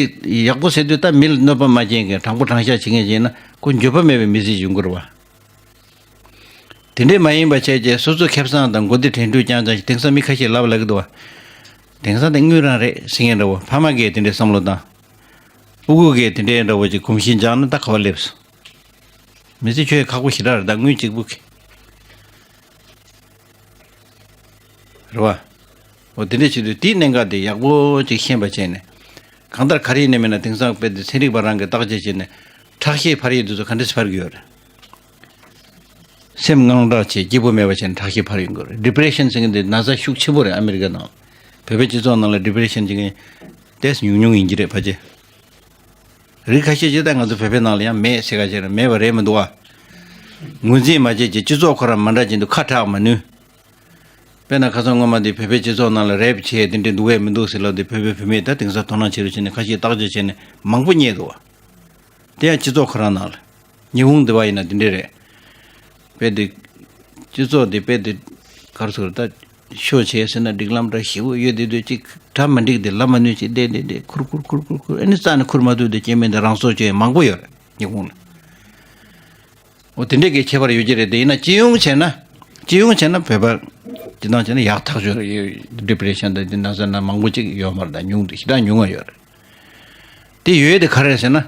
ཡག་པོ་ཟེར་དུས་ད་མི་ལ་གནོད་པ་མ་བྱེད་མཁན་དྲང་པོ་དྲང་བཞག་བྱེད་མཁན་བྱས་ན་ཁོ་འགྱོད་པ་མེད་པའི་མི་ཚེ་ཡོང་གི་རེད་བ། དེ་འདྲས་མ་ཡིན་པ་བྱས་རྗེས་སོ་སོ་ཁེ་བཟང་དང་མགོ་བདེ་དྲན་འཕྲུལ་རྐྱང་རྐྱང་ཞིག་དེང་སང་མི་ཁ་ཤས་ལབ་ལབ་ཀྱི་འདུག་བ། དེང་སང་དེ་དངུལ་རང་རེད་ཟེར་མཁན་འདྲ་བོ། ཕ་མ་གིས་དེ་འདྲས་བསམ་བློ་བཏང་། ཕྲུ་གུ་གིས་དེ་འདྲས་འདྲ་བོ་ཅིག་གོམས་གཤིས་འཇགས་ན་ད་ག་བ་སླེབས་སོང་། མི་ཚེ་ཁྱོད་ཁག་པོ་ཞེ་དྲག་རེད་ད་དངུལ་གཅིག་པུ་གིས། རེད་བ། འོ་དེ་འདྲས་བྱེད་དུས་དེའི་གནད་འགག་དེ་ཡག་པོ་ཅིག་ཤེས་པ་བྱས་ནས། གང་ལྟར་ག་རེ་ཡིན་ནའི་མིན་ན་དེང་སང་དཔེ་དེ་ཚན་རིག་པ་རང་གིས་བརྟག་དཔྱད་བྱས་ནས་ཁྲག་ཤེད་འཕར་ཡས་དེ་ཚོ་ག་འདྲས་འཕར་གྱི་ཡོད་རེད། སེམས་དངངས་སྐྲག་བྱས་སྐྱིད་པོ་མེད་པ་བྱས་ནས་ཁྲག་ཤེད་འཕར་ཡོང་གི་རེད། ཌི་པི་རེ་ཤན་ཟེར་མཁན་དེ་ན་ཚ་ཤུགས་ཆེན་པོ་རེད་ཨ་མི་རི་ཀ་ནང་། བོད་པའི་སྤྱི་ཚོགས་ནང་ལ་ཌི་པི་རེ་ཤན་བྱེད་མཁན་ཏོག་ཙམ་ཉུང་ཉུང་ཡིན་གྱི་རེད་ཕལ་ཆེར། རིགས་ཁ་ཤས་ཅིག་ད་ང་ཚོ་བོད་པའི་ནང་ལ་ཡང་མེད་ཟེར་ག་བྱས་ན་མེད་པ་རེད་མི་འདུག་ཨ། ངོས་འཛིན་མ་བྱེད་ཅིག་སྤྱི་ཚོགས་ཁོ་རང་མ་འདྲ་བཞིན་དུ་ཁ་གྲག་མ་ནུས། དཔེར་ན་ཁ་སང་སྔོན་མ་འདི་བོད་པའི་སྤྱི་ཚོགས་ནང་ལ་རེབ་བྱས་དེ་འདྲའི་འདུག་གས་མི་འདུག་ཟེར་ལབ་དེ་བོད་པའི་བུད་མེད་ད་དེང་སང་དོ་སྣང་བྱེད་རོགས་བྱས་ནས་ཁ་ཤས་བརྟག་དཔྱད་བྱས་ནས་མང་པོ་རྙེད་འདུག་བ། དེ་ཡང་སྤྱི་ཚོགས་ཁོ་རང་ནང་ལ། ཉི་ཧོང་འདི་བ་ཡིན་ན་དེ་འདྲས་རེད། དཔེ་དེ། སྤྱི་ཚོགས་དེ་དཔེ་དེ། ག་རེ་ཟེར་ད། ཤོ་བྱས་ཟེར་ན་སྒྲིག་ལམ་འདྲ་ཞིག་ཡོད་དེ་དུས་ཅིག་གྲ་མི་འགྲིག་དེ་ལབ་མ་ནུས་ཅིག་བསྡད་བསྡད་བསྡད་ཁུར་ཁུར་ཁུར་ཁུར་ཁུར་ཨ་ནི་རྩ་ནས་ཁུར་མ་ཐུབ་དེ་སྐྱེ་དམན་དེ་རང་སྲོག་གཅོད་མང་པོ་ཡོད་རེད་ཉི་ཧོང་ལ། འོ་དེ་འདྲས་ཀྱི་ཁྱད་པར་ཡོད་ཀྱི་རེད་དེ་ཡིན་ན་སྤྱི་ཡོངས་བྱས་ན། སྤྱི་ཡོངས་བྱས་ན་བོད་པ། སྤྱི་བཏང་བྱས་ན་ཡག་ཐག་ཆོད་རེད་ཡོད་ཌི་པི་རེ་ཤན་དང་དེ་ན་ཚ་ན་མང་པོ་ཅིག་ཡོད་མ་རེད་ད་ཉུང་དུ་ཞེ་དྲག་ཉུང་བ་ཡོད་རེད། དེ་ཡོད་དེ་ག་རེ་རེད་ཟེར་ན།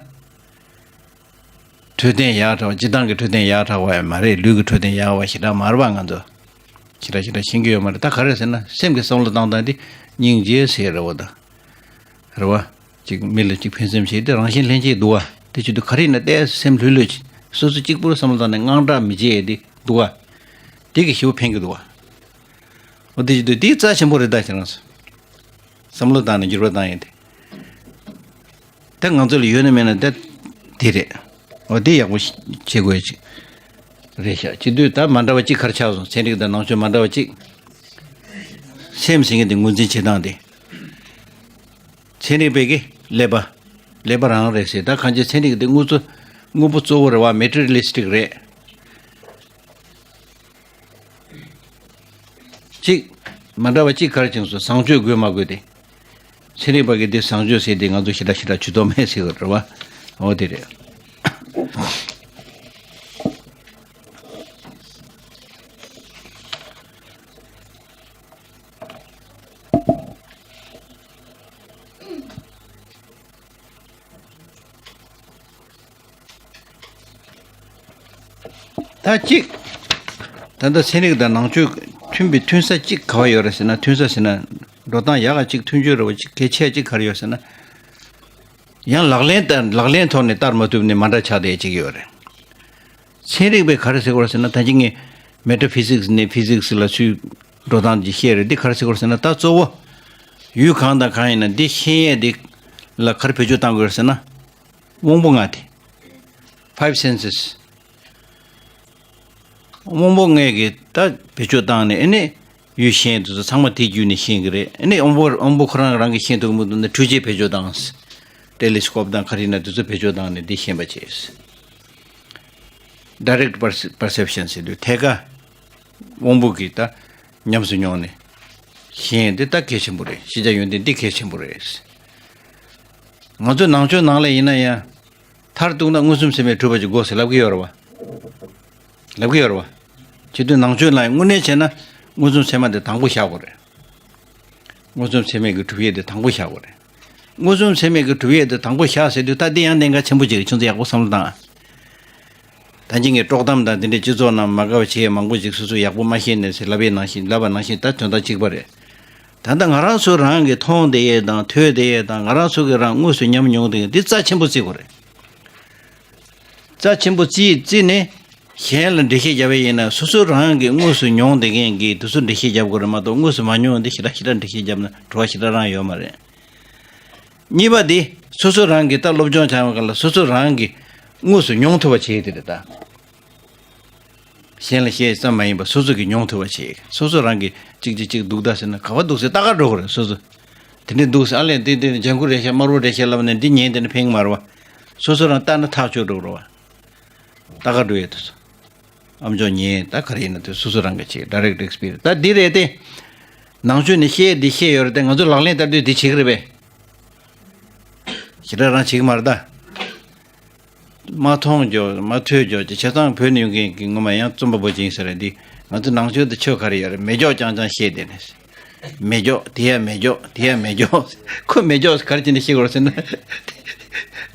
འཕྲོད་བསྟེན་ཡག་དྲགས་པ་སྤྱི་བཏང་གི་འཕྲོད་བསྟེན་ཡག་དྲགས་པ་ཡང་མ་རེད་ལུས་ཀྱི་འཕྲོད་བསྟེན་ཡག་པ་ཞེ་དྲག་མ་རེད་པ་ང་ཚོ། ཞེ་དྲག་ཞེ་དྲག་ཤེས་ཀྱི་ཡོད་མ་རེད་ད་ག་རེ་ཟེར་ན་སེམས་ཀྱི་བསམ་བློ་བཏང་སྟངས་དེ་སྙིང་རྗེ་ཟེར་རེད་བ་ད། རེད་བ། ཅིག་མི་ལ་ཅིག་ཕན་སེམས་བྱེད་དེ་རང་བཞིན་ལྷན་སྐྱེས་འདུག་བ། དེ་བྱེད་དུས་ག་རེ་ཡིན་ན་ཏོག་ཙམ་སེམས་ལྷོད་ལྷོད་ཅིག་སོ་སོ་གཅིག་པུར་བསམ་བློ་བཏང་ནས་དངངས་སྐྲག་མི་བྱེད་ཡས་དེ་འདུག་བ། དེ་གི་ཞེ་པོ་ཕན་གི་འདུག་བ། འོ་དེ་བྱེད་དུས་དེ་རྩ་ཆེན་པོ་རེད་ད་ཁྱེད་རང་ཚོ། བསམ་བློ་བཏང་ནས་འགྱུར་བ་བཏང་ཡས་དེ། ད་ང་ཚོ་ལ་ཡོད་ན་མེད་ན་ད་དེ་རེད། འོ་དེ་ཡག་པོ་བྱེད་དགོས་ཡ་ཅིག་རེད་ཤག་བྱེད་དུས་ད་མ་འདྲ་བ་གཅིག་ག་རེ་ཆགས་སོང་ཚན་རིག་དང་ནང་ཆོས་མ་འདྲ་བ་གཅིག་སེམས་ཟེར་མཁན་དེ་ངོས་འཛིན་བྱེད་སྟངས་དེ། ཚན་རིག་པས་ཀྱི་ཀླད་པ། ཀླད་པ་རང་རེད་ཟེར་ད་གང་ཅི་ཚན་རིག་འདི་དངོས་གཙོ། དངོས་པོ་གཙོ་བོ་རེད་བ་མེ་ཊི་རི་ལི་སི་ཊིག་རེད། གཅིག་མ་འདྲ་བ་གཅིག་ག་རེ་བྱུང་སོང་བཟང་སྤྱོད་དགོས་མ་དགོས་ཏེ། ཚན་རིག་པ་གིས་འདི་བཟང་སྤྱོད་ཟེར་ཏེ་ང་ཚོ་ཞེ་དྲག་ཞེ་དྲག་ཇུས་གཏོགས་མེད་ཟེར་གི་རེད་བ། འོ་དེ་རེད། ད་གཅིག་ད་ལྟ་ཚན་རིག་དང་ནང་ཆོས་མཐུན་པའི་མཐུན་ས་གཅིག་ག་བ་ཡོད་རེད་ཟེར་ན་མཐུན་ས་ཟེར་ན་ འགྲོ་སྟངས་ཡག་ག་ཅིག་མཐུན་སྦྱོར་རེ་བ་ཅིག་གལ་ཆེ་ཅིག་ག་རེ་ཡོད་ཟེར་ན། ཡང་ལག་ལེན་ལྟར་ལག་ལེན་ཐོག་ནས་བསྟར་མ་ཐུབ་ནས་མ་འདྲ་ཆགས་བསྡད་ཅིག་ཡོད་རེད། ཚན་རིག་པས་ག་རེ་ཟེར་གོ་རེད་ཟེར་ན། ད་ཅི་ངས་མེ་ཊ་ཕི་ཟིག་སི་ནས་ཕི་ཟིག་སི་ལ་ཚུར་འགྲོ་སྟངས་ཅིག་བཤད་རེད། འདི་ག་རེ་ཟེར་གོ་རེད་ཟེར་ན། ད་གཙོ་བོ་ཡུལ་གང་དང་གང་ཡིན་ན་འདི་ཤེས་ཡས་འདི་ལ་ག་རེ་བེད་སྤྱོད་བཏང་དགོས་རེད་ཟེར་ན། དབང་པོ་ལྔ་དེ། Five senses། དབང་པོ་ལྔ་གི་ད་བེད་སྤྱོད་བཏང་ནས་ཨེ་ནས་ཡུལ་ཤེས་དུས་ཚོད་ཚང་མ་དེ་བརྒྱུད་ནས་ཤེས་ཀྱི་རེད། ཨེ་ནས་དབང་པོ་དབང་པོ་ཁོ་རང་རང་གིས་ཤེས་ཐུབ་མི་འདུག་ན་འཕྲུལ་ཆས་བེད་སྤྱོད་བཏང་། ཊེ་ལི་སི་ཀོབ་དང་ག་རེ་ཡིན་ན་དུས་ཚོད་བེད་སྤྱོད་བཏང་ནས་འདི་ཤེས་པ་བྱས། Direct perce- perception ཟེར་དུས་ཐད་ཀ་དབང་པོ་གིས་ད་ཉམས་སུ་མྱོང་ནས་ཤེས་འདི་ད་གལ་ཆེན་པོ་རེད། ཤེས་བྱ་ཡོན་ཏན་འདི་གལ་ཆེན་པོ་རེད། ང་ཚོ་ནང་ཆོས་ནང་ལ་ཡིན་ན་ཡང་མཐར་གཏུགས་ན་མངོན་སུམ་ཚད་མས་གྲུབ་པ་ཅིག་དགོས་ཟེར་ལབ་ཀྱི་ཡོད་རེད་བ། ལབ་ཀྱི་ཡོད་རེད་བ། བྱེད་དུས་ནང་ཆོས་ནང་དངོས་གནས་བྱས་ན་མངོན་སུམ་ཚད་མ་དེ་དང་པོ་བཞག་དགོས་རེད། མངོན་སུམ་ཚད་མས་ཀྱི་གྲུབ་ཡས་དེ་དང་པོ་བཞག་དགོས་རེད། མངོན་སུམ་ཚད་མས་ཀྱི་གྲུབ་ཡས་དེ་དང་པོ་བཞག་ཟེར་དུས་ད་འདི་ཡང་གནད་འགག་ཆེན་པོ་ཅིག་རེད། ཁྱོད་ཚོ་ཡག་པོ་བསམ་བློ་བཏང་ཨ། ད་ཅི་ངས་དཀྲོག་གཏམ་དང་དེ་འདྲའི་སྤྱི་ཚོགས་ནང་མ་དགའ་བ་བྱེད་ཡས་མང་པོ་ཅིག་སོ་སོ་ཡག་པོ་མ་ཤེས་ནས་ཟེར་ལབ་པའི་ནང་བཞིན་ལབ་པ་ནང་བཞིན་ད་དོན་དག་གཅིག་པ་རེད། ད་ལྟ་ང་རང་ཚོ་རང་གིས་མཐོང་བསྡད་ཡས་དང་ཐོས་བསྡད་ཡས་དང་ང་རང་ཚོ་གིས་རང་དངོས་སུ་ཉམས་མྱོང་བསྡད་ཡས་འདི་རྩ་ཆེན་པོ་བརྩི་དགོས་རེད། རྩ་ཆེན་པོ་བརྩིས་བརྩིས་ནས་གཞན་ལ་འགྲེལ་བཤད་བརྒྱབ་པ་ཡིན་ན་སོ་སོ་རང་གིས་དངོས་སུ་མྱོང་བསྡད་མཁན་གྱིས་དེ་ཚོ་འགྲེལ་བཤད་རྒྱབ་དགོས་རེད་མ་གཏོགས། དངོས་སུ་མ་མྱོང་བ་འདི་ཞེ་དྲག་ཞེ་དྲག་འགྲེལ་བཤད་བརྒྱབ་ན་བྲོ་བ་ཞེ་དྲག་རང་ཡོད་མ་རེད། གཉིས་པ་འདི་སོ་སོ་རང་གིས་ད་སློབ་སྦྱོང་བྱ་བ་ག་ལ་སོ་སོ་རང་གིས་དངོས་སུ་མྱོང་ཐུབ་པ་བྱེད་ཡས་དེ་རེད་ད། གཞན་ལ་བཤད་ཙམ་མ་ཡིན་པར་སོ་སོ་གིས་མྱོང་ཐུབ་པ་བྱེད། སོ་སོ་རང་གིས་གཅིག་གཅིག་གཅིག་འདུག་ད་ཟེར་ན་ག་པར་འདུག་ཟེར་ལྟ་ག་འགྲོ་གི་རེད། སོ་སོ་དེ་འདྲས་འདུག་ཟེར་ཨ་ལས་འདི་འདི་ནི་ལྗང་ཁུ་རེད་ཤག་དམར་པོ་རེད་ཤག་ལབ་ནས་འདི་ཉན་དེ་ནི་ཕན་གི་མ་རེད་བ། སོ་སོ་རང་ལྟ་ན་ཐག་ཆོད་འགྲོ་གི་རེད་བ། ལྟ་ག་འགྲོ་ཡས་དུས་སུ། ཨམ་ཅོག་ཉན་ད་ག་རེ་ཡིན་ན་དེ་སོ་སོ་རང་གིས་བྱེད། Direct experience། ད་འདི་རེད་དེ། ནང་ཆོས་ནས་བཤད་འདི་བཤད་ཡོད་རེད་དེ་ང་ཚོ་ལག་ལེན་བསྟར་དུས་འདི་བྱེད་གི་རེད་པས། ཞེ་དྲག་རང་བྱེད་གི་མ་རེད་ད། མ་མཐོང་རྒྱུ་མ་ཐོས་རྒྱུ་ཅི་བྱས་ཙང་བོད་ནས་ཡོང་མཁན་གྱི་ངོ་མ་ཡང་རྩོམ་པ་པོ་ཅིག་ཡིན་ས་རེད་འདི། ང་ཚོ་ནང་ཆོས་དུ་ཆོས་ག་རེ་ཡོད་རེད། མེ་སྒྱོགས་རྐྱང་རྐྱང་བཤད་བསྡད་ནས། མེ་སྒྱོགས་དེ་ཡ་མེ་སྒྱོགས་དེ་ཡ་མེ་སྒྱོགས། ཁོ་མེ་སྒྱོགས་ག་རེ་བྱས་ནས་བཤད་དགོས་རེད་ཟེར་ན།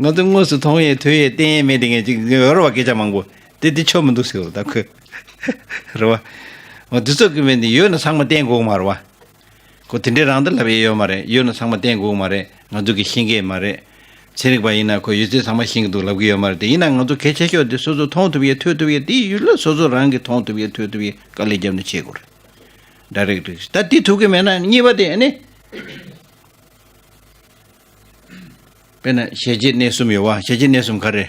ང་ཚོ་དངོས་སུ་མཐོང་ཡས་ཐོས་ཡས་བསྟན་ཡས་མེད་དེ་ངས་ཅིག་ཡོད་རེད་བ། སྐད་ཆ་མང་པོ་དེ་དེ་ཆོ་མི་འདུག་ཟེར་བ་ད་ཁོས། རེད་བ། འོ་དེ་ཚོ་གི་མེད་འདི་ཡོད་ན་ཚང་མ་བསྟན་དགོས་མ་རེད་བ། ཁོ་དེ་འདྲའི་རང་ད་ལབ་ཡས་ཡོད་མ་རེད། ཡོད་ན་ཚང་མ་བསྟན་དགོས་མ་རེད། ང་ཚོ་གི་ཤེས་མཁན་མ་རེད། ཚན་རིག་པ་ཡིན་ན་ཁོ་ཡོད་ཚད་ཚང་མ་ཤེས་ཀྱི་འདུག་ལབ་ཀྱི་ཡོད་མ་རེད། དེ་ཡིན་ན་ང་ཚོ་གལ་ཆེ་ཤོས་དེ་སོ་སོ་མཐོང་ཐུབ་ཡས་ཐོས་ཐུབ་ཡས་དེའི་ཡུལ་ལ་སོ་སོ་རང་གིས་མཐོང་ཐུབ་ཡས་ཐོས་ཐུབ་ཡས་དཀའ་ལས་བརྒྱབ་ནས་བྱེད་དགོས་རེད། Direct reaction། ད་དེ་ཐུབ་ཀྱི་མེད་ན་གཉིས་པ་དེ་ཨ་ནི། དཔེར་ན་གཞལ་བྱའི་གནས་གསུམ་ཡོད་བ། གཞལ་བྱའི་གནས་གསུམ་ག་རེ།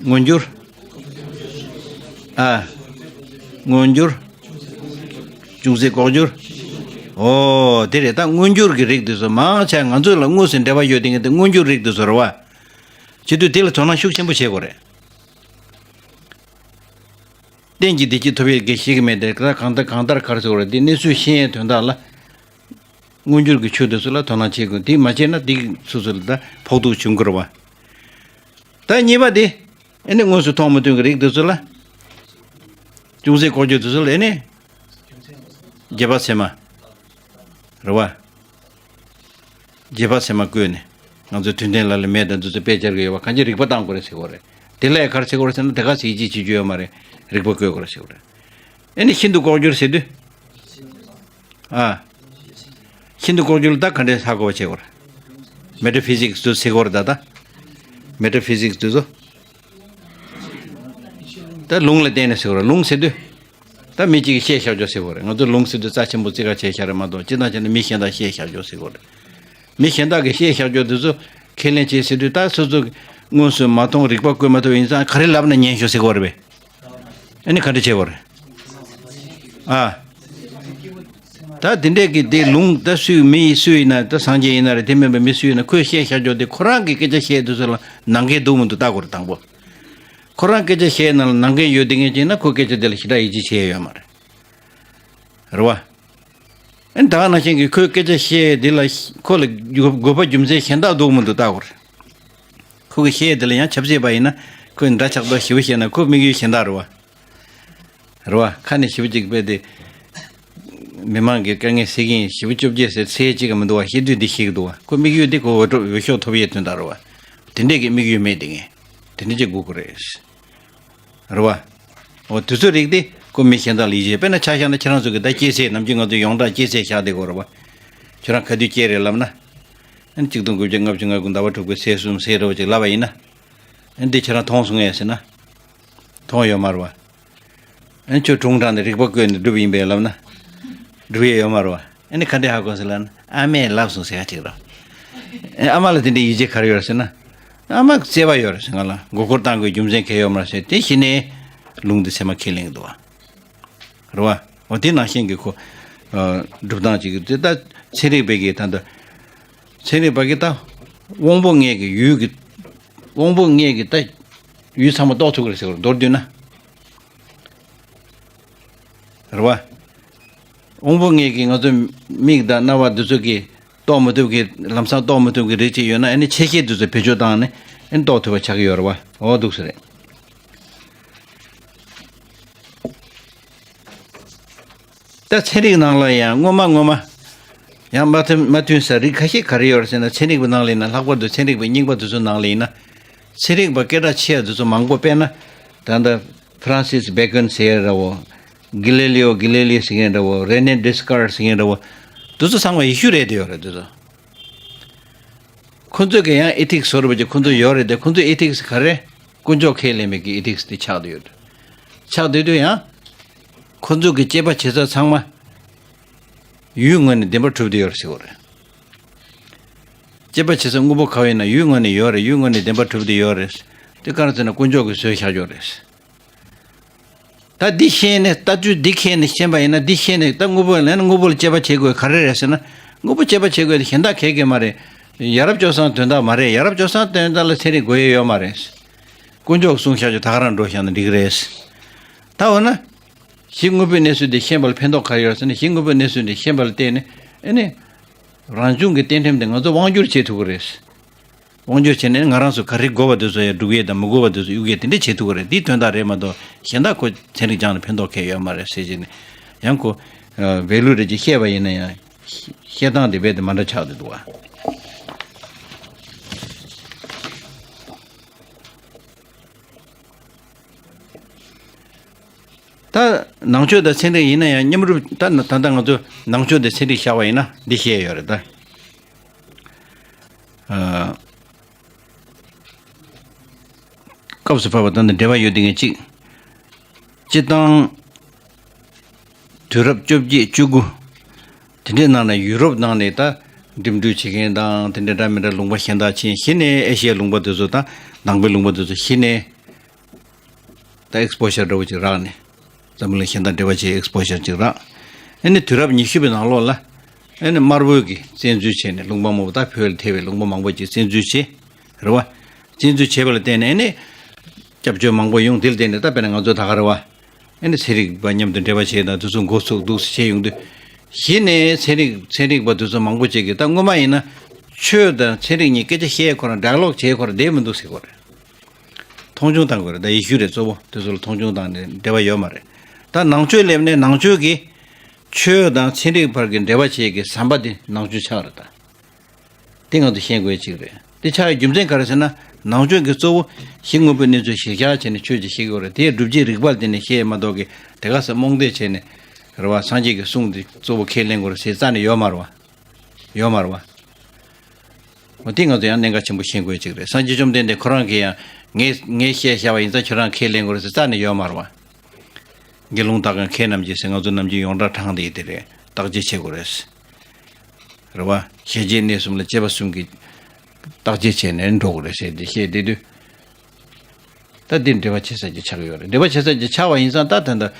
མངོན་གྱུར། ཨ། མངོན་གྱུར། ཅུང་ཟད་ལྐོག་གྱུར། ཨོ་དེ་རེད། ད་མངོན་གྱུར་གྱི་རིགས་དེ་ཚོ་མང་ཆེ་ང་ཚོ་ལ་དངོས་སུ་འབྲེལ་བ་ཡོད་དེ་ངེས་དེ་མངོན་གྱུར་རིགས་དེ་ཚོ་རེད་བ། བྱེད་དུས་དེ་ལ་དོ་སྣང་ཤུགས་ཆེན་པོ་བྱེད་དགོས་རེད། གཏན་གྱི་བདེ་སྐྱིད་ཐོབ་ཡས་དགེ་ཞིག་གི་མེད་དེ་ད་གང་ལྟར་གང་ལྟར་ག་རེ་ཟེར་དགོས་རེད། དེ་གནས་ཚུལ་ཤེས་ཡས་དོན་དག་ལ། མངོན་གྱུར་གྱི་ཆོས་དེ་ཚོ་ལ་དོ་སྣང་བྱེད་དགོས། དེ་མ་བྱས་ན་དེ་སོ་སོ་ལ་ད་ཕོག་ཐུག་བྱུང་གི་རེད་བ། ད་གཉིས་པ་དེ་ཨེ་ནི་དངོས་སུ་མཐོང་མི་ཐོས་ཀྱི་རིགས་དེ་ཚོ་ལ། ཅུང་ཟད་ལྐོག་གྱུར་དེ་ཚོ་ལ་ཨེ་ནི། རྗེས་དཔག་ཚད་མ། རེད་བ། རྗེས་དཔག་ཚད་མ་བཀོད་ནས། ང་ཚོའི་དུས་མཐའི་ལ་ལ་མེ་དང་འདི་ཚོ་དཔེ་སྦྱར་གྱི་ཡོད་པ་གང་ཅི་རིག་པ་བཏང་དགོས་རེད་ཟེར་གྱི་ཡོད་རེད། དེ་ལ་ག་རེ་ཟེར་གྱི་ཡོད་རེད་ཟེར་ན་དེ་ག་ཟེར་ཡིད་ཆེས་བྱེད་རྒྱུ་ཡོད་མ་རེད། རིག་པ་བཀོད་དགོས་རེད་ཟེར་གྱི་ཡོད་རེད། ཨེ་ནི་ཤིན་ཏུ་ལྐོག་གྱུར་ཟེར་དུས། ཨ། ཤིན་ཏུ་ལྐོག་གྱུར་ལ་ད་ག་འདྲས་ཧ་གོ་བ་བྱེད་དགོས་རེད། མེ་ཊ་ཕི་ཟིག་སི་དུ་ཟེར་གྱི་ཡོད་རེད་ད་ད། མེ་ཊ་ཕི་ཟིག་སི་དུ་ཚོ། ད་ལུང་ལ་བརྟེན་ནས་ཟེར་གྱི་ཡོད་རེད། ལུང་ཟེར་དུས། ད་མི་གཅིག་གིས་བཤད་བཞག་ཆོག་ཟེར་གྱི་ཡོད་རེད། ང་ཚོ་ལུང་ཟེར་དུས་རྩ་ཆེན་པོ་བརྩི་ག་བྱས་བཞག་རེད་མ་གཏོགས་སྤྱིར་བཏང་བྱས་ན་མི་གཞན་དག་བཤད་བཞག་ཆོག་ཟེར་གྱི་ཡོད་རེད། མི་གཞན་དག་གིས་བཤད་བཞག་ཆོག་དེ་ཚོ་ཁས་ལེན་བྱེད་ཟེར་དུས་ད་སོ་སོ་དངོས་སུ་མ་མཐོང་རིག་པ་བཀོད་མ་ཐུབ་ཡིན་ཙང་ག་རེ་ལབ་ན་ཉན་ཤོག་ཟེར་གྱི་ཡོད་རེད་པས། ཨ་ནི་ག་འདྲ་བྱེད་དགོས་རེད། ཨ། ད་དེ་འདྲས་ཀྱི་དེ་ལུང་ད་སུས་མི་ཡིས་སུ་ཡིན་ན་ད་སངས་རྒྱས་ཡིན་ན་རེད། དེ་མིན་པའི་མི་སུ་ཡིན་ན་ཁོས་བཤད་བཞག་ཆོག་དེ་ཁོ་རང་གི་སྐད་ཆ་བཤད་དུས་ཚོད་ལ་ནང་འགལ་འདུག་མི་འདུག་ལྟ་དགོས་རེད་དང་པོ། ཁོ་རང་སྐད་ཆ་བཤད་ནང་ལ་ནང་འགལ་ཡོད་དེ་ངས་བྱས་ན་ཁོ་སྐད་ཆ་དེ་ལ་ཞེ་དྲག་ཡིད་ཆེས་བྱས་ཡོད་མ་རེད། རེད་བ། ཨེ་ད་ག་ནང་བཞིན་གྱི་ཁོས་སྐད་ཆ་བཤད་དེ་ལ་ཁོ་ལ་དགོས་པ་རྒྱུ་མཚན་གཞན་དག་འདུག་མི་འདུག་ལྟ་དགོས་རེད། ཁོ་གི་བཤད་དེ་ལ་ཡང་ཆབ་སྲིད་པ་ཡིན་ན་ཁོས་འདྲ་ཆགས་པ་ཞེ་པོ་བཤད་ན་ཁོ་དམིགས་ཡུལ་གཞན་དག་རེད་བ། རེད་བ། ཁ་ནས་ཞེ་པོ་ཅིག་དཔེ་དེ། མི་མང་གི་དཀའ་ངལ་སེལ་གྱིན་ཞེ་པོ་བཅོ་བརྒྱད་ཟེར་ཚེ་གཅིག་གི་མི་འདུག་བ། ཤེས་དུས་འདི་ཤེས་ཀྱི་འདུག་བ། ཁོ་དམིགས་ཡུལ་འདི་ཁོ་འོས་འགྲོ་འོས་ཤོག་ཐོབ་ཡས་དོན་དག་རེད་བ། དེ་འདྲས་ཀྱི་དམིགས་ཡུལ་མེད་དེ་ངས་དེ་འདྲས་ཅིག་དགོས་ཀྱི་རེད། རེད་བ། འོ་དུས་ཚོད་རིགས་དེ་ ཀོ་མི་གཞན་དག་ལ་ཡིད་ཆེས། དཔེར་ན་ཆ་བཞག་ན་ཁྱེད་རང་ཚོ་གི་ད་སྐྱེས་ཚེས་ནམ་རྒྱུན་ང་ཚོ་ཡོངས་གྲགས་སྐྱེས་ཚེས་བཞག་བསྡད་ཀྱི་ཡོད་རེད་བ། ཁྱོད་རང་ག་དུས་སྐྱེས་རེད་ལབ་ན། ཨ་ནི་གཅིག་སྟོང་དགུ་བརྒྱ་ལྔ་བཅུ་ང་དགུ་ཟླ་བ་དྲུག་པའི་ཚེས་གསུམ་ཟེར་རོ་ཅིག་ལབ་པ་ཡིན་ན། ཨ་ནི་འདི་ཁྱེད་རང་མཐོང་སོང་ངས་ཟེར་ན། མཐོང་ཡོད་མ་རེད་བ། ཨ་ནི་ཁྱོད་དྲུང་དྲངས་ནས་རིག་པ་བཀོད་ནས་སྒྲུབ་ཡིན་པས་ལབ་ན། སྒྲུབ་ཡས་ཡོད་མ་རེད་བ། ཨ་ནི་ག་འདྲས་ཧ་གོ་ཟེར་ལབ་ན། ཨ་མས་ལབ་སོང་ཟེར་ཡ་ཅིག་རེད། ཨ་ཨ་མ་ལ་དེ་འདྲའི་ཡིད་ཆེས་ག་རེ་ཡོད་རེད་ཟེར་ན། ཨ་མ་བརྩེ་བ་ཡོད་རེད་ཟེར། ང་ལ་མགོ་སྐོར་བཏང་དགོས་རྒྱུ་མཚན་གང་ཡང་ཡོད་མ་རེད་ཟེར། དེ་གཞི་ནས་ལུང་དེ་ཚད་མ་ཁས་ལེན་གྱི་འདུག་བ། རེད་བ། འོ་དེ་ནང་བཞིན་གྱི་ཁོ། ཨ། སྒྲུབ་སྟངས་ཅིག་གི་དེ་ད་ཚན་རིག་པའི་གི་ད་ལྟ། ཚན་རིག་པ་གི་ད། དབང་པོ་ལྔའི་གི་ཡུལ་གྱི། དབང་པོ་ལྔའི་གི་ད། ཡུལ་ཚང་མ་རྟོགས་ཐུབ་ཀྱི་རེད་ཟེར་བ་མདོར་བསྡུས་ན། རེད་བ། དབང་པོ་ལྔའི་གི་ང་ཚོ་མིག་དང་རྣ་བ་འདི་ཚོ་གི་རྟོགས་མི་ཐུབ་ཀྱི། ལམ་སང་རྟོགས་མི་ཐུབ་ཀྱི་རིགས་ཅིག་ཡོད་ན། ཨ་ནི་ཆེ་ཤེལ་འདི་ཚོ་བེད་སྤྱོད་བཏང་ནས་ཨ་ནི་རྟོགས་ཐུབ་པ་ཆགས་ཀྱི་ཡོད་རེད་བ། འོ་འདུག་ས་རེད། ད་ཚན་རིག་ནང་ལ་ཡང་སྔོན་མ་སྔོན་མ། ཡང་མ་མཐུན་མ་མཐུན་ས་རིགས་ཁ་ཤས་ག་རེ་ཡོད་རེད་ཟེར་ན། ཚན་རིག་པའི་ནང་ལ་ཡིན་ན། ལྷག་པར་དུ་ཚན་རིག་པའི་རྙིང་པ་དེ་ཚོའི་ནང་ལ་ཡིན་ན། ཚན་རིག་པ་སྐད་གྲགས་ཆེ་བ་དེ་ཚོ་མང་པོ། དཔེར་ན། ད་ལྟ་ཧྥ་རན་སིས་བྷེ་ཀོན་ཟེར་ཡ་འདྲ་བོ། གྷི་ལེ་ལི་ཨོ་གྷི་ལེ་ལི་ཟེར་མཁན་འདྲ་བོ། རེ་ནེ་ཌི་སི་ཀར་ཟེར་མཁན་འདྲ་བོ། དེ་ཚོ་ཚང་མ་ཡེ་ཤུ་རེད་དེ། ཡོད་རེད་དེ་ཚོ། ཁོ་ཚོས་ཀྱི་ཡང་ཨེ་ཐིག་སི་བཟོ་འདྲ་བོ་ཅིག་ཁོ་ཚོ་ཡོད་རེད་དེ། ཁོ་ཚོའི་ཨེ་ཐིག་སི་ག་རེ། དཀོན་མཆོག་ཁས་ལེན་མེད་ཀྱི་ཨེ་ཐིག་སི་དེ་ཆགས་བསྡད་ཡོད། ཆགས་བསྡད་དུས་ཡང་། ཁོ་ཚོ་གི་དཔྱད་པ་བྱེད་ས་ཚང་མ་ཡུལ་ངོས་ནས་བདེན་པ་གྲུབ་བསྡད་ཡོད་རེད་ཟེར་བ་རེད། དཔྱད་པ་བྱེད་ས་དངོས་པོ་ག་བ་ཡིན་ན་ཡུལ་ངོས་ནས་ཡོད་རེད། ཡུལ་ངོས་ནས་བདེན་པ་གྲུབ་བསྡད་ཡོད་རེད། དེ་ག་རེ་ཟེར་ན་དཀོན་མཆོག་གིས་བཟོས་བཞག་ཡོད་རེད། ད་འདི་ཤེས་ནས། ལྟ་ཚུལ་འདི་མཁྱེན་ནས། ཤེས་པ་ཡིན་ན། འདི་ཤེས་ནས་ད་དངོས་པོ་ལ་ཡིན་ན། དངོས་པོ་ལ་དཔྱད་པ་བྱེད་དགོས་ག་རེ་རེད་ཟེར་ན། དངོས་པོ་དཔྱད་པ་བྱེད་དགོས་དེ་གཞན་དག་གས་གས་མ་རེད། ཡ་རབས་སྤྱོད་བཟང་དོན་དག་མ་རེད། ཡ་རབས་སྤྱོད་བཟང་དོན་དག་ལ་ཚན་རིག་དགོས་ཡས་ཡོད་མ་རེད། དཀོན་མཆོག་གསུངས་བཞག་རྒྱུ་ད་ག་རང་འགྲོ་བཞག་ན་འགྲིག་གི་རེད། ད་འོ་ན། གཞི་དངོས་པོའི་གནས་ཚུལ་འདི་ཤེས་པ་ལ་ཕན་ཐོགས་ག་རེ་ཡོད་ཟེར་ན། གཞི་དངོས་པོའི་གནས་ཚུལ་འདི་ཤེས་པ་ལ་བརྟེན་ནས་ཨ་ནི། རང་བྱུང་གི་རྟེན་ཁྲིམས་དེ་ང་ཚོ་དབང་བསྒྱུར་བྱེད་ཐུབ་ཀྱི་རེད། དབང་བསྒྱུར་བྱས་ནས་ང་རང་ཚོ་ག་རེ་དགོས་པ་དེ་ཚོ་ཡང་སྒྲུབ་ཡས་དང་། མི་དགོས་པ་དེ་ཚོ་གཡུག་ཡས་དེ་འདྲ་བྱེད་ཐུབ་ཀྱི་རེད། འདིའི་དོན་དག་རེད་མ་གཏོགས་གཞན་དག་ཁོ་ཚན་རིག་སྦྱངས་ནས་ཕན་ཐོགས་གང་ཡང་ཡོད་མ་རེད་ཟེར་བྱས་ནས། ཡང་ཁོ་ཝེ་ལུ་རེ་ཅིག་བཤད་པ་ཡིན་ན་ཡང་། བཤད་སྟངས་དེ་རྦད་དེ་མ་འདྲ་ཆགས་བསྡད་འདུག་བ། ད་ནང་ཆོས་དང་ཚན་རིག་ཡིན་ན་ཡང་མཉམ་རུབ། ད་ད་ལྟ་ང་ཚོ་ནང་ཆོས་དང་ཚན་རིག་བཞག་པ་ཡིན་ན་འདི་བཤད་ཡོད་རེད་ད། ཨ། སྐབས་སུ་བབས་པ་དང་འབྲེལ་བ་ཡོད་བསྡད་མཁན་གཅིག། སྤྱིར་བཏང་དུས་རབས་བཅོ་བརྒྱད་བཅུ་དགུ་དེ་འདྲའི་ནང་ནས། ཡུ་རོབ་ནང་ནས་ད་འགྲིམ་འགྲུལ་བྱེད་མཁན་དང་། དེ་འདྲ་འདྲ་མི་འདྲ་ལུང་པ་གཞན་དག་ཕྱིན། གཞི་ནས་ཨེ་ཤི་ཡའི་ལུང་པ་དེ་ཚོ་དང་། ནང་པའི་ལུང་པ་དེ་ཚོ་གཞི་ནས་ད་ཨེགས་པོ་ཞར་འདྲ་བོ་ཅིག་རག་ནས། འཛམ་གླིང་གཞན་དང་འབྲེལ་བ་བྱས། ཨེགས་པོ་ཞར་ཅིག་རག། ཨ་ནི་དུས་རབས་ཉི་ཤུ་པའི་ནང་ལོགས་ལ། ཨ་ནི་དམར་པོའི་གི་བཙན་འཛུལ་བྱས་ནས། ལུང་པ་མང་པོ། ད་བོད་ལ་ཐེ་བའི་ལུང་པ་མང་པོ་ཅིག་བཙན་འཛུལ་བྱས། རེད་བ། བཙན་འཛུལ་བྱས་པ་ལ་བརྟེན་ནས་ཨ་ནི་སྐྱབས་བཅོལ་མང་པོ་ཡོང་། དེ་ལ་བརྟེན་ནས་ད་དཔེར་ན་ང་ཚོ་ད་ག་རེད་བ། ཨ་ནི་ཚན་རིག་པ་མཉམ་དུ་འབྲེལ་བ་བྱས་དང་། དེ་ཚོ་འགོ་ཚུགས་འདུག་བྱས་ཡོང་དུས། གཞི་ནས་ཚན་རིག་ཚན་རིག་པ་དེ་ཚོ་མང་པོ་ཅིག་གིས། ད་སྔོན་མ་ཡིན་ན་ཆོས་དང་ཚན་རིག་གཉིས་སྐད་ཆ་བཤད་ཁོ་རང་ཌའི་ལོག་བྱེད་ཁོ་རང་བསྡད་མི་འདུག་ཟེར་གོ་རེད། མཐོང་ཆུང་བཏང་དགོས་རེད། ད་ཡེ་ཤུ་རེད། གཙོ་བོ་དེ་ཚོ་ལ་མཐོང་ཆུང་བཏང་ནས་འབྲེལ་བ་ཡོད་མ་རེད། ད་ནང་ཆོས་སླེབས་ནས་ནང་ཆོས་ཀྱིས་ཆོས་དང་ཚན་རིག་བར་གྱི་འབྲེལ་བ་བྱེད་ཀྱི་ཟམ་པ་དེ་ནང་ཆོས་ཆགས་རེད་ད། དེ་ང་ཚོ་ཤེས་དགོས་ཡ་གཅིག་རེད། དེ་ཆགས་ཡ་རྒྱུ་མཚན་ག་རེ་ཟེར་ན། ནང་ཆོས་ཀྱི་གཙོ་བོ་གཞི་དངོས་པོའི་གནས་ཚུལ་གཞིར་བཞག་བྱས་ནས་ཆོས་ཅིག་ཤེས་དགོས་རེད། དེའི་སྒྲུབ་བྱེད་རིགས་པ་ལ་བརྟེན་ནས་ཤེས་ཡ་མ་གཏོགས་ཀྱི། དེ་ག་ས་རྨོངས་དད་བྱས་ནས། རེད་བ། སངས་རྒྱས་ཀྱི་གསུང་དེ་གཙོ་བོ་ཁས་ལེན་དགོས་རེད་ཟེར་རྩ་ནས་ཡོད་མ་རེད་བ། ཡོད་མ་རེད་བ། འོ་དེ་ང་ཚོ་ཡང་གནད་འགག་ཆེན་པོ་ཤེས་དགོས་ཡ་གཅིག་རེད། སངས་རྒྱས་བཅོམ་ལྡན་འདས་ཁོ་རང་གིས་ཡང་། ངས་ངས་བཤད་བཞག་པ་ཡིན་ཙང་ཁྱོད་རང་ཁས་ལེན་དགོས་རེད་ཟེར་རྩ་ནས་ཡོད་མ་རེད་བ། དགེ་སློང་དག་གམ་མཁས་རྣམས་ཀྱིས་ཟེར། ང་ཚོ་ནམ་རྒྱུན་ཡོངས་གྲགས་དྲངས་བསྡད་ཡོད་དེ་རེད། བརྟག་དཔྱད་བྱེད་དགོས་རེད། རེད་བ། ཞི་བྱེད་གནས་གསུམ་ལ་དཔྱད་པ་གསུམ་གྱིས་བརྟག་དཔྱད་བྱས་ནས་འགྲོ་དགོས་རེད་ཟེར་ཏེ་བཤད་བསྡད་དུས། ད་འདི་འབྲེལ་བ་བྱེད་ས་ཅིག་ཆགས་ཡོད་རེད། འབྲེལ་བ་བྱེད་ས་ཅིག་ཆགས་པ་ཡིན་ཙང་། ད་ད་ལྟ་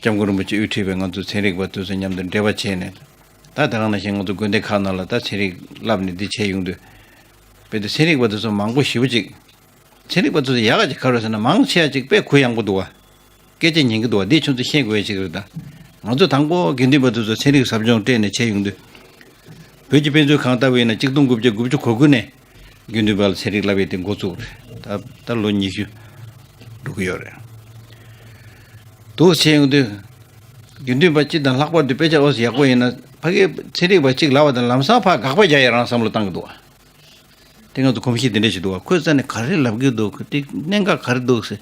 སྐྱབས་མགོན་རིན་པོ་ཆེ་དབུ་ཁྲིད་པའི་ང་ཚོ་ཚན་རིག་པ་དེ་ཚོ་མཉམ་དུ་འབྲེལ་བ་བྱས་ནས། ད་དེ་ག་ནང་བཞིན་ང་ཚོ་དགོན་སྡེ་ཁག་ནང་ལ་ད་ཚན་རིག་བསླབ་ནས་འདི་བྱས་ཡོང་དུས། དཔེ་དེ་ཚན་རིག་པ་དེ་ཚོ་མང་པོ་ཞེ་པོ་ཅིག་ཚན་རིག་པ་ཚོ་ཡག་ག་ཅིག་ག་རེ་ཟེར་ན། མང་ཆེ་བ་ཅིག་དཔེ་གུ་ཡངས་པོ་འདུག་བ། སྐད་ཆ་ཉན་གི་འདུག་བ། འདི་ཁྱོད་ཚོ་ཤེས་དགོས་ཡ་ཅིག་རེད་ད། ང་ཚོ་དང་པོ་དགེ་འདུན་པ་དེ་ཚོ་ཚན་རིག་ཟབ་སྦྱོང་སྤྲད་ནས་བྱས་ཡོང་དུས། བོད་ཀྱི་དཔེ་མཛོད་ཁང་ལྟ་བུ་ཡིན་ན་གཅིག་སྟོང་དགུ་བརྒྱ་དགུ་བཅུ་གོ་དགུ་ནས་དགེ་འདུན་པ་ལ་ཚན་རིག་བསླབ་ཡས་དེ་འགོ་བཙུགས་རེད། ད་ད་ལོ་ཉི་ཤུ་འགྲོ་གི་ཡོད་རེད། འདུག་བྱས་ཡོང་དུས། དགེ་འདུན་པ་སྤྱི་དང་ལྷག་པར་དུ་དཔེ་ཆ་ཨོ་ཙི་ཡག་པོ་ཡིན་ན། ཕ་གིའི་ཚན་རིག་པ་གཅིག་ལབ་པ་དང་ལམ་སང་ཕར་དགག་པ་རྒྱག་ཡ་རང་བསམ་བློ་བཏང་གི་འདུག་བ། དེ་ང་ཚོ་གོམས་གཤིས་དེ་འདྲ་ཞིག་འདུག་བ། ཁོས་རྩ་ནས་ག་རེ་ལབ་ཀྱི་འདུག་དེ་གནད་འགག་ག་རེ་འདུག་ཟེར།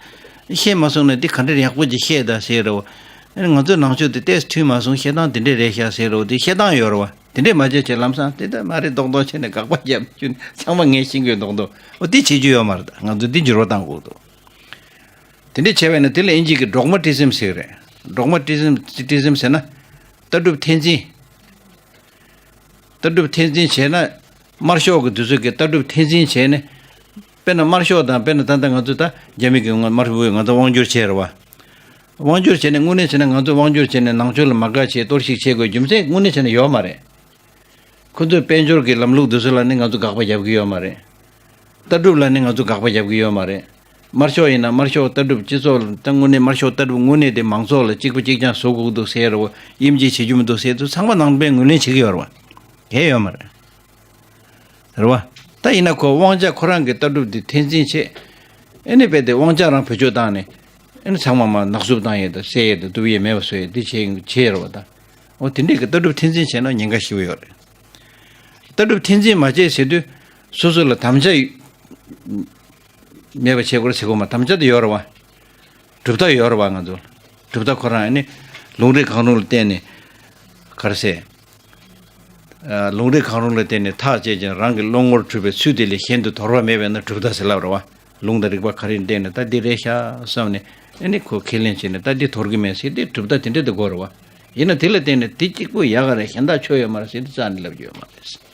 བཤད་མ་སོང་ན་འདི་ག་འདྲ་ཡག་པོ་ཅིག་བཤད་ད་ཟེར་རོ། ཨ་ནི་ང་ཚོའི་ནང་ཆོས་དེ་ཏོག་ཙམ་མཐུན་མ་སོང་། བཤད་སྟངས་དེ་འདྲས་རེད་ཤག་ཟེར་རོ། དེ་བཤད་སྟངས་ཡོད་རེད་བ། དེ་འདྲས་མ་བྱས་བྱས་ལམ་སང་དེ་ལྟར་མ་རེད་མདོག་མདོག་བྱས་ནས་དགག་པ་རྒྱབ་རྒྱུ་ནི་ཚང་མ་ངས་ཤེས་ཀྱི་མདོག་མདོག་འོ་དེ་བྱེད་རྒྱུ་ཡོད་མ་རེད། ད་ང་ཚོས་འདི་འགྱུར་བ་གཏང་དགོས་འདུག་དེ་འདྲས་བྱས་པས་ན་དེ་ལ་དབྱིན་ཇི་གི་ཌོག་མ་ཊི་སིམ་ཟེར་གི་རེད། ཌོག་མ་ཊི་སིམ། ཊི་སིམ་ཟེར་ན་ལྟ་གྲུབ་འཐེན་འཛིན། ལྟ་གྲུབ་འཐེན་འཛིན་བྱས་ན། དམར་ཤོག་གི་དུས་ཚོད་ཀྱི་ལྟ་གྲུབ་འཐེན་འཛིན་བྱས་ནས། དཔེར་ན་དམར་ཤོག་དང་། དཔེར་ན་ད་ལྟ་ང་ཚོ་ད་རྒྱ་མི་གི་ང་དམར་པོས་ང་ཚོ་དབང་བསྒྱུར་བྱས་རེད་བ། དབང་བསྒྱུར་བྱས་ནས་དངོས་གནས་བྱས་ན་ང་ཚོ་དབང་བསྒྱུར་བྱས་ནས་ནང་ཆོས་ལ་མ་དགའ་བྱས་གཏོར་བཤིག་བྱེད་དགོས་རྒྱུ་མཚན་དངོས་གནས་བྱས་ན་ཡོད་མ་རེད། ཁོ་ཚོས་དཔལ་འབྱོར་གྱི་ལམ་ལུགས་དེ་ཚོ་ལ་ནི་ང་ཚོ་དགག་པ་རྒྱབ་ཀྱི་ཡོད་མ་རེད། ལྟ་གྲུབ་ལ་ནི་ང་ཚོ་དགག་པ་རྒྱབ་ཀྱི་ཡོད་མ་རེད། དམར་ཤོག་ཡིན་ན་དམར་ཤོག་ལྟ་གྲུབ་སྤྱི་ཚོགས་ལ་ད་དངོས་གནས་དམར་ཤོག་ལྟ་གྲུབ་དངོས་གནས་དེ་མང་ཚོགས་ལ་གཅིག་པ་གཅིག་རྐྱང་བཟོ་དགོས་འདུག་ཟེར་རོ། དབྱིན་ཇི་བྱེད་རྒྱུ་མི་འདུག་ཟེར་དུས་ཚང་མ་ནང་པས་ངོས་ལེན་བྱེད་ཀྱི་ཡོད་རེད་བ། གལ་ཡོད་མ་རེད། རེད་བ། ད་ཡིན་ན་ཁོ་དབང་ཆ་ཁོ་རང་གི་ལྟ་གྲུབ་དེ་འཐེན་འཛིན་བྱེད། ཨེ་ནི་རྦད་དེ་དབང་ཆ་རང་བེད་སྤྱོད་བཏང་ནས། ཨེ་ནི་ཚང་མ་མ་ནག་བསུབ་བཏང་ཡས་དང་བསད་ཡས་དང་གཏུབ་ཡས་མེད་པ་བཟོ་ཡས་དེ་བྱེད་བྱེད་ཡོད་རེད་བ། ད་འོ་དེ་འདྲས་ཀྱི་ལྟ་གྲུབ་འཐེན་འཛིན་བྱས་ན་ཉེན་ཁ་ཞེ་པོ་ཡོད་རེད། ལྟ་གྲུབ་འཐེན་འཛིན་མ་བྱས་ཟེར་དུས་སོ་སོ་ལ་དམ་བཅའ་མེད་པ་བྱེད་དགོས་རེད་ཟེར་གོ་མ། དམ་བཅའ་དེ་ཡོད་རེད་བ། གྲུབ་མཐའ་ཡོད་རེད་བ། ང་ཚོ་གྲུབ་མཐའ་ཁོ་རང་ཨ་ནི་ལུང་རིགས་གང་རུང་ལ་བརྟེན་ནས་ག་རེ་ཟེར། ཨ། ལུང་རིགས་གང་རུང་ལ་བརྟེན་ནས་ཐག་བཅད་ཅིང་རང་གི་བློ་ངོར་གྲུབ་པའི་ཚུལ་དེ་ལས་གཞན་དུ་དོར་བ་མེད་པས་ན་གྲུབ་མཐའ་ཟེར་ལབ་རེད་བ། ལུང་དང་རིགས་པ་ག་རེ་བརྟེན་ནས་ད་འདི་རེད་ཤག་བསམ་ནས་ཨ་ནི་ཁོ་ཁས་ལེན་བྱས་ནས་ད་འདི་དོར་གི་མེད་ཟེར་ཏེ་གྲུབ་མཐའ་དེ་འདྲ་དེ་དགོས་རེད་བ། ཡིན་ན་དེ་ལ་བརྟེན་ནས་དེ་གཅིག་པུ་ཡག་ག་རེད། གཞན་དག་ཆོ་ཡོད་མ་རེད་ཟེར་ཏེ་རྩ་ནས་ལབ་རྒྱུ་ཡོད་མ་རེད།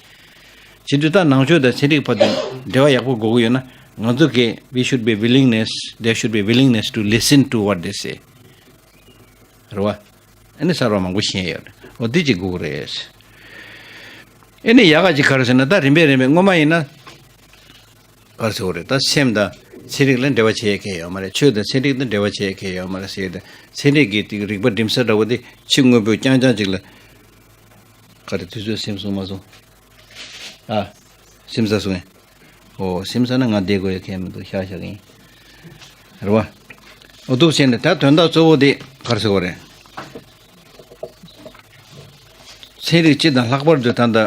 བྱེད་དུས་ད་ནང་ཆོས་དང་ཚན་རིག་བར་དུ་འབྲེལ་བ་ཡག་པོ་དགོས་ཀྱི་ཡོད་ན། ང་ཚོ་གིས་we should be willingness, there should be willingness to listen to what they say. རེད་བ། ཨ་ནི་གསར་བ་མང་པོ་ཤེས་ཡོད་རེད། འོ་འདི་གཅིག་དགོས་ཀྱི་རེད། ཨ་ནི་ཡག་ག་ཅིག་ག་རེ་ཟེར་ན། ད་རིམ་པས་རིམ་པས་སྔོན་མ་ཡིན་ན། ག་རེ་ཟེར་དགོས་རེད། ད་སེམས་དང་ཚན་རིག་ལ་འབྲེལ་བ་བྱེད་མཁན་ཡོད་མ་རེད། ཆོས་དང་ཚན་རིག་དང་འབྲེལ་བ་བྱེད་མཁན་ཡོད་མ་རེད་ཟེར་ཏེ། ཚན་རིག་གི་དེ་རིག་པ་འགྲིམ་ས་འདྲ་བོ་དེ་ཕྱི་དངོས་པོ་རྐྱང་རྐྱང་ཅིག་ལ། ག་རེ་དུས་ཚོད་ཟིན་སོང་མ་སོང་། ཨ། ཟིན་ཚར་སོང་ངས། ཨོ། ཟིན་ཚར་ན་ང་བསྡད་དགོས་ཡ་གང་ཡང་མི་འདུག་བཞག་བཞག་གི་ཡིན། རེད་བ། ཨོ། འདུག་བྱས་ནས་ད་དོན་དག་གཙོ་བོ་དེ་ག་རེ་ཟེར་དགོས་རེད། ཚན་རིག་སྤྱི་དང་ལྷག་པར་དུ་ད་ལྟ་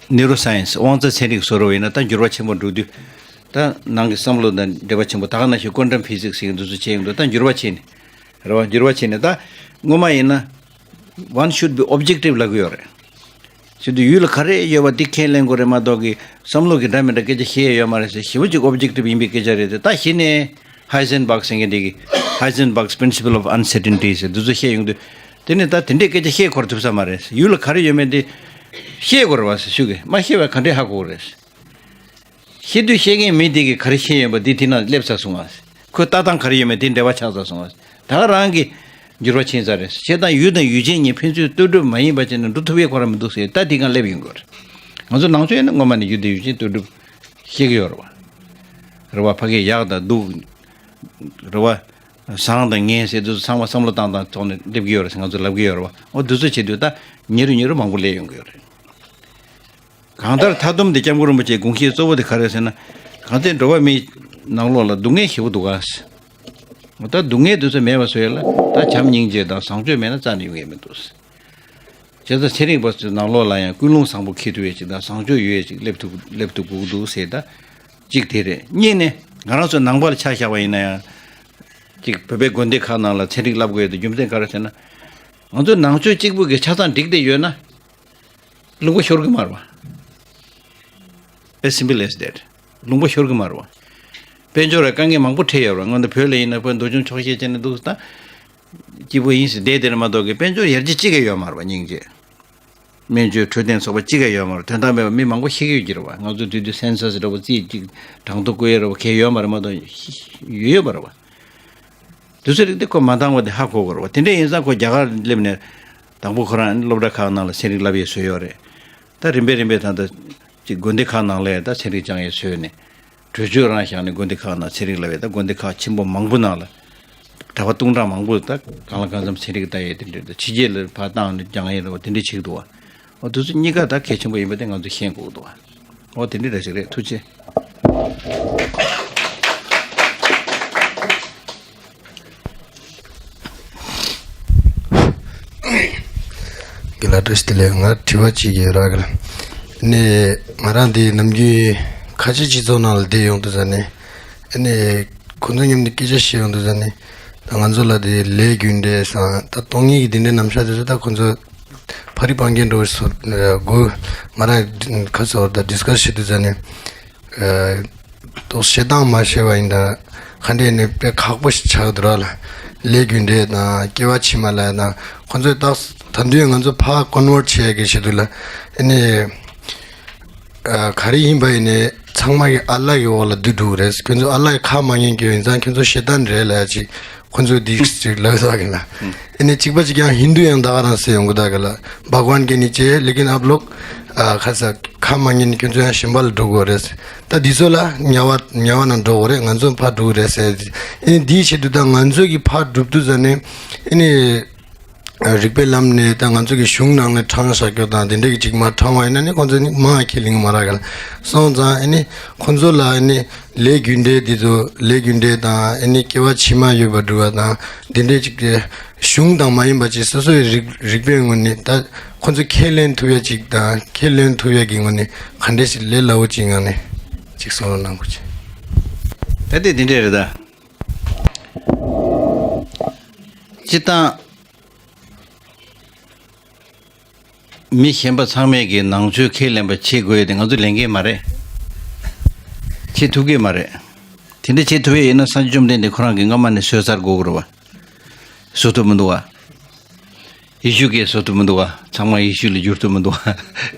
ནིའུ་རོ་སའེན་སི། དབང་རྩ་ཚན་རིག་བཟོ་འདྲ་བོ་ཡིན་ན་ད་འགྱུར་བ་ཆེན་པོ་འགྲོ་དུས། ད་ནང་གི་བསམ་བློ་དང་འབྲེལ་བ་ཆེན་པོ། ད་ག་ནང་བཞིན་ཀོན་ཊམ་ཕི་ཟིག་སི་ཟེར་མཁན་དེ་ཚོ་བྱས་ཡོང་དུས་ད་འགྱུར་བ་ཕྱིན་ནས། རེད་བ། འགྱུར་བ་ཕྱིན་ནས་ད་སྔོན་མ་ཡིན་ན། One should be objective ལབ་ཀྱི་ཡོད་རེད། བྱེད་དུས་ཡུལ་ལ་ག་རེ་ཡོད་པ་འདི་ཁས་ལེན་དགོས་རེད་མ་གཏོགས་ཀྱི། བསམ་བློ་གི་འདྲ་མི་འདྲ་སྐད་ཆ་བཤད་ཡ་ཡོད་མ་རེད་ཟེར། ཞེ་པོ་ཅིག་ཨོབ་ཇེག་ཊིབ་ཡིན་པའི་སྐད་ཆ་རེད་དེ། ད་གཞི་ནས་ཧའི་ཟེན་བག་ཟེར་མཁན་དེ་གིས། Heisenberg's principle of uncertainty ཟེར་འདི་ཚོ་བཤད་ཡོང་དུས། དེ་ནས་ད་དེ་འདྲའི་སྐད་ཆ་བཤད་འཁོར་ཐུབ་ས་མ་རེད། ཡུལ་ལ་ག་རེ་ཡོད་མེད་འདི་བཤད་དགོས་རེད་བ་ཟེར་ཞུ་གི། མ་བཤད་པ་ག་འདྲས་ཧ་གོ་གི་རེད། བཤད་དུས་བཤད་མཁན་མི་དེ་གིས་ག་རེ་བཤད་ཡོད་པ་འདི་དེ་ནང་སླེབས་ཚར་སོང་བ། ཁོའི་ལྟ་སྟངས་ག་རེ་ཡོད་མེད་དེ་འབྲེལ་བ་ཆགས་ཚར་སོང་བ། ད་ག་རང་གི་འགྱུར་བ་ཕྱིན་ཚར་རེད། བྱས་ཙང་ཡུལ་དང་ཡུལ་ཅན་གཉིས་ཕན་ཚུན་ལྟོས་གྲུབ་མ་ཡིན་པ་བྱས་ན་འགྲོ་ཐུབ་ཡས་ཁོ་རང་མི་འདུག་ཟེར། ད་དེ་སྒང་སླེབས་ཡོང་གི་རེད། ང་ཚོ་ནང་ཆོས་ཡིན་ན་སྔོན་མ་ནས་ཡུལ་དང་ཡུལ་ཅན་ལྟོས་གྲུབ་ཤེས་ཀྱི་ཡོད་རེད་བ། རེད་བ། ཕ་གིའི་ཡག་དང་སྡུག་རེད་བ། བཟང་དང་ངན་ཟེར་དུས་ཚང་མ་བསམ་བློ་བཏང་བཏང་ཐོག་ནས་སླེབས་ཀྱི་ཡོད་རེད་ཟེར་ང་ཚོ་ལབ་ཀྱི་ཡོད་རེད་བ། འོ་འདི་ཚོ་བྱེད་དུས་ད་ཉེ་རུ་ཉེ་རུ་མང་པོ་སླེབས་ཡོང་གི་ཡོད་རེད། གང་ལྟར་མཐའ་སྡོམ་དེ་སྐྱབས་མགོན་རིན་པོ་ཆེའི་དགོངས་གཞི་གཙོ་བོ་དེ་ག་རེ་ཟེར་ན། གང་ལྟར་འགྲོ་བ་མིའི་ནང་ལོགས་ལ་སྡུག་བསྔལ་ཞེ་པོ་འདུག་ག། ད་སྡུག་བསྔལ་དེ་ཚོ་མེད་པ་བཟོ་ཡས་ལ་ད་བྱམས་སྙིང་རྗེ་དང་བཟང་སྤྱོད་མེད་ན་རྩ་ནས་ཡོང་ཡས་མི་འདུག། བྱས་ཙང་ཚན་རིག་པ་ཚོའི་ནང་ལོགས་ལ་ཡང་ཀུན་སློང་བཟང་པོ་འཁྱེར་ཐུབ་ཡས་ཅིག་དང་བཟང་སྤྱོད་ཡོད་ཡས་ཅིག་སླེབས་ཐུབ་སླེབས་ཐུབ་དགོས་ཀྱི་འདུག་ཟེར། ད་གཅིག་དེ་རེད། གཉིས་ནས་ང་རང་ཚོ་ནང་པ་ལ་ཆ་བཞག་པ་ཡིན་ན་ཡང་། ཅིག་བོད་པའི་དགོན་སྡེ་ཁག་ནང་ལ་ཚན་རིག་བསླབ་དགོས་ཡས་དེ་རྒྱུ་མཚན་ག་རེ་ཟེར་ན། ང་ཚོ་ནང་ཆོས་གཅིག་པུ་གི་ཆ་ཚང་འགྲིག་བསྡད་ཡོད་ན། ལུང་པ་ཤོར་གི་མ་རེད་བ། As simple as that. ལུང་པ་ཤོར་གི་མ་རེད་བ། དཔལ་འབྱོར་ལ་དཀའ་ངལ་མང་པོ་འཕྲད་ཡོད་རེད་བ། སྔོན་དུ་བོད་ལ་ཡིན་ན་བོད་མདོ་ཆུང་ཆོག་ཤེས་བྱས་ནས་འདུག་ད། སྐྱིད་པོ་ཡིན་ཟེར་བསྡད་དེ་རེད་མ་གཏོགས་ཀྱི་དཔལ་འབྱོར་ཡར་རྒྱས་གཅིག་ཀྱང་ཡོད་མ་རེད་བ་སྙིང་རྗེ། སྨན་བཅོས་འཕྲོད་བསྟེན་ཚོགས་པ་གཅིག་ཀྱང་ཡོད་མ་རེད། དོན་དག་མེད་པ་མི་མང་པོ་ཤེས་ཀྱི་ཡོད་ཀྱི་རེད་བ། ང་ཚོ་དུས་དུས་སེན་སཱ་སི་འདྲ་བོ་རྩིས་གཅིག་གྲངས་ཐོ་བཀོད་ཡོད་རེད་བ། གལ་ཡོད་མ་རེད་མ་གཏོགས་ཡོད་ཡོད་པ་རེད་བ། དུས་ཚོད་རིག་དེ་ཁོ་མ་འདང་བ་དེ་ཧ་གོ་དགོས་རེད་བ། དེ་འདྲ་ཡིན་ཙང་ཁོ་རྒྱ་གར་སླེབས་ནས་དང་པོ་ཁོ་རང་སློབ་གྲྭ་ཁག་ནང་ལ་ཚན་རིག་བསླབ་ཡས་བཟོས་ཡོད་རེད། ད་རིམ་པས་རིམ་པས་ད་ལྟ་ཅིག་དགོན་སྡེ་ཁག་ནང་ལ་ད་ཚན་རིག་སྦྱང་ཡས་བཟོས་ནས་གྲོས་ཆོད་རང་བཞག་ནས་དགོན་སྡེ་ཁག་ནང་ཚན་རིག་བསླབ་ཡས། ད་དགོན་སྡེ་ཁག་ཆེན་པོ་མང་པོ་ནང་ལ་གྲྭ་པ་སྟོང་ཕྲག་མང་པོ་ད་གང་ལ་གང་འཚམ་ཚན་རིག་ལྟ་ཡས་དེ་འདྲ། ད་ཕྱི་རྒྱལ་ལ་ཕར་བཏང་ནས་སྦྱང་ཡས་རེད་བ། དེ་འདྲ་བྱེད་ཀྱི་འདུག་བ། འོ་དེ་ཚོ་གཉིས་ཀ་ད་གལ་ཆེན་པོ་ཡིན་པ་དེ་ང་ཚོས་ཤེས་དགོས་འདུག་བ། འོ་དེ་འདྲ་འདྲ་ཞིག་རེད། ཐུགས་རྗེ་ཆེ། རྒན་ལགས་བཀྲ་ཤིས་བདེ་ལེགས། ང་དྲི་བ་གཅིག་ཡོད་ར། ག་ལ་ནས་ང་རང་འདི་ནམ་རྒྱུན་ཁ་ཆེ་སྤྱི་ཚོགས་ནང་ལ་བསྡད་ཡོང་དུས་ཙ་ནས། ཨ་ནི་ཁོང་ཚོ་མཉམ་དུ་སྐད་ཆ་བཤད་ཡོང་དུས་ཙ་ནི། ད་ང་ཚོ་ལ་དེ་ལས་རྒྱུ་འབྲས་སང་ད་སྟོང་ཉིད་ཀྱི་དེ་འདྲའི་རྣམ་གཞག་དེ་ཚོ་ད་ཁོང་ཚོ་ཕ་རི་སྤང་རྒྱན་འགྲོ་བའི་སོ་དགོས། ང་རང་ཁ་སོ་ད་ཌིས་ཀ་སི་བྱེད་དུས་ཙ་ནི། ཨ་ཏོག་བཤད་སྟངས་མ་ཤེས་པ་ཡིན་ད། ག་འདྲས་ནས་དཔེ་ཁག་པོ་ཞིག་ཆགས་འདུག་ར་ལ། ལས་རྒྱུ་འབྲས་དང་སྐྱེ་བ་ཕྱི་མ་ལ་དང་ཁོང་ཚོས་ད་ད་དུང་ང་ཚོ་ཕར་ཀོན་ཝར་བྱེད་ཡ་གི་ཆེད་དུ་ལ། ཨ་ནི་ཨ་ག་རེ་ཡིན་པ་ཡིན་ནའི་ཚང་མ་གི་ཨ་ལ་གི་འོག་ལ་བསྡུ་འགྲོ་གི་རེད། ཁྱོད་ཚོ་ཨ་ལ་གི་ཁ་མ་ཉན་གི་ཡིན་ཙང་ཁྱོད་ཚོ་ཤེ་ཏན་རེད་ལ་ཅིག་ཁོང་ཚོས་འདི་ཅིག་ལབ་ས་གི་ལ། ཨ་ནི་གཅིག་པ་གཅིག་ཀྱང་ཧིན་དུ་ཡང་ད་ག་རང་ཟེར་ཡོང་གི་ད་གི་ལ། བྷག་ཝན་གི་ནི་ཅེ་ལེ་ཀིན་ཨབ་ལོག་ཨ་ཁ་ས་ཁ་མ་ཉན་ནི་ཁྱོད་ཚོ་ཡང་གཞན་པ་ལ་འགྲོ་དགོས་རེད། ད་འདི་ཚོ་ལ་ཉ་བ་ཉ་བ་ན་འགྲོ་དགོས་རེད། ང་ཚོ་ཕར་འགྲོ་གི་རེད་ཟེར། ཨ་ནི་འདིའི་ཆེད་དུ་ད་ང་ཚོ་གི་ཕར་འགྲུབ་དུས་ཙ་ནི་ཨ་ནི། རིག་པའི་ལམ་ནས་ད་ང་ཚོ་གི་གཞུང་ནང་ནས་དྲངས་བཞག་རྒྱུ་དང་དེ་འདྲས་ཀྱི་ཅིག་མ་དྲངས་པ་ཡིན་ན་ནི་ཁོང་ཚོ་ནི་མང་ཁས་ལེན་གྱི་མ་རག་ག་ལ། སོང་ཙང་ཨ་ནི་ཁོང་ཚོ་ལ་ཨ་ནི་ལས་རྒྱུ་འབྲས་འདི་ཚོ་ལས་རྒྱུ་འབྲས་དང་ཨ་ནི་སྐྱེ་བ་ཕྱི་མ་ཡོད་པ་འགྲོ་བ་དང་དེ་འདྲས་ཅིག་གི་གཞུང་དང་མ་ཡིན་པ་ཅིག་སོ་སོའི་རིག་རིག་པའི་ངོས་ནས་ད་ཁོང་ཚོ་ཁས་ལེན་ཐུབ་ཡ་ཅིག་དང་ཁས་ལེན་ཐུབ་ཡ་གི་ངོས་ནས་ག་འདྲས་ཞིག་ལས་སླ་བོ་ཅིག་ངང་ནས་ཅིག་གསུང་རོགས་གནང་དགོས་ཅིག་ད་ལྟའི་འདི་འདྲས་རེད་ད། སྤྱིར་བཏང་། མི་གཞན་པ་ཚང་མས་ཀྱི་ནང་ཆོས་ཁས་ལེན་པ་བྱེད་དགོས་ཡོད་དེ་ང་ཚོ་ལེན་གྱི་མ་རེད། བྱེད་ཐུབ་ཀྱི་མ་རེད། དེ་འདྲ་བྱེད་ཐུབ་ཡས་ཡིན་ན་སངས་རྒྱས་བཅོམ་ལྡན་འདས་ཁོ་རང་གིས་སྔ་མ་ནས་བཟོས་ཚར་དགོས་ཀྱི་རེད་བ། བཟོ་ཐུབ་མི་འདུག་བ། ཡེ་ཤུ་གིས་བཟོ་ཐུབ་མི་འདུག་བ། ཚང་མ་ཡེ་ཤུ་ལ་བསྒྱུར་ཐུབ་མི་འདུག་བ།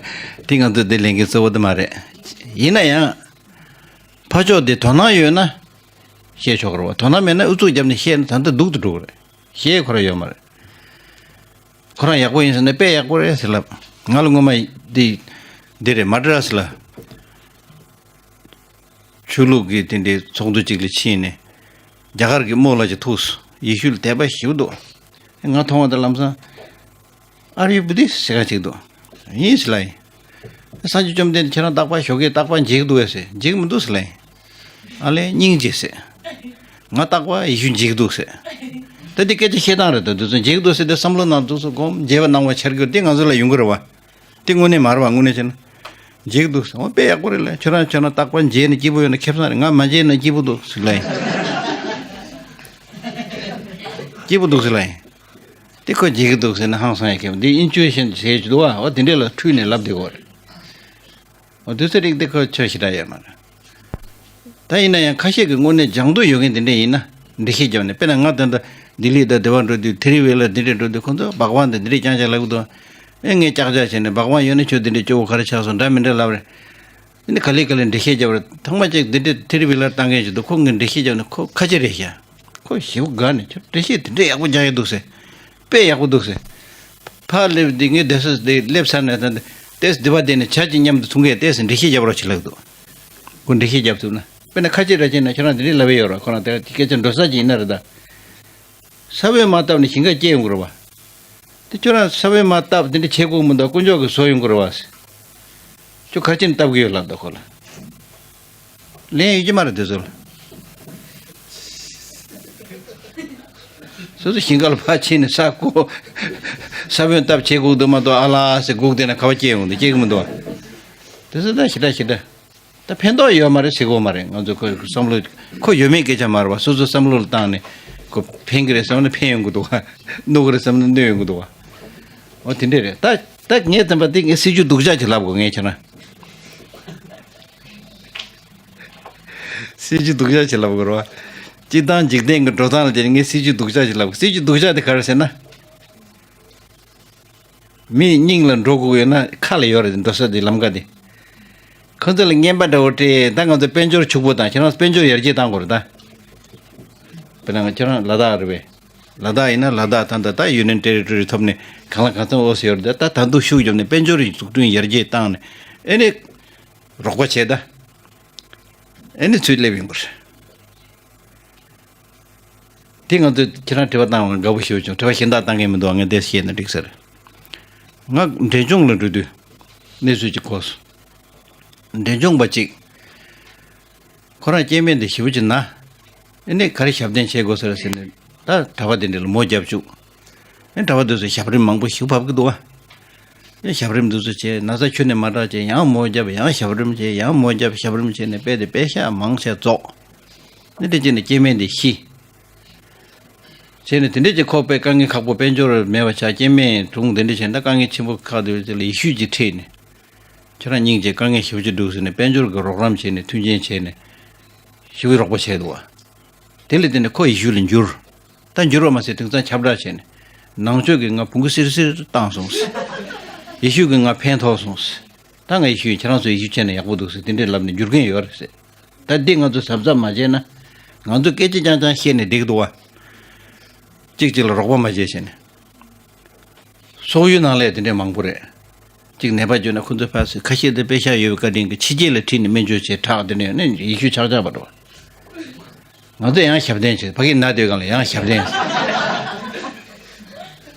དེ་ང་ཚོ་དེ་ལེན་གྱི་གཙོ་བོ་དེ་མ་རེད། ཡིན་ན་ཡང་། ཕར་ཕྱོགས་དེ་དོ་སྣང་ཡོད་ན། བཤད་ཆོག་གི་རེད་བ། དོ་སྣང་མེད་ན་ཨུ་ཚུགས་བརྒྱབ་ནས་བཤད་ན་ད་ལྟ་སྡུག་ཏུ་འགྲོ་གི་རེད། བཤད་ཁོ་རང་ཡོད་མ་རེད། ཁོ་རང་ཡག་པོ་ཡིན་ཟེར་ན་དཔེ་ཡག་པོ་རེད་ཟེར་ལབ། ང་ལ་སྔོན་མ་འདི་འདི་རེད། མ་ཌི་ར་སི་ལ་ཆོས་ལུགས་ཀྱི་དེ་འདྲའི་ཚོགས་འདུ་ཅིག་ལ་ཕྱིན་ནས་རྒྱ་གར་གྱི་རྨོ་ལགས་ཅིག་ཐུག་སོང་། ཡེ་ཤུ་ལ་དད་པ་ཞེ་པོ་འདུག་ང་མཐོང་བ་དང་ལམ་སང་། Are you Buddhist? ཟེར་ག་ཅིག་འདུག་ཡིན་ཟེར་ལབ་ཡིན། སངས་རྒྱས་བཅོམ་ལྡན་འདས་ཁྱེད་རང་རྟག་པར་ཞོགས་ཀས་རྟག་པར་མཇལ་གྱི་འདུག་གས་ཟེར། མཇལ་གྱི་མི་འདུག་ཟེར་ལབ་ཡིན། ཨ་ལས་སྙིང་རྗེ་ཟེར། ང་རྟག་པར་ཡེ་ཤུ་མཇལ་གྱི་འདུག་ཟེར། ད་འདི་སྐད་ཆ་བཤད་སྟངས་རེད་ད། དུས་ཚོད་མཇལ་གྱི་འདུག་ཟེར་དེ་བསམ་བློ་ནང་དུས་སུ་སྒོམ་མཇལ་བ་གནང་བ་འཆར་གྱི་འདི་ང་ཚོ་ལ་ཡོང་གི་རེད་བ། འདི་དངོས་གནས་མ་རེད་བ། དངོས་གནས་བྱས་ན། མཇལ་གྱི་འདུག་ཟེར། འོ་དཔེ་ཡག་པོ་རེད་ལ། ཁྱོད་རང་ཁྱོད་རང་རྟག་པར་མཇལ་ན་སྐྱིད་པོ་ཡོད་ན་ཁེ་བཟང་རེད། ང་མ་མཇལ་ན་སྐྱིད་པོ་འདུག་ཟེར་ལབ་ཡིན། སྐྱིད་པོ་འདུག་ཟེར་ལབ་ཡིན། དེ་ཁོ་འཇིགས་ཀྱི་འདུག་ཟེར་ནས་ཧང་སང་ཡ་ཁྱེར་འདི་ཨིན་ཅུ་ཨེ་ཤན་ཟེར་གྱི་འདུག་བ། འོ་དེ་འདྲས་ལ་འཁྲུལ་ནས་ལབ་བསྡད་ཀྱི་ཡོད་རེད། འོ་དུས་ཚོད་རིགས་འདི་ཁོ་ཆོས་ཞེ་དྲག་ཡོད་མ་རེད། ད་ཡིན་ན་ཡང་ཁ་ཤས་ཀྱི་དངོས་གནས་སྦྱང་འདོད་ཡོད་མཁན་དེ་འདྲས་ཡིན་ན་འགྲེལ་བཤད་རྒྱབ་ནས། དཔེར་ན་ང་ད་ལྟ་ལྡི་ལི་དང་དེ་བ་འགྲོ་དུས་ཐེ་རི་ཝེ་ལ་འདི་འདྲས་འགྲོ་དུས་ཁོང་ཚོ་བག་བང་དང་འདི་འདྲས་རྐྱང་རྐྱང་ལབ་ཀྱི་འདུག་ཨེ་ངས་ཀྱག་ཀྱག་བྱས་ནས་བག་བང་ཡོད་ན་ཁྱོད་འདི་འདྲས་སྐྱོ་བོ་ག་རེ་ཆགས་སོང་འདྲ་མི་འདྲ་ལབ་རེད། ཨ་ནི་ག་ལེ་ག་ལེ་འགྲེལ་བཤད་རྒྱབ་རེད། ཐེངས་མ་གཅིག་འདི་འདྲས་ཐེ་རི་ཝེ་ལར་བཏང་མཁན་ཞིག་འདུག་ཁོ་ངས་འགྲེལ་བཤད་རྒྱབ་ནས་ཁོ་ཁ་ལྕེ་རེད་ཤག་ཁོ་ཞེ་པོ་དགའ་ནས་ཁྱོད་འགྲེལ་བཤད་དེ་འདྲས་ཡག་པོ་རྒྱག་ཡོད་འདུག་ཟེར། དཔེ་ཡག་པོ་འདུག་ཟེར། ཕར་སླེབས་དེ་ངས་བསྡད་ས་དེ་སླེབས་ཚར་ནས་ད་ལྟ་ཏེས་སྡིབ་པ་དེ་ནས་བྱ་གཅིག་མཉམ་དུ་འཐུང་གས་ཏེས་འགྲེལ་བཤད་རྒྱབ་རོགས་བྱེད་ལབ་འདུག་ཁོ་འགྲེལ་བཤད་རྒྱབ་ཐུབ་ན། དཔེར་ན་ཁ་ལྕེ་ར་བྱས་ན་ཁྱོད་རང་དེ་འདྲས་ལབ་ཡོད་ར། ཁོ་རང་དེ་སྐད་ཆ་འགྲོ་ས་ཅིག་ཡིན་ན་རེད་ད། ས་བོན་མ་བཏབ་ནས་ཞིང་ཁ་སྐྱེ་ཡོང་གི་རེད་བ། དེ་ཁྱོད་རང་ས་བོན་མ་བཏབ་དེ་འདྲ་བྱེད་དགོས་མི་འདུག་དཀོན་མཆོག་གིས་བཟོ་ཡོང་གི་རེད་བ། ཁྱོད་ག་རེ་བྱས་ནས་བཏབ་གི་ཡོད་ལབ་ད་ཁོ་ལ། ལན་ཡོད་ཀྱི་མ་རེད་དེ་ཚོ་ལ། སོ་སོ་ཞིང་ཁ་ལ་ཕར་ཕྱིན་ནས་ས་རྐོ། ས་བོན་བཏབ་བྱེད་དགོས་འདུག་མ་གཏོགས་ཨ་ལ་ཟེར་སྒུག་བསྡད་ན་ག་པར་སྐྱེ་ཡོང་འདུག་སྐྱེ་གི་མི་འདུག་བ། དེ་ཚོ་ད་ཞེ་དྲག་ཞེ་དྲག་ད་ཕན་ཐོགས་ཡོད་མ་རེད་ཟེར་གོ་མ་རེད། ང་ཚོ་ཁོ་བསམ་བློ་ཁོ་ཡོད་མེད་སྐད་ཆ་མ་རེད་བ། སོ་སོ་བསམ་བློ་ལ་བཏང་ནས་ཁོ་ཕན་གི་རེད་བསམ་ན་ཕན་ཡོང་གི་འདུག་བ། གནོད་གི་རེད་བསམ་ན་གནོད་ཡོང་གི་འདུག་བ། འོ་དེ་འདྲས་རེད། ད་ད་ངས་བསམ་པ་དེ་ངས་སྲིད་ཇུས་སྡུག་ཅག་ཅིག་ལབ་དགོས་ངས་ཁྱེད་རང་། སྲིད་ཇུས་སྡུག་ཅག་ཅིག་ལབ་དགོས་རེད་བ། སྤྱིར་བཏང་འཇིག་རྟེན་གྱི་འགྲོ་སྟངས་ལ་བལྟས་ནས་ངས་སྲིད་ཇུས་སྡུག་ཅག་ཅིག་ལབ་དགོས། སྲིད་ཇུས་སྡུག་ཅག་དེ་ག་རེ་ཟེར་ན། མི་སྙིང་ལ་འགྲོ་དགོས་ཡོད་ན་ཁ་ལ་ཡོད་རེད། འགྲོ་ས་དེ་ལམ་ཁ་དེ། ཁོ་ཚོ་ལ་རྔན་པ་འདྲ་བོ་སྤྲད། ད་ང་ཚོ་དཔལ་འབྱོར་ཕྱུག་པོ་དང་ཁྱེད་རང་དཔལ་འབྱོར་ཡར་རྒྱས་བཏང་དགོས་རེད་ད། དཔེར་ན་ང་ཁྱེད་རང་ལ་དྭགས་རེད་པས། ལ་དྭགས་ཡིན་ན་ལ་དྭགས་ད་ལྟ་ད་ཡུ་ནི་ཡན་ཊེ་རི་ཊོ་རི་ཐོབ་ནས་གང་ལ་གང་འཚམ་འོས་སུ་ཡོད་རེད། ད་ད་དུང་ཤུགས་བརྒྱབ་ནས་དཔལ་འབྱོར་འཛུགས་སྐྲུན་ཡར་རྒྱས་བཏང་ནས་ཨེ་ནི་རོགས་པ་བྱས་ད། ཨེ་ནི་ཚུར་སླེབས་ཡོང་གི་རེད། དེ་ང་ཚོས་ཁྱེད་རང་དྲི་བ་བཏང་བ་དགའ་པོ་ཞེ་པོ་བྱུང་། དྲི་བ་གཞན་དག་བཏང་མཁན་མི་འདུག་ང་འདི་བཤད་ན་འགྲིག་ས་རེད། ང་འབྲས་ལྗོངས་ལ་འགྲོ་དུས་གནས་ཚུལ་ཅིག་གོ་སོང་། འབྲས་ལྗོངས་པ་ཅིག་ཁོ་རང་སྐྱེ་དམན་དེ་ཞེ་པོ་ཅིག་ན། ཨེ་ནས་ག་རེ་ཞབས་བརྟན་བྱེད་དགོས་ས་རེད་ཟེར་ནས་ད་གྲྭ་པ་དེ་འདྲ་ལ་མོ་རྒྱབ་བཅུག་ཨེ་གྲྭ་པ་དེ་ཚོ་ཞབས་རིམ་མང་པོ་ཞིག་བབས་ཀྱི་འདུག་ཨ། ཨེ་ཞབས་རིམ་དེ་ཚོ་བྱས། ན་ཚ་ཁྱོན་ནས་མ་དྲག་བྱས། ཡང་མོ་རྒྱབ། ཡང་ཞབས་རིམ་བྱས། ཡང་མོ་རྒྱབ། ཞབས་རིམ་བྱས་ནས་དཔེ་དེ་དཔེ་ཤག་མང་ཆེ་རྫོགས། ནི་དེ་བྱས་ནས་སྐྱེ་དམན་དེ་ཤི། བྱས་ནས་དེ་འདྲས་ཀྱི་ཁོ་པའི་དཀའ་ངལ་ཁག་པོ། དཔལ་འབྱོར་མེད་པ་ཆགས། སྐྱེ་དམན་གྲོངས། དེ་འདྲས་བྱས་ན་དཀའ་ངལ་ཆེན་པོ་ཁག་དེ་ཚོ་ལ་ཡེ་ཤུས་ཀྱིས་ཁྲིད་ནས། ཁྱེད་རང་སྙིང་རྗེ། དཀའ་ངལ་ཞེ་པོ་ཅིག་འདུག་ཟེར་ནས་དཔལ་འབྱོར་གྱི་རོགས་རམ་བྱས་ནས། མཐུན་རྐྱེན་བྱས་ནས་ཞེ་པོ་རོགས་པ་བྱས་འདུག་བ། དེ་ལས་དེ་ནས་ཁོ་ཡེ་ཤུ་ལ་འགྱུར། ད་འགྱུར་བ་མ་ཟད་དེང་སང་ཁྱབ་བསྒྲགས་བྱས་ནས། ནང་ཆོས་ཀྱིས་ང་བོང་གུ་སིར་སིར་བཏང་སོང་ཟེར། ཡེ་ཤུ་གིས་ང་ཕན་ཐོགས་སོང་ཟེར། ད་ང་ཡེ་ཤུ་ཡིན། ཁྱེད་རང་ཚོ་ཡེ་ཤུ་བྱས་ན་ཡག་པོ་འདུག་ཟེར། དེ་འདྲའི་ལབ་ནས་འགྱུར་མཁན་ཡོད་རེད་ཟེར། ད་འདི་ང་ཚོ་གཟབ་གཟབ་མ་བྱས་ན། ང་ཚོ་སྐད་ཆ་རྐྱང་རྐྱང་བཤད་ནས་འགྲིག་འདུག་བ། གཅིག་གཅིག་ལ་རོགས་པ་མ་བྱས་བྱས་ནས། སོག་ཡུལ་ནང་ལ་དེ་འདྲའི་མང་པོ་རེད། གཅིག་ནད་པ་བྱུང་ན་ཁོ་ཚོ་ཕར་ཚུར་ཁ་ཤས་དེ་པེ་ཤག་ཡོད་པའི་བཀའ་དྲིན་གྱིས་ཕྱི་རྒྱལ་ལ་ཁྲིད་ནས་སྨན་བཅོས་བྱས་དྲག། དེ་འདྲ་ཡོད་ན་ཡེ་ཤུ་ཆགས་ཆགས་པ་འགྲོ། ང་ཚོ་ཡང་ཞབས་བརྟན་བྱེད། ཕ་གིར་ན་སྡོད་སྒང་ལ་ཡང་ཞབས་བརྟན།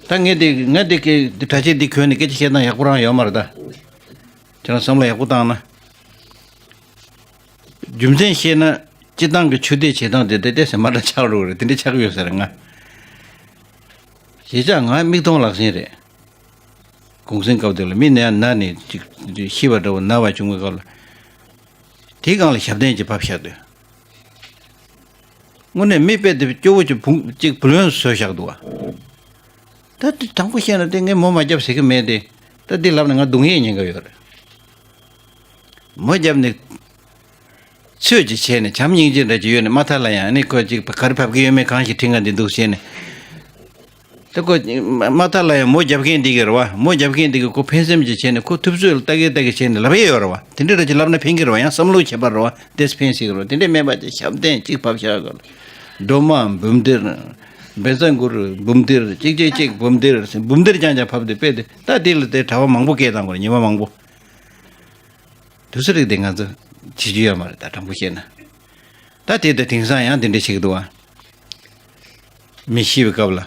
ད་ངས་དེ་ང་དེ་གི་དྲ་ཆས་འདི་གྱོན་ནས་སྐད་ཆ་བཤད་སྟངས་ཡག་པོ་རང་ཡོད་མ་རེད་ད། ཁྱེད་རང་བསམ་བློ་ཡག་པོ་བཏང་ན། རྒྱུ་མཚན་བཤད་ན། སྤྱིར་བཏང་གི་ཆོས་དད་བྱེད་སྟངས་དེ་ཏོག་ཙམ་མ་འདྲ་ཆགས་འགྲོ་གི་རེད། དེ་འདྲ་ཆགས་ཀྱི་ཡོད་ས་རེད་ང་། གཞིས་ཆགས་ང་མིག་མཐོང་ལག་ཟིན་རེད། གུང་སེང་སྐབས་དེ་ལ་མི་ནས་ན་ནས་ཅིག་ཤི་བ་འདྲ་བོ་ན་བ་བྱུང་བའི་སྐབས་ལ། དེའི་སྒང་ལ་ཞབས་བརྟན་གྱི་བབས་བཞག་དུས། དངོས་གནས་མི་དཔེ་དེ་སྐྱོ་བོ་ཅིག་བུང་ཅིག་བུ་ལོན་བཟོས་བཞག་འདུག་བ། ད་དེ་དྲང་པོ་བཤད་ན་དེ་ངས་མོ་མ་རྒྱབ་ཟེར་གི་མེད་དེ། ད་འདི་ལབ་ན་ང་སྡུག་བསྔལ་ཉེན་ཁ་ཡོད་རེད། མོ་རྒྱབ་ནས་ཚོད་ཅིག་བྱས་ནས་བྱམས་སྙིང་རྗེ་འདྲ་ཅིག་ཡོད་ནས། མ་མཐའ་ལ་ཡང་ནི་ཁོ་ཅིག་ག་རེ་བབས་ཀྱི་ཡོད་མེད་གང་ཞིག་དྲི་ང་འདི་འདུག་བྱས་ནས། ད་ཁོ་མ་མཐའ་ལ་ཡང་མོ་རྒྱབ་མཁན་འདི་གི་རེད་བ། མོ་རྒྱབ་མཁན་འདི་གི་ཁོ་ཕན་སེམས་ཅིག་བྱས་ནས། ཁོ་ཐུབ་ཚོད་ལ་ལྟ་གི་ལྟ་གི་བྱས་ནས་ལབ་ཡས་ཡོད་རེད་བ། དེ་འདྲ་འདྲ་ཅིག་ལབ་ན་ཕན་གི་རེད་བ། ཡང་བསམ་བློ་བྱེད་པ་རེད་བ། དེས་ཕན་སྲིད་གི་རེད་བ། དེ་འདྲ་མེད་པ་ཅིག་ཞབས་བརྟན་གཅིག་བབས་བཞག་གི་རེད། སྒྲོལ་མ་འབུམ་སྡེར། བཛྲ་གུ་རུ་འབུམ་སྡེར། གཅིག་གཅིག་གཅིག་འབུམ་སྡེར། འབུམ་སྡེར་རྐྱང་རྐྱང་ཕབ་དུས་དཔེ་དེ། ད་དེ་ལ་དེ་གྲྭ་པ་མང་པོ་སྐད་བཏང་དགོས་རེད། ཉི་མ་མང་པོ། དུས་ཚོད་རིགས་དེ་ང་ཚོ་བྱེད་རྒྱུ་ཡོད་མ་རེད། ད་དྲང་པོ་བཤད་ན། ད་དེ་ད་དེང་སང་ཡང་དེ་འདྲ་བྱེད་ཀྱི་འདུག་བ། མི་ཤི་བའི་སྐབས་ལ།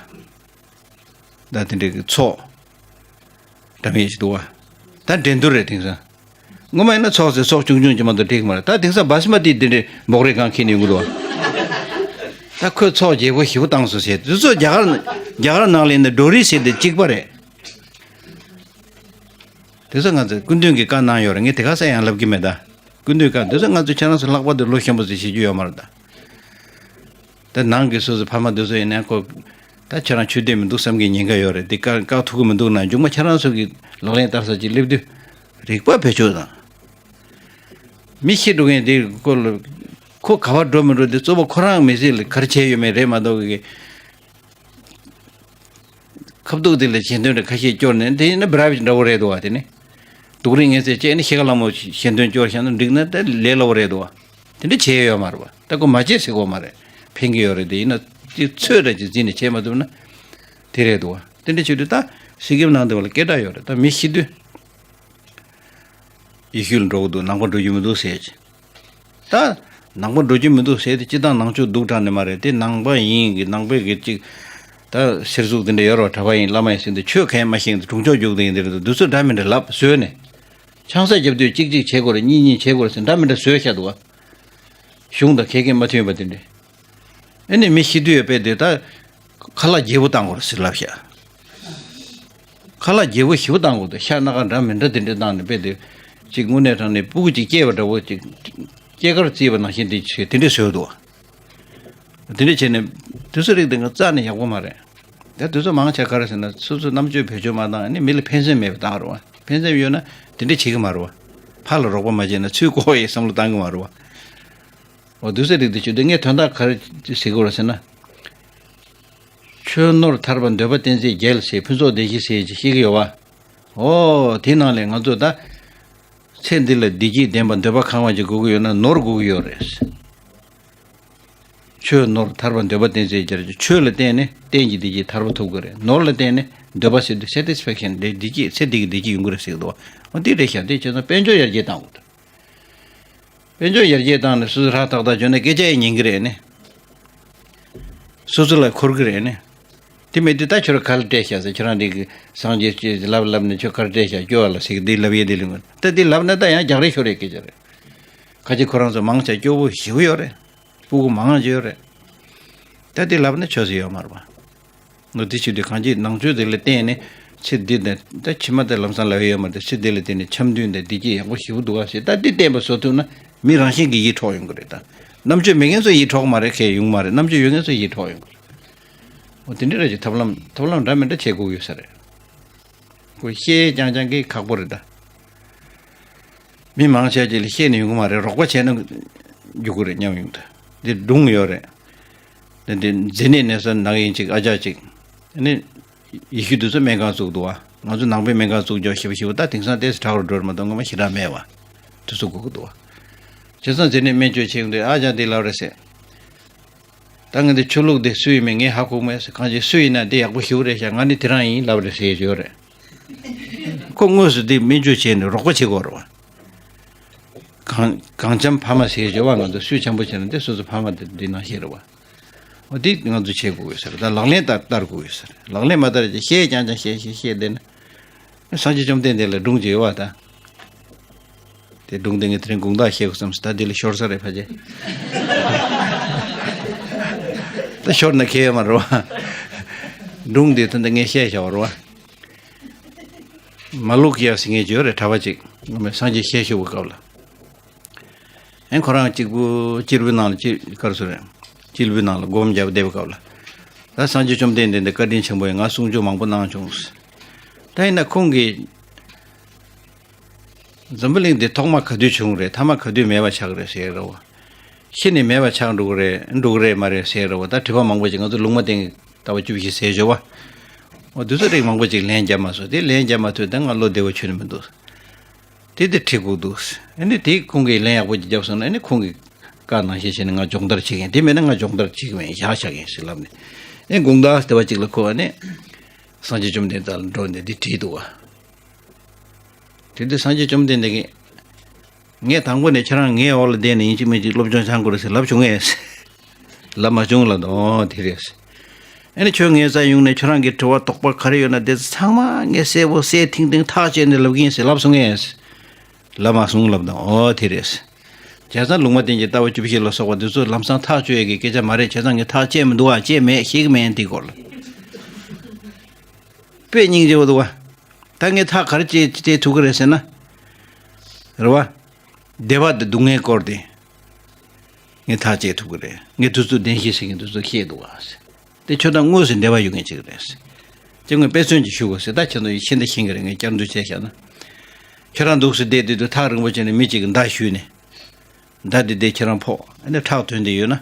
ད་དེ་འདྲའི་ཚོགས་འདྲ་མི་ཞིག་འདུག་བ། ད་འགྲན་བསྡུར་རེད་དེང་སང་། སྔོན་མ་ཡིན་ན་ཚོགས་ཟེར་ཚོགས་ཆུང་ཆུང་ཅིག་མ་གཏོགས་འགྲིག་མ་རེད། ད་དེང་སང་བྷ་སི་མ་ཏི་དེ་འདྲའི་འབོག་རེ་གང་འཁྱེར་ནས་ཡོང་གི་འདུག་བ། ད་ཁོས་ཚོགས་རྒྱས་པོ་ཞེ་པོ་བཏང་སོང་ཟེར། དེ་ཚོ་རྒྱ་གར་རྒྱ་གར་ནང་ལ་ཡིན་ན་ཌོ་རི་ཟེར་དེ་གཅིག་པ་རེད། དེ་ཚོ་ང་ཚོས་སྐུ་མདུན་གྱིས་བཀའ་གནང་ཡོད་རེད། ངས་དེ་ག་ས་ཡང་ལབ་ཀྱི་མེད་ད། སྐུ་མདུན་བཀའ་དེ་ཚོ་ང་ཚོས་ཁྱེད་རང་ཚོ་ལྷག་པར་དུ་བློ་ཞན་པོ་ཚོས་ཤེས་རྒྱུ་ཡོད་མ་རེད་ད། ད་ནང་གི་སོ་སོའི་ཕ་མ་དེ་ཚོ་ཡིན་ན་ཁོ། ད་ཁྱེད་རང་ཆོས་དད་མི་འདུག་བསམ་གྱི་ཉེན་ཁ་ཡོད་རེད། དེ་བཀག་བཀག་ཐུབ་ཀྱི་མི་འདུག་ན། མཇུག་མ་ཁྱེད་རང་ཚོ་གི་ལག་ལེན་བསྟར་ས་ཅིག་སླེབས་དུས་རིག་པ་བེད་སྤྱོད་དང་། མི་ཤི་འགྲོ་མཁན་དེ་སྐོར་ལ་ཁོ་ག་པར་འགྲོ་མི་འགྲོ་དེ་གཙོ་བོ་ཁོ་རང་མི་ཚེ་ལ་ག་རེ་བྱས་ཡོད་མེད་རེད་མ་གཏོགས་གི། ཁ་བཏུག་དེ་ལ་ཞལ་འདོན་རེ་ཁ་ཤས་སྐྱོར་ནས། དེ་ཡིན་ན་བྲ་བ་འདྲ་བོ་རེད་འདུག་བ། དེ་ནི་སྡུག་རུས་ངལ་སེལ་བྱས་ནས་ཤི་ཁ་ལ་མོ་ཞལ་འདོན་སྐྱོར་བཞག་ན་འགྲིག་ན་ད་ལས་སླ་བོ་རེད་འདུག་བ། དེ་འདྲ་བྱས་ཡོད་མ་རེད་བ། ད་ཁོ་མ་བྱས་ཟེར་གོ་མ་རེད། ཕན་གྱི་ཡོད་རེད། དེ་ཡིན་ན་དེ་ཚོད་འདྲ་ཅིག་འཛིན་ནས་བྱས་མ་ཐུབ་ན་དེ་རེད་འདུག་བ། དེ་འདྲ་བྱེད་དུས་ད་སི་ཀིམ་ནང་དུ་བ་ལ་སྐད་གྲགས་ཡོད་རེད། ད་མི་ཤི་དུས། ཡེ་ཤུ་ལ་འགྲོ་གི་འདུག། ནང་པ་འགྲོ་རྒྱུ་མི་འདུག་ཟེར་གྱི། ད་ནང་པ་འགྲོ་རྒྱུ་མི་འདུག་ཟེར་དེ་སྤྱིར་བཏང་ནང་ཆོས་སྡུག་དྲགས་ནས་མ་རེད། དེ་ནང་པ་ཡིན་གྱི་ནང་པའི་གི་ཅིག་ད་སེར་གཟུགས་དེ་འདྲ་ཡོད་རོགས། གྲྭ་པ་ཡིན་བླ་མ་ཡིན་ཟེར་དུས་ཆོས་གང་ཡང་མ་ཤེས་ཀྱི་དྲུང་ཆོག་རྒྱུགས་དེ་ཡིན། དེ་རེད་འདུག། དུས་ཚོད་འདྲ་མི་འདྲ་ལབ་བཟོས་ནས། ཆང་ས་རྒྱབ་དུས་གཅིག་གཅིག་བྱེད་དགོས་རེད། གཉིས་གཉིས་བྱེད་དགོས་རེད་ཟེར་འདྲ་མི་འདྲ་བཟོས་བཞག་འདུག་བ། གཞུང་དང་ཁེ་ཁེ་མ་མཐུན་པ་དེ་འདྲ། ཨེ་ནས་མི་ཤི་དུས་ཡོད་པས་དེ་ད། ཁ་ལག་རྒྱས་པོ་བཏང་དགོས་རེད་ཟེར་ལབ་ཤག། ཁ་ལག་རྒྱས་པོ་ཞེ་པོ་བཏང་དགོས་འདུག། ཤ་སྣ་ཁ་འདྲ་མི་འདྲ་དེ་འདྲ་བཏང་ནས་དཔེ་དེ། གཅིག་དངོས་གནས་དྲང་གནས་སྤུ་གུ་གཅིག་སྐྱེས་པ་འདྲ་བོ་གཅིག། སྐྱེས་སྐར་བརྩིས་པ་ནང་བཞིན་དེ་བྱས་དེ་འདྲ་བཟོས་འདུག། དེ་འདྲ་བྱས་ནས་དུས་ཚོད་རིགས་དེ་ང་རྩ་ནས་ཡག་པོ་མ་རེད། ད་དུས་ཚོད་མང་ཆེ་ག་རེ་ཟེར་ན། སོ་སོ་རྣམ་དཔྱོད་བེད་སྤྱོད་མ་བཏང་ནས་མི་ལ་ཕན་སེམས་མེད་པ་བཏང་རེད་བ། ཕན་སེམས་ཡོད་ན་དེ་འདྲ་བྱེད་ཀྱི་མ་རེད་བ། ཕར་ལ་རོགས་པ་མ་བྱས་ན་ཚུར་ལྐོག་ཡས་བསམ་བློ་བཏང་གི་མ་རེད་བ། འོ་དུས་ཚོད་རིགས་དེ་བྱེད་དུས་ངས་དོན་དག་ག་རེ་ཟེར་གྱི་ཡོད་རེད་ཟེར་ན། ཆོས་ནོར་ཐར་པ་འདོད་པ་བསྟེན་ཚེ་རྒྱལ་ཟེར་ཕུན་ཚོགས་བདེ་གཤེགས་ཟེར་ཅིག་བཤད་ཀྱི་ཡོད་བ། འོ་དེའི་ནང་ལས་ང་ཚོ་ད་ཚེ་འདི་ལ་བདེ་སྐྱིད་ལྡན་པ་འདོད་པ་ཁེངས་པ་ཅིག་དགོས་ཀྱི་ཡོད་ན་ནོར་དགོས་ཀྱི་ཡོད་རེད། ཆོས་ནོར་ཐར་པ་འདོད་པ་བསྟེན་ཚེ་རྒྱལ། ཆོས་ལ་བརྟེན་ནས་གཏན་གྱི་བདེ་སྐྱིད་ཐར་པ་ཐོབ་ཀྱི་རེད། ནོར་ལ་བརྟེན་ནས་འདོད་པ་ཟེར་དུས་སེ་ཊི་སི་ཕེག་ཤན་དེ་བདེ་སྐྱིད་ཚེ་འདི་གི་བདེ་སྐྱིད་ཡོང་གི་རེད་ཟེར་གྱི་འདུག་བ། འོ་འདི་རེད་ཤག། དེ་བྱས་ཙང་དཔལ་འབྱོར་ཡར་རྒྱས་བཏང་དགོས་འདུག། དཔལ་འབྱོར་ཡར་རྒྱས་བཏང་ནས་སོ་སོ་ར་ཏག་ཏག་བྱུང་ན་སྐད་ཆ་ཡང་ཉན་གྱི་རེད་ནི། སོ་སོ་ལ་འཁོར་གྱི་རེད་ནི། དེ་མེད་དུས་ད་ཁྱོད་རང་ག་ལ་སྤྲད་ཤག་ཟེར། ཁྱོད་རང་འདི་གི་སངས་རྒྱས་ཀྱིས་ལབ་ལབ་ནས་ཁྱོད་ག་ལ་སྤྲད་ཤག་སྐྱོ་བ་ལ་ཟེར་གི། འདི་ལབ་ཡས་འདི་ལུས་ད་འདི་ལབ་ན་ད་ཡང་རྒྱག་རེས་ཤོར་ཡས་སྐད་ཆ་རེད། ཁ་ཅིག་ཁོ་རང་ཚོ་མང་ཆེ་སྐྱོ་བོ་ཞེ་པོ་ཡོད་རེད། སྤུ་གུ་མང་ཆེ་ཡོད་རེད། ད་འདི་ལབ་ན་ཆོས་ཟེར་ཡོད་མ་རེད་པ། ང་འདི་བྱེད་དུས་གང་ཅི་ནང་ཆོས་དེ་ལ་བརྟེན་ནས་ཚེ་འདི་དང་ད་ཕྱི་མ་དེ་ལམ་སང་ལབ་ཡོད་མ་རེད། ཚེ་འདི་ལ་བརྟེན་ནས་འཆམ་མཐུན་དང་བདེ་སྐྱིད་ཡག་པོ་ཞེ་པོ་འདུག་ག་ཟེར། ད་འདི་བསྟན་པ་བཟོ་ཐུབ་ན་མི་རང་བཞིན་གྱིས་ཡིད་འཕྲོག་ཡོང་གི་རེད། ད་ རྣམ་དཔྱོད་མེད་མཁན་ཚོ་ཡིད་འཕྲོག་མ་རེད། ཁས་ཡོང་མ་རེད། རྣམ་དཔྱོད་ཡོད་མཁན་ཚོ་ཡིད་འཕྲོག་ཡོང་གི་རེད། འོ་དེ་འདྲ་རེད་ཅེས་ཐབས་ལམ་ཐབས་ལམ་འདྲ་མི་འདྲ་བྱེད་དགོས་ཡོད་ས་རེད། ཁོ་བཤད་རྐྱང་རྐྱང་གིས་ཁག་པོ་རེད་ད། མི་མང་ཆེ་ཅིག་ལ་བཤད་ནས་ཡོང་གི་མ་རེད། རོགས་པ་བྱས་ན་རྒྱུག་གི་རེད་སྙམ་ཡོང་ད། འདི་སྒྲུང་ཡོད་རེད། འདི་འདི་མཛེ་ནད་ནད་ས་ནག་ཡིན་ཅིག་ཨ་ཅག་ཅིག་ནི། ཡེ་ཤུ་དེ་ཚོ་སྨན་ཁང་བཙུགས་འདུག་བ། ང་ཚོ་ནང་པའི་སྨན་ཁང་བཙུགས་རྒྱུ་ཞེ་པོ་ཞེ་པོ་ད་དེང་སང་ཏོག་ཙམ་དྲག་རུ་འགྲོ་རེད་མ་གཏོགས་སྔོན་མ་ཞེ་དྲག་མེད་བ། དེ་ཚོ་དགོས་ཀྱི་འདུག་བ། བྱས་ཙང་མཛེ་ནད་སྨན་བཅོས་བྱེད་འདུག་ཨ་ཅག་འདི་ལབ་རེད་ཟེར། ད་ངས་འདི་ཆོས་ལུགས་འདི་སུ་ཡིན་མིན་ངས་ཧ་གོ་མེད་ཟེར། གང་ཅི་སུ་ཡིན་ན་འདི་ཡག་པོ་ཞེ་པོ་རེད་ཤག་ང་ནི་དེ་རང་ཡིན་ལབ་རེད་ཟེར་ཡོད་རེད། ཁོ་དངོས་སུ་འདི་སྨན་བཅོས་བྱས་ནས་རོགས་པ་བྱེད་དགོས་རེད་བ། གང་གང་འཆམ་ཕ་མ་ཟེར་ཡོད་བ། ང་ཚོ་སུས་འཆམ་པོ་བྱས་ན་འདི་སོ་སོ་ཕ་མ་འདི་འདི་ནང་བཞིན་རེད་བ། འོ་འདི་ང་ཚོ་བྱེད་དགོས་ཡོད་ས་རེད། ད་ལག་ལེན་བསྟར་བསྟར་དགོས་ཡོད་ས་རེད། ལག་ལེན་མ་བསྟར་ཅིག་བཤད་རྐྱང་རྐྱང་བཤད་བཤད་བཤད་བསྡད་ན། སངས་རྒྱས་བཅོམ་ལྡན་འདས་ལ་སྒྲུང་ཅིག་ཡོད་བ་ད། དེ་སྒྲུང་དེ་ངས་དེ་རིང་དགོང་དག་བཤད་དགོས་བསམ་སོང་། ད་འདི་ལ་ཤོར་ས་རེད་ཕ་ཆེ། ད་ཤོར་ན་ཁེལ་ཡོད་མ་རེད་བ། སྒྲུང་དེ་ད་འདི་ངས་བཤད་བཞག་པ་རེད་བ། མ་ལུག་ཡ་ཟེར་མཁན་ཅིག་ཡོད་རེད། གྲྭ་པ་ཅིག་ངོ་མས་སངས་རྒྱས་ཞལ་བཞུགས་པའི་སྐབས་ལ། ཨེ་ཁོ་རང་གཅིག་པུ་གཅེར་བུའི་ནང་ལ་ཅི་ག་རེ་ཟེར་རེད། གཅེར་བུའི་ནང་ལ་སྒོམ་རྒྱབ་བསྡད་པའི་སྐབས་ལ། ད་སངས་རྒྱས་བཅོམ་ལྡན་འདས་འདི་བཀའ་དྲིན་ཆེན་པོ་ཡིན། ང་གསུང་ཆོས་མང་པོ་གནང་བྱུང་། ད་ཡིན་ན་ཁོང་གིས་འཛམ་བུ་གླིང་འདི་ཐོག་མ་ག་དུས་བྱུང་རེད། ཐ་མ་ག་དུས་མེད་པ་ཆགས་རེད་ཟེར་རོ། ཤི་ནས་མེད་པ་ཆགས་འགྲོ་གི་རེད་འགྲོ་གི་རེད་མ་རེད་ཟེར་རོ། ད་དྲི་བ་མང་པོ་ཅིག་ང་ཚོ་ལུང་མ་བསྟན་ལྟ་བ་བཅུ་བཞི་ཟེར་བྱོས་བ། འོ་དུས་ཚོད་རིགས་མང་པོ་ཅིག་ལན་རྒྱབ་མ་སོང་། དེ་ལན་རྒྱབ་མ་ཐུབ། ད་ང་བློ་བདེ་བོ་ཆོད་ནི་མི་འདུག་དེ་དེ་ཁྲིད་དགོས་འདུག་ཨ་ནི་དེ་ཁོང་གིས་ལན་ཡག་པོ་ཅིག་བརྒྱབ་སོང་ན་ཨ་ནི་ཁོང་གི་བཀའ་ནང་བཞིན་བྱས་ནས་ང་སྦྱོང་བརྡར་བྱེད་མཁན། དེ་མེད་ན་ང་སྦྱོང་བརྡར་བྱེད་ཀྱི་མེད། བཞག་བཞག་ཡིན་ཟེར་ལབ་ནས། ཨེ་དགོང་དག་དེ་བ་ཅིག་ལ་ཁོ་ཨ་ནི་སངས་རྒྱས་བཅོམ་ལྡན་འདས་ལ་འགྲོ་ནས་འདི་བྲིས་འདུག་བ། དེ་དུས་སངས་རྒྱས་བཅོམ་ལྡན་འདས་ཀྱིས། ངས་དང་པོ་ནས་ཁྱེད་རང་ངའི་འོག་ལ་བསྡད་ནས་ཡིན་གཅིག་མིན་གཅིག་སློབ་སྦྱོང་སྦྱང་དགོས་རེད་ཟེར་ལབ་བྱུང་ངས། ལབ་མ་བྱུང་ལབ་དང་། ཨོ་དེ་རེད། ཨ་ནི་ཁྱོད་ངའི་རྩར་ཡོང་ནས་ཁྱོད་རང་གི་དྲི་བ་དོགས་པ་ག་རེ་ཡོད་ན་དེ་ཚང་མ་ངས་གསལ་པོ་གསལ་ཐིང་ཐིང་ཐག་བཅད་ནས་ལབ་གི་ཡིན་ཟེར་ལབ་སོང་ངས། ལབ་མ་སོང་ལབ་དང་། ཨོ་དེ་རེད། བྱས་ཙང་ལུང་མ་བསྟན་གྱི་ལྟ་བ་བཅུ་བཞི་ལ་སོགས་པ་འདི་ཚོ་ལམ་སང་ཐག་གཅོད་ཡས་ཀྱི་སྐད་ཆ་མ་རེད། བྱས་ཙང་ངས་ཐག་བཅད་མི་འདུག་ཨ། བཅད་མེད། ཤེས་ཀྱི་མེད་འདི་སྐོར་ལ། དཔེ་སྙིང་རྗེ་པོ་འདུག་བ། ད་ངས་ཐག་ག་རེ་བཅད་བཅད་ཐུབ་ཀྱི་རེད་ཟེར་ན། རེད་བ། བདེ་བ་དང་སྡུག་བསྔལ་སྐོར་དེ། ངས་ཐག་བཅད་ཐུབ་ཀྱི་རེད། ངས་དུས་ཚོད་བདེན་བཞི་ཟེར་མཁན་དུས་ཚོད་ཤེས་འདུག་བ། དེ་ཁྱོད་དང་དངོས་སུ་འབྲེལ་བ་ཡོད་མཁན་ཅིག་རེད། ཅེས་ངས་དཔེ་མཚོན་ཅིག་ཞུ་དགོས་ཟེར། ད་ཁྱེད་ཚོ་ཡིད་ཆེས་འདི་ཤེས་ཀྱི་རེད། ངས་བསྐྱར་ཟློས་བྱས་བཞག་ན། ཁྱོད་རང་འདུག་སེ་བསྡད་དུས་དུས་ཐག་རིང་པོ་བྱས་ནས་མི་གཅིག་གིས་མདའ་གཞུས་ནས། མདའ་འདི་དེ་ཁྱེད་རང་ཕོག་ཨ་ནི་ཁྲག་ཐོན་བསྡད་ཡོད་ན།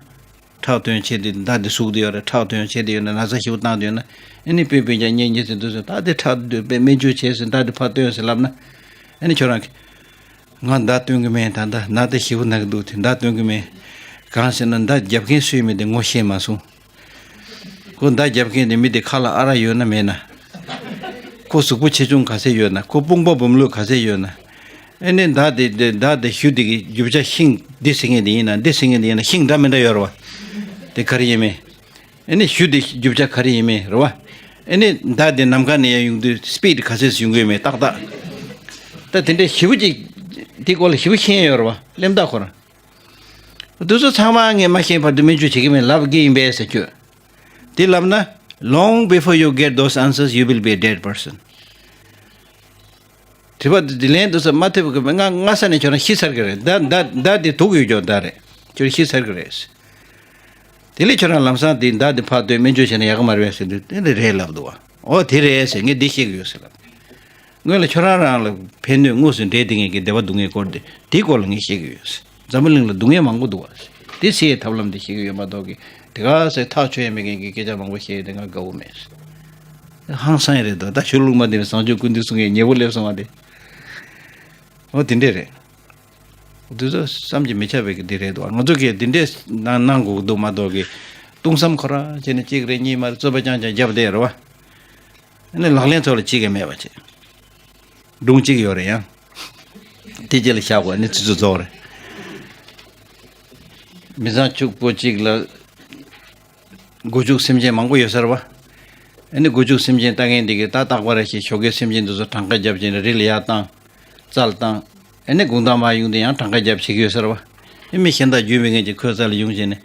ཁྲག་ཐོན་བྱས་ཏེ་མདའ་འདི་ཟུག་བསྡད་ཡོད་རེད། ཁྲག་ཐོན་བྱས་བསྡད་ཡོད་ན། ན་ཚ་ཞེ་པོ་བཏང་བསྡད་ཡོད་ན། ཨ་ནི་སྤུན་སྤུན་ཀྱག་གཉེན་ཉེ་ཚན་དུས་ཚོད་ད་དེ་ཁྲག་འདུས་པའི་སྨན་བཅོས་བྱས་ཟིན། མདའ་འདི་ཕར་སྟོན་ཟེར་ལབ་ན། ཨ་ནི་ཁྱོད་རང་གིས། ང་མདའ་སྟོན་གི་མེད། ད་ལྟ་ན་དེ་ཞེ་པོ་ན་གི་འདུག་དེ་མདའ་སྟོན་གི་མེད། གང་ཟེར་ན་མདའ་རྒྱབ་མཁན་སུ་ཡིན་མིན་དེ་ངོ་ཤེས་མ་སོང་། ཁོ་མདའ་རྒྱབ་མཁན་དེ་མི་དེ་ཁ་ལ་ཨ་རག་ཡོད་ན་མེད་ན། ཁོ་གཟུགས་པོ་ཆེ་ཆུང་ག་ཚད་ཡོད་ན། ཁོ་དཔུང་པ་སྦོམ་ལོས་ག་ཚད་ཡོད་ན། ཨེ་ནས་མདའ་དེ་དེ་མདའ་དེ་གཞུ་དེ་གི་རྒྱུ་ཆ་ཤིང་འདི་ཟེར་མཁན་དེ་ཡིན་ན་འདི་ཟེར་མཁན་དེ་ཡིན་ན་ཤིང་འདྲ་མི་འདྲ་ཡོད་རེད་བ། དེ་ག་རེ་ཡིན་མིན། ཨེ་ནས་གཞུ་དེ་རྒྱུ་ཆ་ག་རེ་ཡིན་མིན་རེད་བ། ཨེ་ནས་མདའ་དེ་ནམ་མཁའ་ནས་ཡར་ཡོང་དུས་སི་པིཌ་ག་ཚད་ཡོང་གི་ཡོད་མེད་ཏག་ཏག་ད་དེ་འདྲའི་ཞེ་པོ་ཅིག་དེ་སྐོར་ལ་ཞེ་པོ་ཤེས་ཡོད་རེད་བ། གླེན་རྟགས་ཁོ་རང་། དེ་ཚོ་ཚང་མ་ངས་མ་ཤེས་བར་དུ་སྨན་བཅོས་བྱེད་ཀྱི་མེད་ལབ་ཀྱི་ཡིན་པས་ཟེར་ཁྱོད། དེ་ལབ་ན། Long before you get those answers, you will be a dead person. དྲི་བ་འདི་ལན་འདུག་ས་མ་ཐེབས་གི་སྔ་སྔ་ས་ནས་ཁྱོད་རང་ཤི་ཚར་གི་རེད། མདའ་མདའ་མདའ་འདི་དུག་ཡོད་ཀྱོག་མདའ་རེད། ཁྱོད་ཤི་ཚར་གི་རེད། དེ་ལས་ཁྱོད་རང་ལམ་སང་འདི་མདའ་འདི་ཕར་སྟོན་སྨན་བཅོས་བྱས་ན་ཡག་གི་མ་རེད་ཟེར་དུས་དེ་འདི་རེད་ལབ་འདུག་བ། ཨོ་དེ་རེད་ཟེར། ངས་འདི་ཤེས་གི་ཡོད་ཟེར་ལབ། སྔོན་ལ་ཁྱོད་རང་རང་ལ་ཕན་གནོད་དངོས་སུ་འབྲེལ་བསྡད་མཁན་གྱི་བདེ་བ་སྡུག་བསྔལ་སྐོར་དེ་དེའི་སྐོར་ལ་ངས་བཤད་ཀྱི་ཡོད། འཛམ་བུ་གླིང་ལ་སྡུག་བསྔལ་མང་པོ་འདུག་བ། དེ་སེལ་ཐབས་ལམ་དེ་བཤད་ཀྱི་ཡོད་མ་གཏོགས་ཀྱི་དེ་ག་ཟེ་ཐག་ཆོད་ཡ་མེད་མཁན་གྱི་སྐད་ཆ་མང་པོ་བཤད་ཡོད་དེ་ང་དགའ་བོ་མེད། ཧང་སང་ཡ་རེད་དོ། ད་ཆོས་ལུགས་མ་འདི་བའི་བཟང་སྤྱོད་ཀུན་འདུས་གསུང་མཁན་ཉེ་བོ་སླེབས་སོང་བ་དེ། འོ་དེ་འདྲས་རེད། དེ་ཚོ་བསམ་གྱིས་མི་ཁྱབ་པའི་གི་དེ་རེད་དོ། ང་ཚོ་གིས་དེ་འདྲས་གནང་གནང་དགོས་ཀྱི་འདུག་མ་གཏོགས་ཀྱི་སྟོང་བསམ་ཁོ་ར་བྱས་ནས་གཅིག་རེ་གཉིས་མ་རེ་རྩོད་པ་རྐྱང་རྐྱང་བརྒྱབ་བསྡད་རེད་བ། ཨ་ནི་ལག་ལེན་ཐོག་ལ་གཅིག་ཀྱང་མེད་པ་བྱས། སྒྲུང་གཅིག་ཡོད་རེད་ཡང་། དེ་རྗེས་ལ་བཞག་དགོས། ཨ་ནི་ཚིག་ཚོད་རྫོགས་རེད། མི་ཚང་ཕྱུག་པོ་གཅིག་ལ་སྒོ་ཕྱུགས་སེམས་ཅན་མང་པོ་ཡོད་ས་རེད་བ། ཨ་ནི་སྒོ་ཕྱུགས་སེམས་ཅན་ལྟ་མཁན་དེ་གིས་ད་རྟག་པར་ཞིག་ཞོགས་ཀའི་སེམས་ཅན་དེ་ཚོ་གྲངས་ཀ་བརྒྱབ་བྱས་ནས་རི་ལ་ཡར་བཏང་། རྩལ་བཏང་། ཨ་ནི་དགོང་དག་མར་ཡོང་དུས་ཡང་གྲངས་ཀ་བརྒྱབ་བྱེད་ཀྱི་ཡོད་ས་རེད་བ། ཨ་མི་གཞན་དག་རྒྱུས་མེད་མཁན་གྱིས་ཁོའི་རྩ་ལ་ཡོང་བྱས་ནས།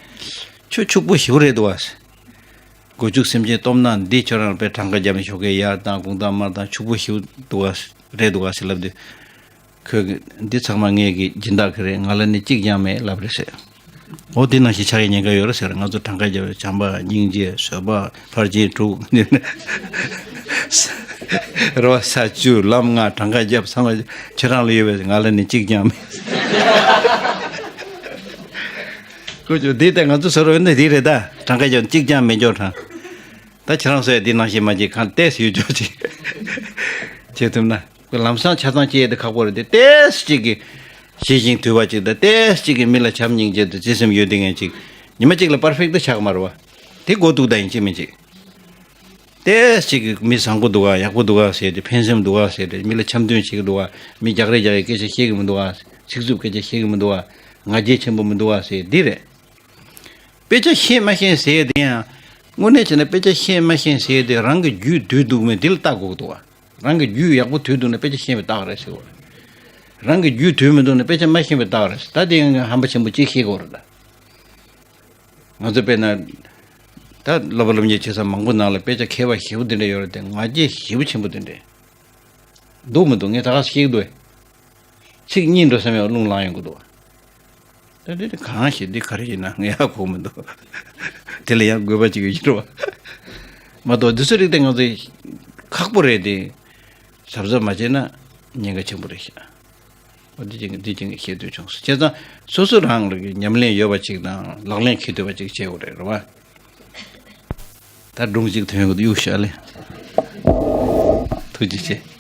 ཁྱོད་ཕྱུག་པོ་ཞེ་པོ་རེད་འདུག་བ། སྒོ་ཕྱུགས་སེམས་ཅན་སྟོབས་ན་འདི་ཁྱོད་རང་དཔེ་གྲངས་ཀ་བརྒྱབ་ནས་ཞོགས་ཀས་ཡར་བཏང་དགོང་དག་མར་བཏང་ཕྱུག་པོ་ཞེ་པོ་འདུག་བ། རེད་འདུག་བ་ཟེར་ལབ་དུས། ཁོས་འདི་ཚང་མ་ངེད་ཀྱི་སྦྱིན་བདག་གི་རེད། ང་ལ་ནི་གཅིག་ཀྱང་མེད་ལབ་རེད་ཟེར། འོ་དེ་ནང་བཞིན་ཆགས་ཡ་ཉེན་ཁ་ཡོད་རེད་ཟེར། ང་ཚོ་གྲངས་ཀ་རྒྱབ། བྱམས་པ་སྙིང་རྗེ་བཟོད་པ་ཕར་ཕྱིན་དྲུག་རེད་བ། ས་བཅུ་ལམ་ལྔ་གྲངས་ཀ་རྒྱབ་ཚང་མ་ཁྱེད་རང་ལ་ཡོད་པས། ང་ལ་ནི་གཅིག་ཀྱང་མེད། ཁོ་ཚོ་འདི་ལྟ་ང་ཚོ་བཟོ་རོགས་ནི་འདི་རེད་ད། གྲངས་ཀ་རྒྱབ་གཅིག་ཀྱང་མེད་འཇོག་དྲང་། ད་ཁྱེད་རང་ཚོས་འདི་ནང་བཞིན་མ་བྱེད་གང་ལྟས་ཡོད་འཇོག་ཅིག་བྱེད་ཐུབ་ན། ལམ་སང་ཆ་ཚང་སྐྱེ་ཡས་དེ་ཁག་པོ་རེད་དེ། ཏེས་གཅིག་གིས་ཞི་ཞིང་དུལ་བ་གཅིག་དང་། ཏེས་གཅིག་གིས་མི་ལ་བྱམས་སྙིང་རྗེ་དང་བརྩེ་སེམས་ཡོད་དེ་ངན་གཅིག། ཉི་མ་གཅིག་ལ་པར་ཕེག་ཏུ་ཆགས་མ་རེད་བ། དེ་གོ་འདུག་ད་ཡིན་གཅིག་མིན་གཅིག། ཏེས་གཅིག་གིས་མི་བཟང་པོ་འདུག་ག་ཡག་པོ་འདུག་ག་ཟེར་ཏེ། ཕན་སེམས་འདུག་ག་ཟེར་ཏེ། མི་ལ་འཆམ་མཐུན་བྱེད་ཀྱི་འདུག་ག་མི་རྒྱག་རེས་རྒྱག་ཡས་སྐད་ཆ་བཤད་ཀྱི་མི་འདུག་ག་ཚིག་རྩུབ་སྐད་ཆ་བཤད་ཀྱི་མི་འདུག་ག་ང་རྒྱལ་ཆེན་པོ་མི་འདུག་ག་ཟེར་འདི་རེད། དཔེ་ཆ་ཤེས་མ་ཤེས་ཟེར་ཡས་དེ་ཡང་། དངོས་གནས་བྱས་ན་དཔེ་ཆ་ཤེས་མ་ཤེས་ཟེར་ཡས་དེ། རང་གི་རྒྱུད་དུལ་འདུག་མེད་དེ་ལ་བལྟ་དགོས་ཀྱི་འདུག་བ། རང་གི་རྒྱུད་ཡག་པོ་དུལ་འདུག་ན་དཔེ་ཆ་ཤེས་པའི་རྟགས་རེད་ཟེར་བ། རང་གི་རྒྱུད་དུལ་མི་འདུག་ན་དཔེ་ཆ་མ་ཤེས་པའི་རྟགས་རེད་ཟེར། ད་དེ་ཡང་ཧམ་པ་ཆེན་པོ་གཅིག་ཤེས་དགོས་རེད་ད། ང་ཚོ་དཔེར་ན། ད་སློབ་པ་སློབ་གཉེར་བྱེད་ས་མང་པོ་ནང་ལ་དཔེ་ཆ་མཁས་པ་ཞེ་པོ་དེ་འདྲ་ཡོད་རེད་དེ། ང་རྒྱལ་ཞེ་པོ་ཆེན་པོ་དེ་འདྲ་འདུག་མི་འདུག་ངས་ད་ག་ཤེས་ཀྱི་འདུག་ཚིག་གཉིས་འགྲོ་བསམ་ཡང་རླུང་ལངས་ཡོང་གི་འདུག་ད་དེ་དེ་གང་ཞིག་འདི་ག་རེ་ཡིན་ན་ངས་ཧ་གོ་མི་འདུག་དེ་ལ་ཡང་དགོས་པ་ཅིག་ཡོད་ཀྱི་རེད་བ། མ་གཏོགས་འདི་ཚོ་རིགས་དེ་ང་ཚོས་ཁག་པོ་རེད་དེ། གཟབ་གཟབ་མ་བྱས་ན་ཉེན་ཁ་ཆེན་པོ་རེད་ཤག་འོ་འདི་ཅིག་འདི་ཅིག་བཤད་འདོད་བྱུང་སོང་། བྱས་ཙང་སོ་སོ་རང་ལ་ཉམས་ལེན་ཡོད་པ་ཅིག་དང་ལག་ལེན་འཁེལ་འདོད་པ་ཅིག་བྱེད་དགོས་རེད། རེད་བ། ད་སྒྲུང་གཅིག་ཐོན་ཡོང་གི་འདུག་གཡུག་ཞོག་ཨ་ལེ། ཐུགས་རྗེ་ཆེ།